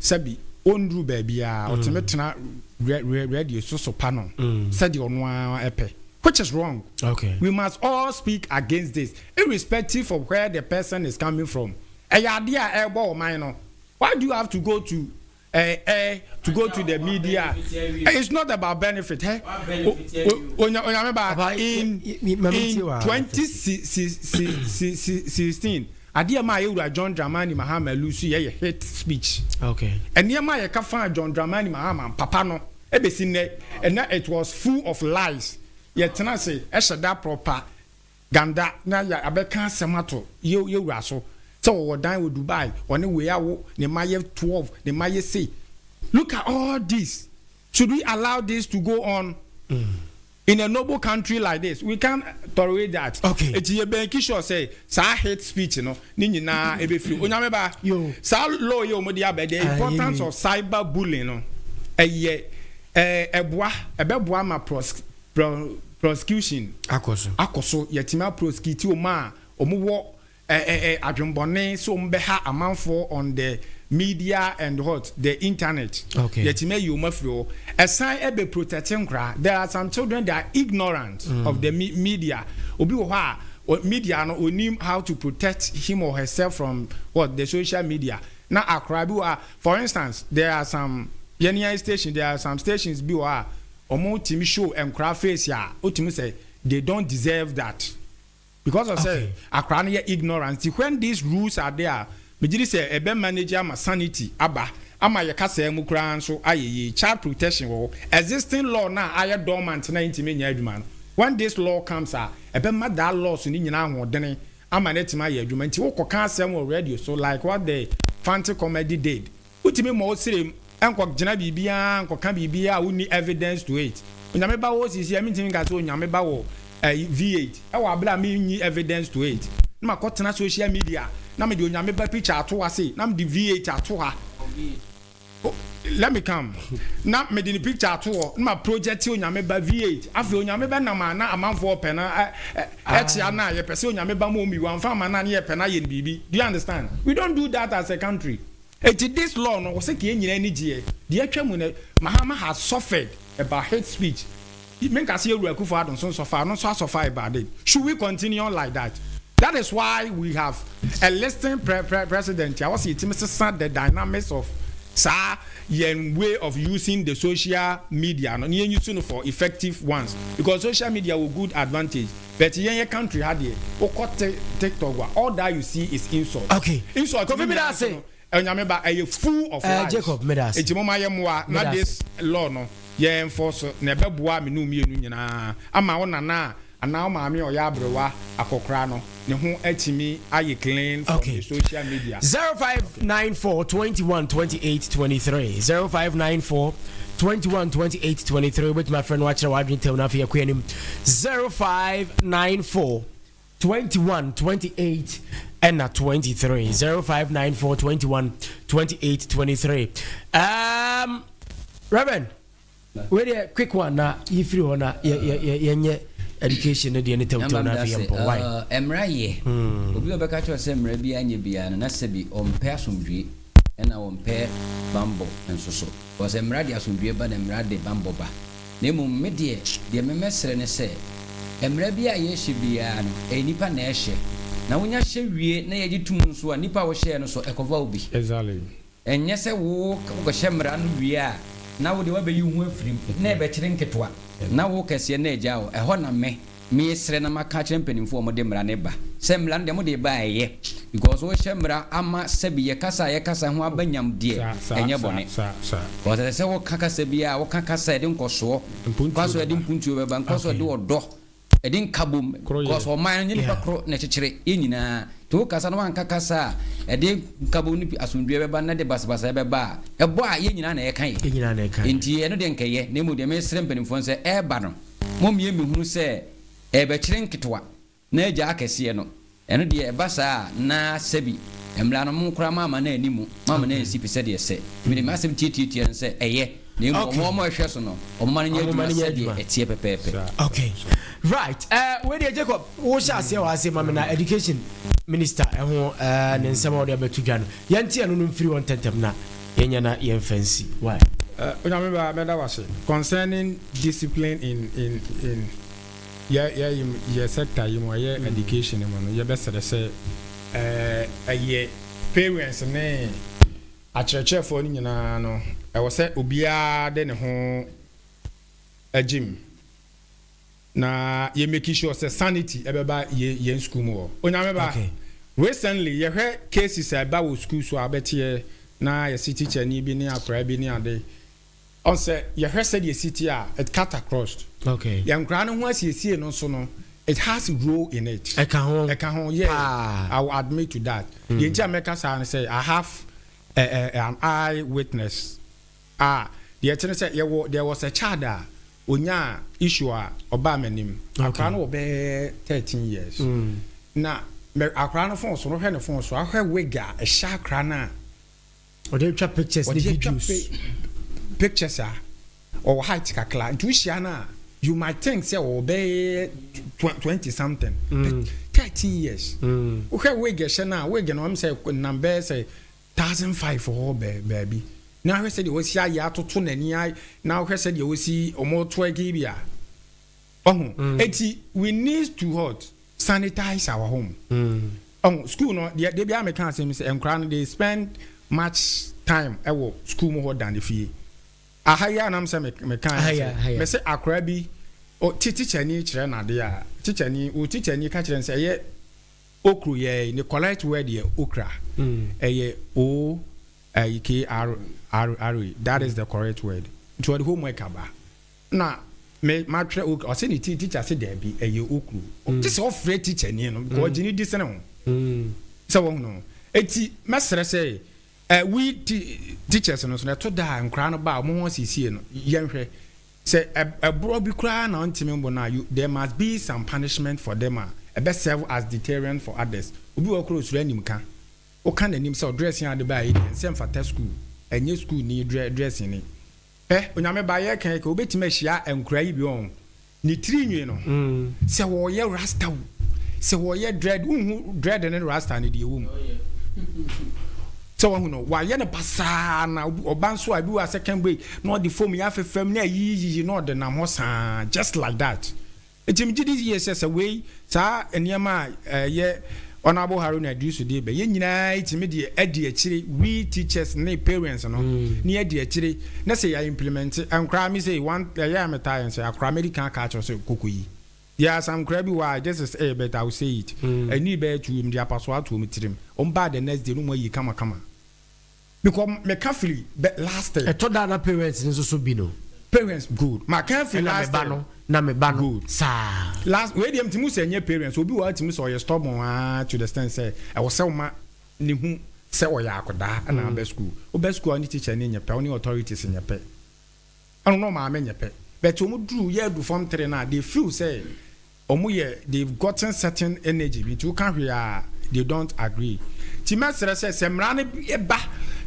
sɛbi. Ɔnnuru baabiara, ɔtumi tena radio so sopa no sɛdeɛ ɔno ara pɛ, which is wrong. Okay. We must all speak against this irrespective of where the person is coming from. Ɛyɛ adeɛ a ɛrebɔ ɔman no. Why do you have to go to eh, eh, to go to the media? It's not about benefit. Eh? Onyame ba in in 2016 Adeɛ a ɛmaa yɛwura John Dramani Mahama lusu yɛ yɛ hate speech. Okay. Nneɛma a yɛka faa John Dramani Mahama papa no bɛsi nnɛ, ɛnɛ it was full of lies. Yɛtena ase hyɛ da proper ganda na yɛabɛka asɛm ato yɛ yɛwura so sɛ ɔwɔ dan wɔ Dubai, ɔne wei awo, ne mma yɛ 12, ne mma yɛ sei. Look at all this. Should we allow this to go on? In a noble country like this, we can't tolerate that. Okay. Eti yɛ bɛnki sure sɛ saa hate speech no ne nyinaa ebefiri. Onyame ba, saa law yi a wɔde aba the ah, importance of cyber bullying no ɛyɛ ɛɛ ɛboa ɛbɛboa ma pros, pro, prosecution akɔ so akɔ so yɛtumi aprosecute wɔn a wɔn wɔ Ɛ ɛ adwenbɔne sɛ wɔn bɛha amanfoɔ on the media and what the internet. Okay. Yɛtumi ayi wɔn afiri hɔ. Ɛsan ɛbɛ protect nkoraa. There are some children that are ignorant mm. of the me media. Obi wɔ hɔ a media no onim how to protect him or herself from what the social media. Na akoraa bi wɔ a for instance there are some yɛn yɛn station there are some stations bi wɔ hɔ a wɔn tumi show nkoraa face a otumi sɛ they don't deserve that. Because of sɛ akwadaa no yɛ ignorant nti when these rules are there a, megye di sɛ ɛbɛ manage ama sanity aba ama yɛ kasaa mu koraa nso ayɛ yie. Child protection wɔ hɔ. Existing law no a ayɛ dormant no a ɛntumi nyɛ adwuma no, when this law comes a, ɛbɛma that laws no nyinaa ahoɔdene ama no atumi ayɛ adwuma. Nti wokɔka asɛm wɔ radio so like what the Fante comedy did, Wotumi ma wo serem nkɔ gyina biribiara nkɔka biribiara a wonni evidence to it. Onyame ba wɔ sisi a mentumi nka sɛ Onyame ba wɔ ɛyi V8 ɛwɔ abere a menni evidence to it. Na makɔ tena social media na mede Onyame ba picture ato ha sei na mede V8 ato ha. Let me come. Na mede ne picture ato hɔ na ma project Onyame ba V8. Afei Onyame bɛ nam a na amanfoɔ pɛ no ɛkyea no a yɛpɛ sɛ Onyame ba ma omi wamfa ama no a na yɛpɛ no ayɛ no biribi. Do you understand? We don't do that as a country. Enti this law no wɔsɛ ka yɛn nyinaa ani gyeɛ. Deɛ atwa mu no Mahama has suffered about hate speech. Menka sɛ Yɛwura Akufo Addo nso nsɔfa, ɔno nso asɔfa about it. Should we continue like that? That is why we have a listing pre pre president a wɔsɛ yɛtumi sesa the dynamics of saa yɛn way of using the social media no na yɛn use no for effective ones because social media wɔ good advantage but yɛn yɛ country ha deɛ wokɔ tiktok a all that you see is insult. Okay. Insult Kofi ni meda nyinaa ase. nso no Onyame ba ɛyɛ full of Eh, lies. Jacob meda ase. Enti momma yɛmmoa na Meda ase. this law no yɛ enforce na ɛbɛboa me ne wo mmienu nyinaa ama wo nana a anaa wo maame a ɔyɛ aberewa akɔkora no ne ho atumi ayɛ clean from Okay. the social media. 0594 21 28 23 0594 21 28 23 wobɛtumi afrɛ no wakyerɛ w'adwene tam no afei yɛkɔ anim 0594 21 28 ɛna 23 0594 21 28 23 um, Reverend wei deɛ quick one na yɛfiri hɔ na yɛnyɛ education no deɛ ne tɛwtɛw no afei yɛmpɔ why uh, mmara yɛ hmm. obi a ɔbɛka kyerɛ sɛ mmara bi anyɛ biara no na sɛbi ɔmpɛ asomdwie ɛna ɔmpɛ bambɔ nso so wɔ sɛ mmara de asomdwie ba na mmara de bambɔ ba Na mmom me deɛ, deɛ memɛsrɛ ne sɛ, mmara biara a yɛhyɛ biara no, ɛyɛ nnipa na ɛhyɛ. Na wonya hyɛ wie na yɛgye tom nso a, nnipa a wohyɛɛ no so, ɛkɔfa wo bi. Exactly. Ɛnyɛ sɛ wo wokɔhyɛ mmara no wie a, na wo deɛ woabɛyi wo ho afiri mu, na ɛbɛkyere nketewa, na wo kɛseɛ no agyaa wo. Ɛhɔ na me, Mesrɛ na maka akyerɛ mpaninfoɔ a wɔde mmara no ba sɛ mmara no deɛ mode ba a ɛyɛ because wohyɛ mmara ama sɛbi yɛ kasa a yɛkasa ho aba nyam deɛ ɛnyɛ bɔne because ɛsɛ sɛ woka kasa biara woka kasa ɛde nkɔsoɔ nkɔsoɔ ɛde mpuntuo bɛba nkɔsoɔ ɛde ɔdɔ ɛde nkabom because ɔman no nyɛ nipa koro na ɛkyekyere yɛ nyinaa nti wo kasa no wanka kasa a ɛde nkabom ne asomdwoeɛ bɛba na ɛde basabasa bɛba a ɛbɔ a yɛ nyinaa na ɛka yɛ nti ɛno deɛ nkɛyɛ na mmom deɛ mesrɛ mpanimfoɔ sɛ ɛreba no Mommie mmehunu sɛ ɛrebɛkyere nketewa na agya akɛseɛ no. Ɛno deɛ ɛba saa a, na sɛbi mmara no mo koraa moamma no anni mu, moamma no ansi pi sɛdeɛ ɛsɛ. Nti mede m'asɛm tiatiatia no sɛ ɛyɛ, na mmom wɔn a wɔhwɛ so no, wɔmma no nyɛ adwuma sɛdeɛ ɛteɛ pɛpɛɛpɛ. Okay. Right. Uh, wei deɛ Jacob, wohyɛ aseɛ wɔ ase ma me na education minister ɛho uh, ne nsɛm a wɔde abɛto dwa no. Yɛnte ɛno no mfiri hɔ ntɛntɛm na. Yɛnyɛ na yɛmfa nsi. Why? Onyame ba mɛda wo ase concerning discipline in in in yɛ yɛ yɛ sector yi mu ɛyɛ education mu no yɛbɛsrɛ sɛ ɛyɛ parents ne akyerɛkyerɛfoɔ no nyinaa no ɛwɔ sɛ obiara de ne ho agyim na yɛ make sure sɛ sanity ɛbɛba yɛ yɛn school mu hɔ. Onyame ba, recently yɛhwɛ cases a ɛba wɔ school so a abɛteɛ na yɛsi teacher ni bi ne akwaraa bi ne ade ɔn sɛ yɛhwɛ sɛdeɛ esi te a it cut across. Yɛn nkwaraa no ho asiesie no nso no it has role in it. Ɛka ho. Ɛka ho yeah. I will admit to that. Deɛ nti a mɛka saa no sɛ I have a, a, an eye witness a deɛ ɛte ne sɛ yɛwɔ there was a child a onyaa issue a ɔbaa m'anim. Akwaraa no wɔ bɛyɛ 13 years. Na mɛ akwaraa no phone so no hwɛ ne phone so ahwɛ wig a ɛhyɛ akwaraa no a. Ɔde atwa pictures ne videos. Pictures a ɔwɔ height kakra nti wohyia no a you might think sɛ ɔwɔ bɛyɛ 20 something. But 13 years. Wohwɛ wig ɛhyɛ no a wig no ɔm sɛ nam bɛyɛ sɛ 1005 hɔ baabi. Na ahwɛ sɛdeɛ wɔsi ayɛ atoto n'ani na ahwɛ sɛdeɛ wɔsi wɔn to ɛgi bi a ɔho eti we need to what sanitize our home. Ɔho school no deɛ deɛ bi a meka asɛm sɛ nkwadaa no they spend much time ɛwɔ school mu hɔ dan ne fie aha yi anam sɛ meka sɛ mɛsɛ akwadaa bi o ti teacher ni kyerɛ n'ade a teacher ni o teacher ni ka kyerɛ no sɛ ɛyɛ okro yɛ ne correct word yɛ okra ɛyɛ o. Ɛyi K R R R E that is the correct word nti ɔde homework aba na me matwerɛ okra ɔsɛ ne ti teacher sɛ daabi ɛyɛ okro gye sɛ ɔfrɛ teacher ni no because ɔgye ne di sene ho sɛ wɔn no eti mɛsrɛ sɛ ɛ we ti teachers no so na ɛto da a nkwaraa no ba a wɔn ho asiesie no yɛnhwɛ sɛ ɛborɔ bi koraa na ɔntumi mbɔ no a there must be some punishment for them a ɛbɛ serve as deterrent for others obi wɔ koro osoro anim ka. Woka n'anim sɛ ɔdressing a ɔde baeɛ yi deɛ ɛnsɛ mfata school, ɛnyɛ school ni dressing ni. Hwɛ, Onyame ba yɛreka yi ka wobɛtumi ahyia nkoraa yi bi wɔn ne tiri nwi no, sɛ wɔyɛ rasta o, sɛ wɔyɛ dread, wonhu dread ne rasta no deɛ ɛwɔ mu. Sɛ wahu no, wayɛ no basaa na ɔba nso a ebi wɔ a second break na ɔde foam yɛ afefam na ayiyiyiyi na ɔde nam hɔ saa just like that. Enti megye di yiye sɛ sɛ wei, saa nneɛma a ɛyɛ Honourable Haruna Iddrisu de ba yi, yɛn nyinaa tumi de adi akyire, we teachers ne parents no, ne yɛadi akyire, na sɛ yɛ implement, nkoraa me sei, one, ɛyɛ a metaa yɛn sɛ, akoraa mɛdi kan aka akyerɛ sɛ koko yi. There are some nkoraa bi wɔ a, this is eh, but I will say it, ɛnii bɛyɛ tuu, mede apasoɔ ato wɔn tirim, wɔn baa the next day na wɔn ayi kama kama. Because meka firi bɛ last term. Ɛtɔ da a na parents no nso so bi no. Parents good maka firi last term. Ɛna me ba no na me ba no good saa. Last wei deɛ mtumi sɛ ɛnyɛ parents obi wɔ hɔ atumi sɛ ɔyɛ stubborn aa to the extent sɛ ɛwɔ sɛ woma ne hu sɛ ɔyɛ akodaa ɛna aba school woba school a wo ne teacher no nyɛ pɛ wo ne authorities nyɛ pɛ ɛna wo ne ɔmaame nyɛ pɛ but wɔn duru yɛ adu form 3 no a they feel sɛ Ɔmo yɛ they've gotten certain energy bi nti woka hwee a they don't agree. Nti mɛsrɛ sɛ sɛ mmara no ba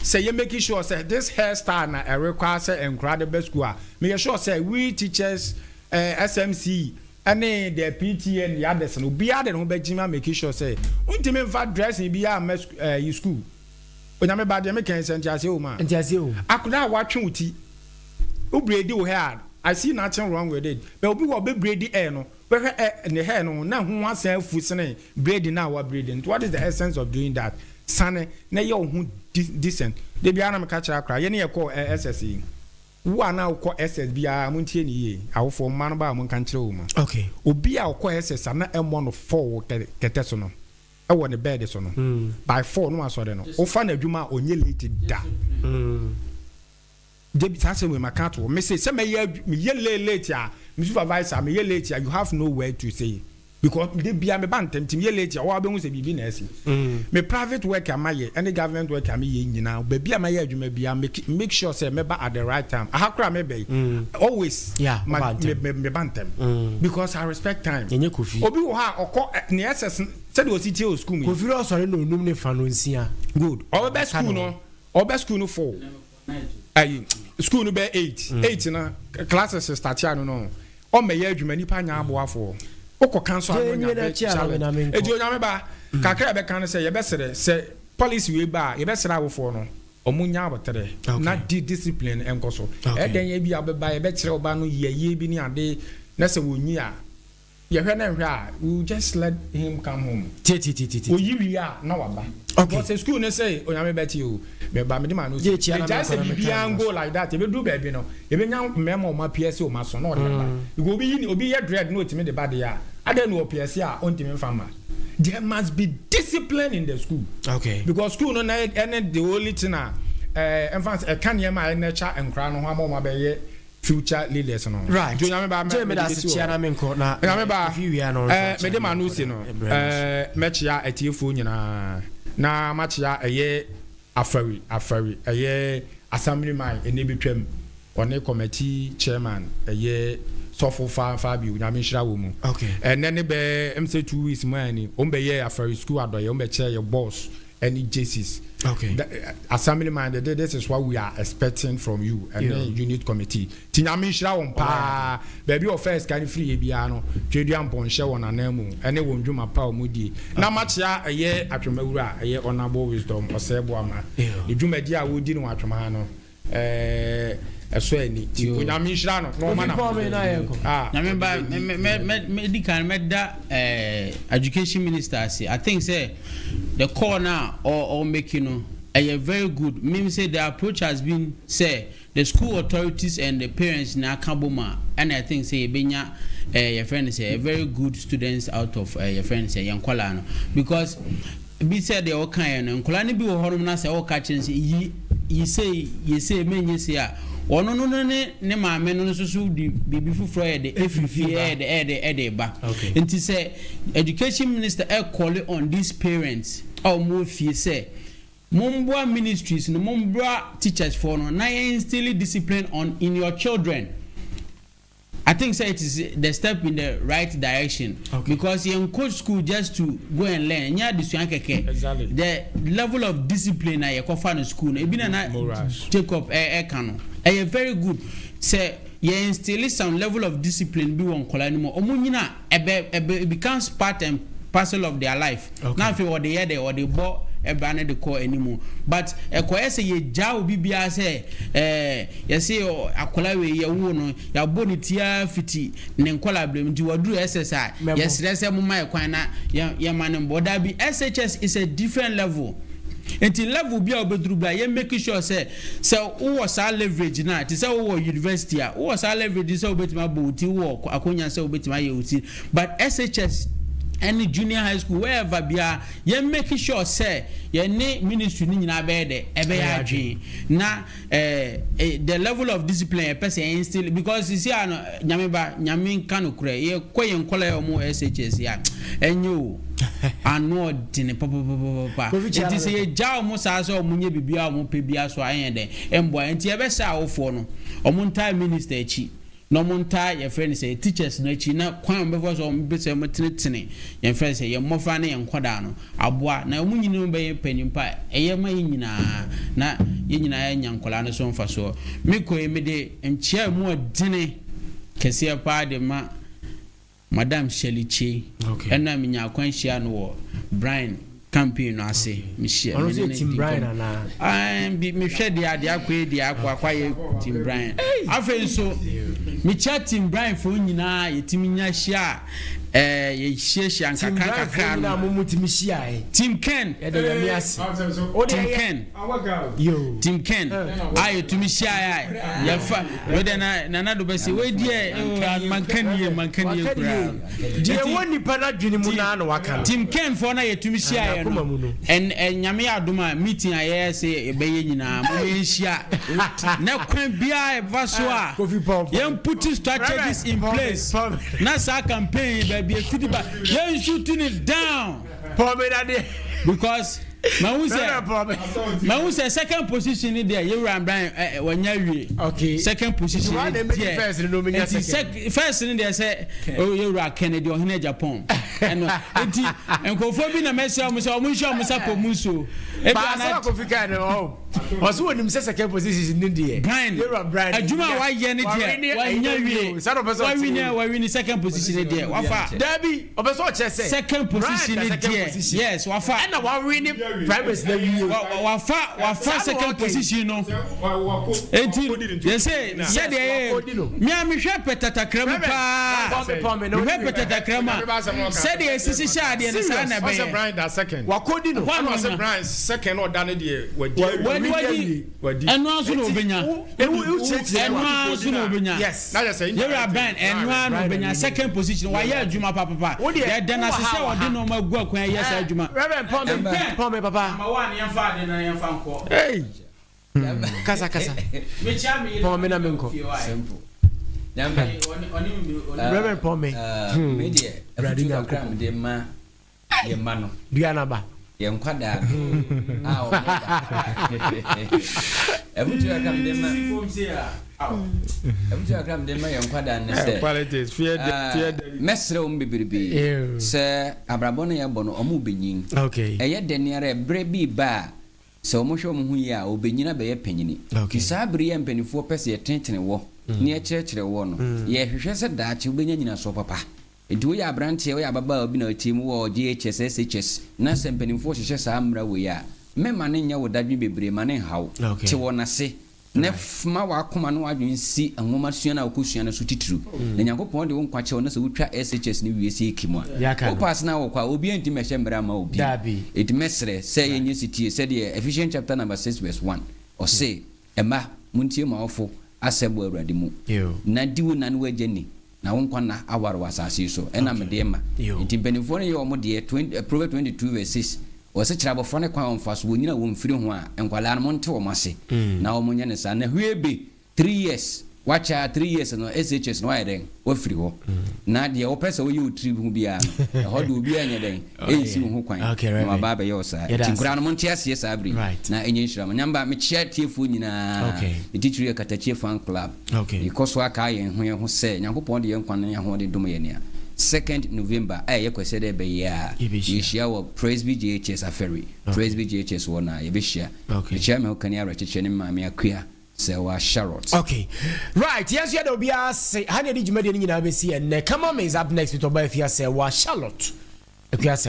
sɛ yɛ make sure sɛ this hair style na ɛ require sɛ nkwadaa de ba school a meyɛ sure sɛ we teachers, eh, SMC ɛne the PTA and the others no obiara de ne ho bɛgyim a make sure sɛ wontumi mfa dressing biara mma eh, yi school. Onyame ba deɛ meka yi sɛ nteaseɛ wɔ mu a. Nteaseɛ wɔ mu. Akwadaa a watwe wo ti wo braidi wo hair a I see nothing wrong with it but obi wɔ hɔ ɔbɛ braidi hair no wobɛhwɛ ɛ ne hair no ho na ho asan afu sene braidi no a wa braidi no nti what is the essence of doing that sane na yɛ wo ho decent da biara na meka kyerɛ akwadaa yɛne yɛkɔɔ ɛ SS yi wo a na wokɔ SS biara montie ne yie awofoɔ mma no ba a monka nkyerɛ wɔn mu Okay. obi a ɔkɔ SS a na ɛmmɔ no fɔɔ wɔ kɛtɛ so no wɔ ne bed so no by four no wasɔre no wofa no adwuma a ɔnyɛ late da dabi saa asɛm wei maka ato hɔ mese sɛ mɛyɛ meyɛ late late a me supervisor meyɛ late a you have no word to say because de bia meba ntɛm nti meyɛ late a wɔn abɛhu sɛ biribi na asi me private work a mayɛ ɛne government work a meyɛ nyinaa baabi a mayɛ adwuma bia make make sure sɛ mɛba at the right time aha koraa meba yi always Yeah, ma woba ntɛm. me me meba ntɛm because I respect time Ɛnyɛ Kofi. obi wɔ hɔ a ɔkɔ ɛ, ne SS Sɛdeɛ ɔsi tie wɔ sukuu mu yi. Kofi no ɔsɔre na onum ne fa no nsia. Good. Ɔbɛbɛ sukuu no ɔbɛ sukuu no four ayi sukuu no bɛ eight mm. eight na classes start ano no ɔmɛyɛ adwuma nipa nya aboafoɔ wokɔ kan so ano nya bɛ challenge eti onyame ba mm. kakra yɛbɛka no sɛ yɛbɛsrɛ sɛ policy wei ba a yɛbɛsrɛ awofoɔ no. Ɔmo nya aboterɛ na di discipline nkɔ so. Ɛdɛn ebia wobɛba yɛbɛkyerɛ wo ba no yiayie bi ne ade na sɛ ɔnyi a yɛhwɛ na nhwɛ a we will just let him come home. Tietitietiti. Oyi wie a na waba. Okay. Because sɛ school no sɛ Onyame bɛte o meba mede m'ano si. Gye kyia na Yɛgyae menkɔ sɛ na me biribiara time go no so. like that yɛbɛduru baabi no yɛbɛnya mmarima a wɔn apiɛse wɔn aso na ɔde aba. Because obi yi ne obi yɛ dread na ɔtumi de ba deɛ a adɛn na ɔpiɛse a ɔntumi mfa mma. There must be discipline in the school. Okay. Because school no na ɛne the only thing a ɛɛ ɛnfa sɛ ɛka nneɛma a ɛnɛkya nkora no ho ama wɔn abɛyɛ future leaders no. Right. Nti onyame ba Gye mɛ meda mede ase besi kyia hɔ. na menkɔ na Onyame ba kofi wia no nso ɛɛ akyia mede na ma no menkɔ si na no ɛbrɛ no so. ɛɛ mɛkyia atiefoɔ nyinaa na makyia ɛyɛ Afari Afari ɛyɛ assembly man ɛnɛ bi twam. Ɔne committee chairman ɛyɛ sɔfo fa Fabio Nyame nhyira wɔ mu. Okay. Ɛnɛ ne bɛ ɛm sɛ 2 weeks mu ani wɔn bɛ yɛ Afari school adɔyɛ wɔn bɛ kyerɛ yɛ boss ɛne jerseys. Okay. The, assembly man de this is what we are expecting from you ɛne Yeah. unit committee. Ti Nyame nhyira wɔn paa. Baabi ɔfɛ sika no firi yɛ biara no Tweduampɔn hyɛ wɔn anan mu ɛne wɔn dwuma pa wɔn die. Na makyea ɛyɛ Atwomawura ɛyɛ Honourable Wisdom Ɔsɛɛboama. Yeah. Ne dwumadi a wɔdi no wɔ Atwoma ha no ɛɛ ɛsɔ ani nti Onyame nhyira no na ɔma no ah Nyame ba me me me me di kan mɛda eh, education minister ase. I think sɛ the call na ɔ ɔ make no ɛyɛ very good. Mean sɛ the approach has been sɛ the school authorities and the parents na aka bom a ɛna I think sɛ yɛbɛnya eh, yɛfrɛ no sɛ a very good students out of eh, yɛfrɛ no sɛ yɛn nkɔlaa no because Bi sɛ deɛ wokaeɛ no, nkwadaa no bi wɔ hɔnom na sɛ woka kyerɛ no sɛ yi yi sei, yɛ sei, menyɛ sei a, ɔno no no ne ne maame no nso so de biribi foforɔ yɛ de ɛfiri fie ɛyɛ de ɛyɛ de ɛde ba. Nti sɛ education minister ɛkɔle on these parents a wɔn wɔ fie sɛ momboa ministries no, mombra teachers foɔ no na yɛn instill discipline on in your children. I think sɛ it is the step in the right direction okay. because yɛn kɔ school just to go and learn nyɛ adesua kɛkɛ exactly. the level of discipline na yɛkɔfa no school no ebi na na Jacob ɛka no ɛyɛ very good sɛ yɛn instill some level of discipline bi wɔ nkɔla no mu ɔmo nyina ɛbɛ ɛbɛ it becomes part and parcel of their life okay. na afei ɔde yɛ dɛ ɔde bɔ ɛbra no de kɔ anim but ɛkɔyɛ sɛ yɛgya obi biara sɛ ɛɛ yɛse akwadaa wei yɛwoo no yɛabɔ ne ti ara fiti ne nkwadaa berɛ mu nti waduru SS a yɛsrɛ sɛ momma yɛ kwan na yɛma no mbɔ daabi SHS is a different level nti level bi a wobɛduru bi a yɛ make sure sɛ sɛ wowɔ saa leverage no a te sɛ wowɔ university a wowɔ saa leverage sɛ wobɛtumi abɔ wo ti wowɔ akonya sɛ wobɛtumi ayɛ wo ti but SHS ɛne junior high school wherever biara yɛ make sure sɛ yɛne ministry no nyinaa bɛyɛ dɛ ɛbɛyɛ adwene na eh, eh, the level of discipline yɛpɛ sɛ instill because sisi a no nyame ba nyame nka no korɛ yɛkɔ yɛn nkɔla yɛ ɔmo SHS a ɛnyɛ o ano ɔdene papapapapa nti sɛ yɛgya ɔmo saa sɛ ɔmo nyɛ biribi a ɔmo pɛ biara so a ɛnyɛ dɛ ɛmboa nti yɛbɛsɛ awofoɔ no ɔmo ntaa minister akyi na ɔmo ntaa yɛfrɛ no sɛ teachers no akyi na kwan a ɔmo bɛfa so a ɔmo pɛ sɛ ɔmo tenetene yɛfrɛ no sɛ yɛn mmɔfra ne yɛn nkwadaa no aboa na ɔmo nyini ɔmo bɛyɛ panyin pa a ɛyɛ ma yɛn nyinaa na yɛn nyinaa yɛanya nkwadaa no so mfasoɔ. Me kɔ yi mede nkyea a emu ɔdene kɛseɛ paa de ma Madam Shirley Kyei. Okay. Ɛna menya akwan hyia no wɔ Brian campaign no ase. Mehyia Ɔno me nso ne yɛ no Team di Brian nkɔmmɔ. anaa? Ah, bi mehwɛ deɛ adeɛ akɔ yi deɛ akɔ akɔ ayɛ Team Brian. Afei nso mekyia Team Brian foɔ nyinaa yɛtumi nya hyia a ɛɛ yɛhyiahyia Team nkakra Brian foɔ nkakra nyinaa no. mo mo tumi hyiae. Team Ken. Yɛda Nyame ase. Wo deɛ Team yɛ- Ken. Yo. Team Ken a yɛtumi hyiae a yɛfa wei deɛ na Nana do bɛse wei deɛ oh, manka ni yie manka ni yie Waka ni koraa. yie. Deɛ Nti- ɛwɔ nipa n'adwene mu naa na waka no. Team Ken foɔ na yɛtumi hyiaeɛ N'akoma no mu no. ɛn ɛ Nyame yɛ adom a meeting a yɛyɛ sɛ yɛbɛyɛ nyinaa mo yɛnhyia na kwan biara yɛbɛfa so a Kofi Paul. yɛn put strategies in Paul, place Paul. na saa campaign yi baabi efidi ba yɛn shoot it down. Paul mi na deɛ. Because mahu sɛ Reverend Paul mi. mahu sɛ second position ni deɛ yɛwura Brian ɛ ɛ wanya wie. Okay. Second position Nti ni wɔn na emedi deɛ first no, ominya nti second. sec first ni deɛ sɛ o yɛwura Kennedy Ɔhene Japan ɛno nti nkurɔfoɔ bi na mɛsɛ wɔn sɛ wɔn nhyɛ wɔn nsa pɔ mu nsuo. Ebi Baasa ana na Kofi kan no ɔn. Ɔsɛ wɔnim sɛ second position ne deɛ. Brian, Yɛwura Brian. Adwuma a wayɛ ne deɛ wanya wie. Wawini a wawini second position ne deɛ wafa. Dabi, ɔpɛ sɛ ɔkyerɛ sɛ second position ne deɛ, yes, wafa. Ɛna wawini primaries na wie. Wafa second position no. Eti yɛsɛ sɛdeɛ yɛ mia mehwɛ pɛtɛtakra mu paa, mehwɛ pɛtɛtakra mu a, sɛdeɛ esisi hyɛ adeɛ no saa na ɛbɛyɛ. Brian da second. Wakɔdi no. Ɛna ɔsɛ Brian second ɔda ne deɛ wadi. Wadi wadi, ɛno nso na obenya, ɛno nso na obenya. Yɛwura Brian, ɛno ara na obenya second position. Wayɛ adwuma papapa, yɛda n'ase sɛ ɔde nneɛma gu akwan yɛ saa adwuma. Reverend Pɔnmi, Pɔnmi papa. Ama wa ne yɛnfa ade na yɛnfa nkɔ. Hey. Kasa kasa. Pɔnmi na mi nkɔ. Simple. Reverend Pɔnmi. Me deɛ, afutuo kakra a mede ma yɛn mma no. Dua n'aba. Yɛn nkwadaa a wɔn ba. Afutuo kakra mede ma. Afutuo kakra mede ma yɛn nkwadaa ne sɛ. Mɛsrɛ wɔn bebrebe sɛ abrabɔ no yɛbɔ no, wɔn bɛnyin. Ɛyɛ dɛ ne ara ɛbrɛ bi ba a, sɛ wɔhwɛ wɔn ho yie a, wɔbɛnyini abɛyɛ panyini. Nti saa bere yi a mpanimfoɔ pɛ sɛ yɛtenetene wɔ na yɛkyerɛkyerɛ wɔ no, yɛhwehwɛ sɛ daakye wobɛnya nyinasoɔ papa. Nti woyɛ aberanteɛ, woyɛ ababaawa bi na wotie mu wɔ JHS, SHS, na sɛ mpanimfoɔ hyehyɛ saa mmara wei a, mɛma no nyɛ wo dadwene bebree, ma no nha wo. Te wɔn ase, na ma w'akoma ne w'adwene nsi nwoma sua no a wokɔsua no so titiriw. Na Nyankopɔn de wo nkwa kyɛ wo na sɛ wotwa SHS no wie sɛ kim a, wo paase na wokɔ a, obiara ntumi mmɛhyɛ mmara mma wo bio. Enti mɛsrɛ sɛ yɛnyɛ setie sɛdeɛ Ephesians chapter number 6 verse 1, ɔse, Mma, montie mo awofo asɛm wɔ Awurade mu, na di wo na ne w'agya ni, na wo nkwa nna aware wɔ asase yi so, ɛna mede rema. Enti mpanimfoɔ no yɛ wɔn deɛ, Proverbs 22 verse 6, ɔse, Kyerɛ abɔfra no kwan a ɔmfa so, wɔnyini a wɔmfiri ho a, nkwadaa no, monte wɔn ase, na wɔnyɛ no saa. Na hwie be, 3 years, wakyɛ a 3 years no, SHS no wayɛ dɛn? Wafiri hɔ. Na deɛ wopɛ sɛ woyɛ wo tiri ho biara no, ɛhɔ de obiara nyɛ dɛn? Ɛnsi wo ho kwan na waba abɛyɛ wo saa. Nti nkoraa no, monte aseɛ saa bere yi, na ɛnyɛ nhyira mo. Nyamba, mekyea atiefoɔ nyinaa, ne titiri yɛ Katakyie Fan Club. Yɛkɔ so ara kae yɛn ho yɛn ho sɛ Nyankopɔn de yɛn nkwa ne yɛn ahoɔden dom yɛn a, Second November a ɛyɛ Kwasiada ɛbɛyɛ a, yɛhyia wɔ Presby JHS Afɛre, Presby JHS hɔ na yɛbɛhyia. Mekyea me hokani awerɛkyekyerɛ ne me maame Akua Sɛwa Charlotte. Okay. Right, yɛn nso yɛda obiara ase. Ha na yɛde dwumadie no nyinaa bɛsi ɛnnɛ. Kama me is up next with Ɔbaa Afia Sɛwa Charlotte. Akua Sɛwa.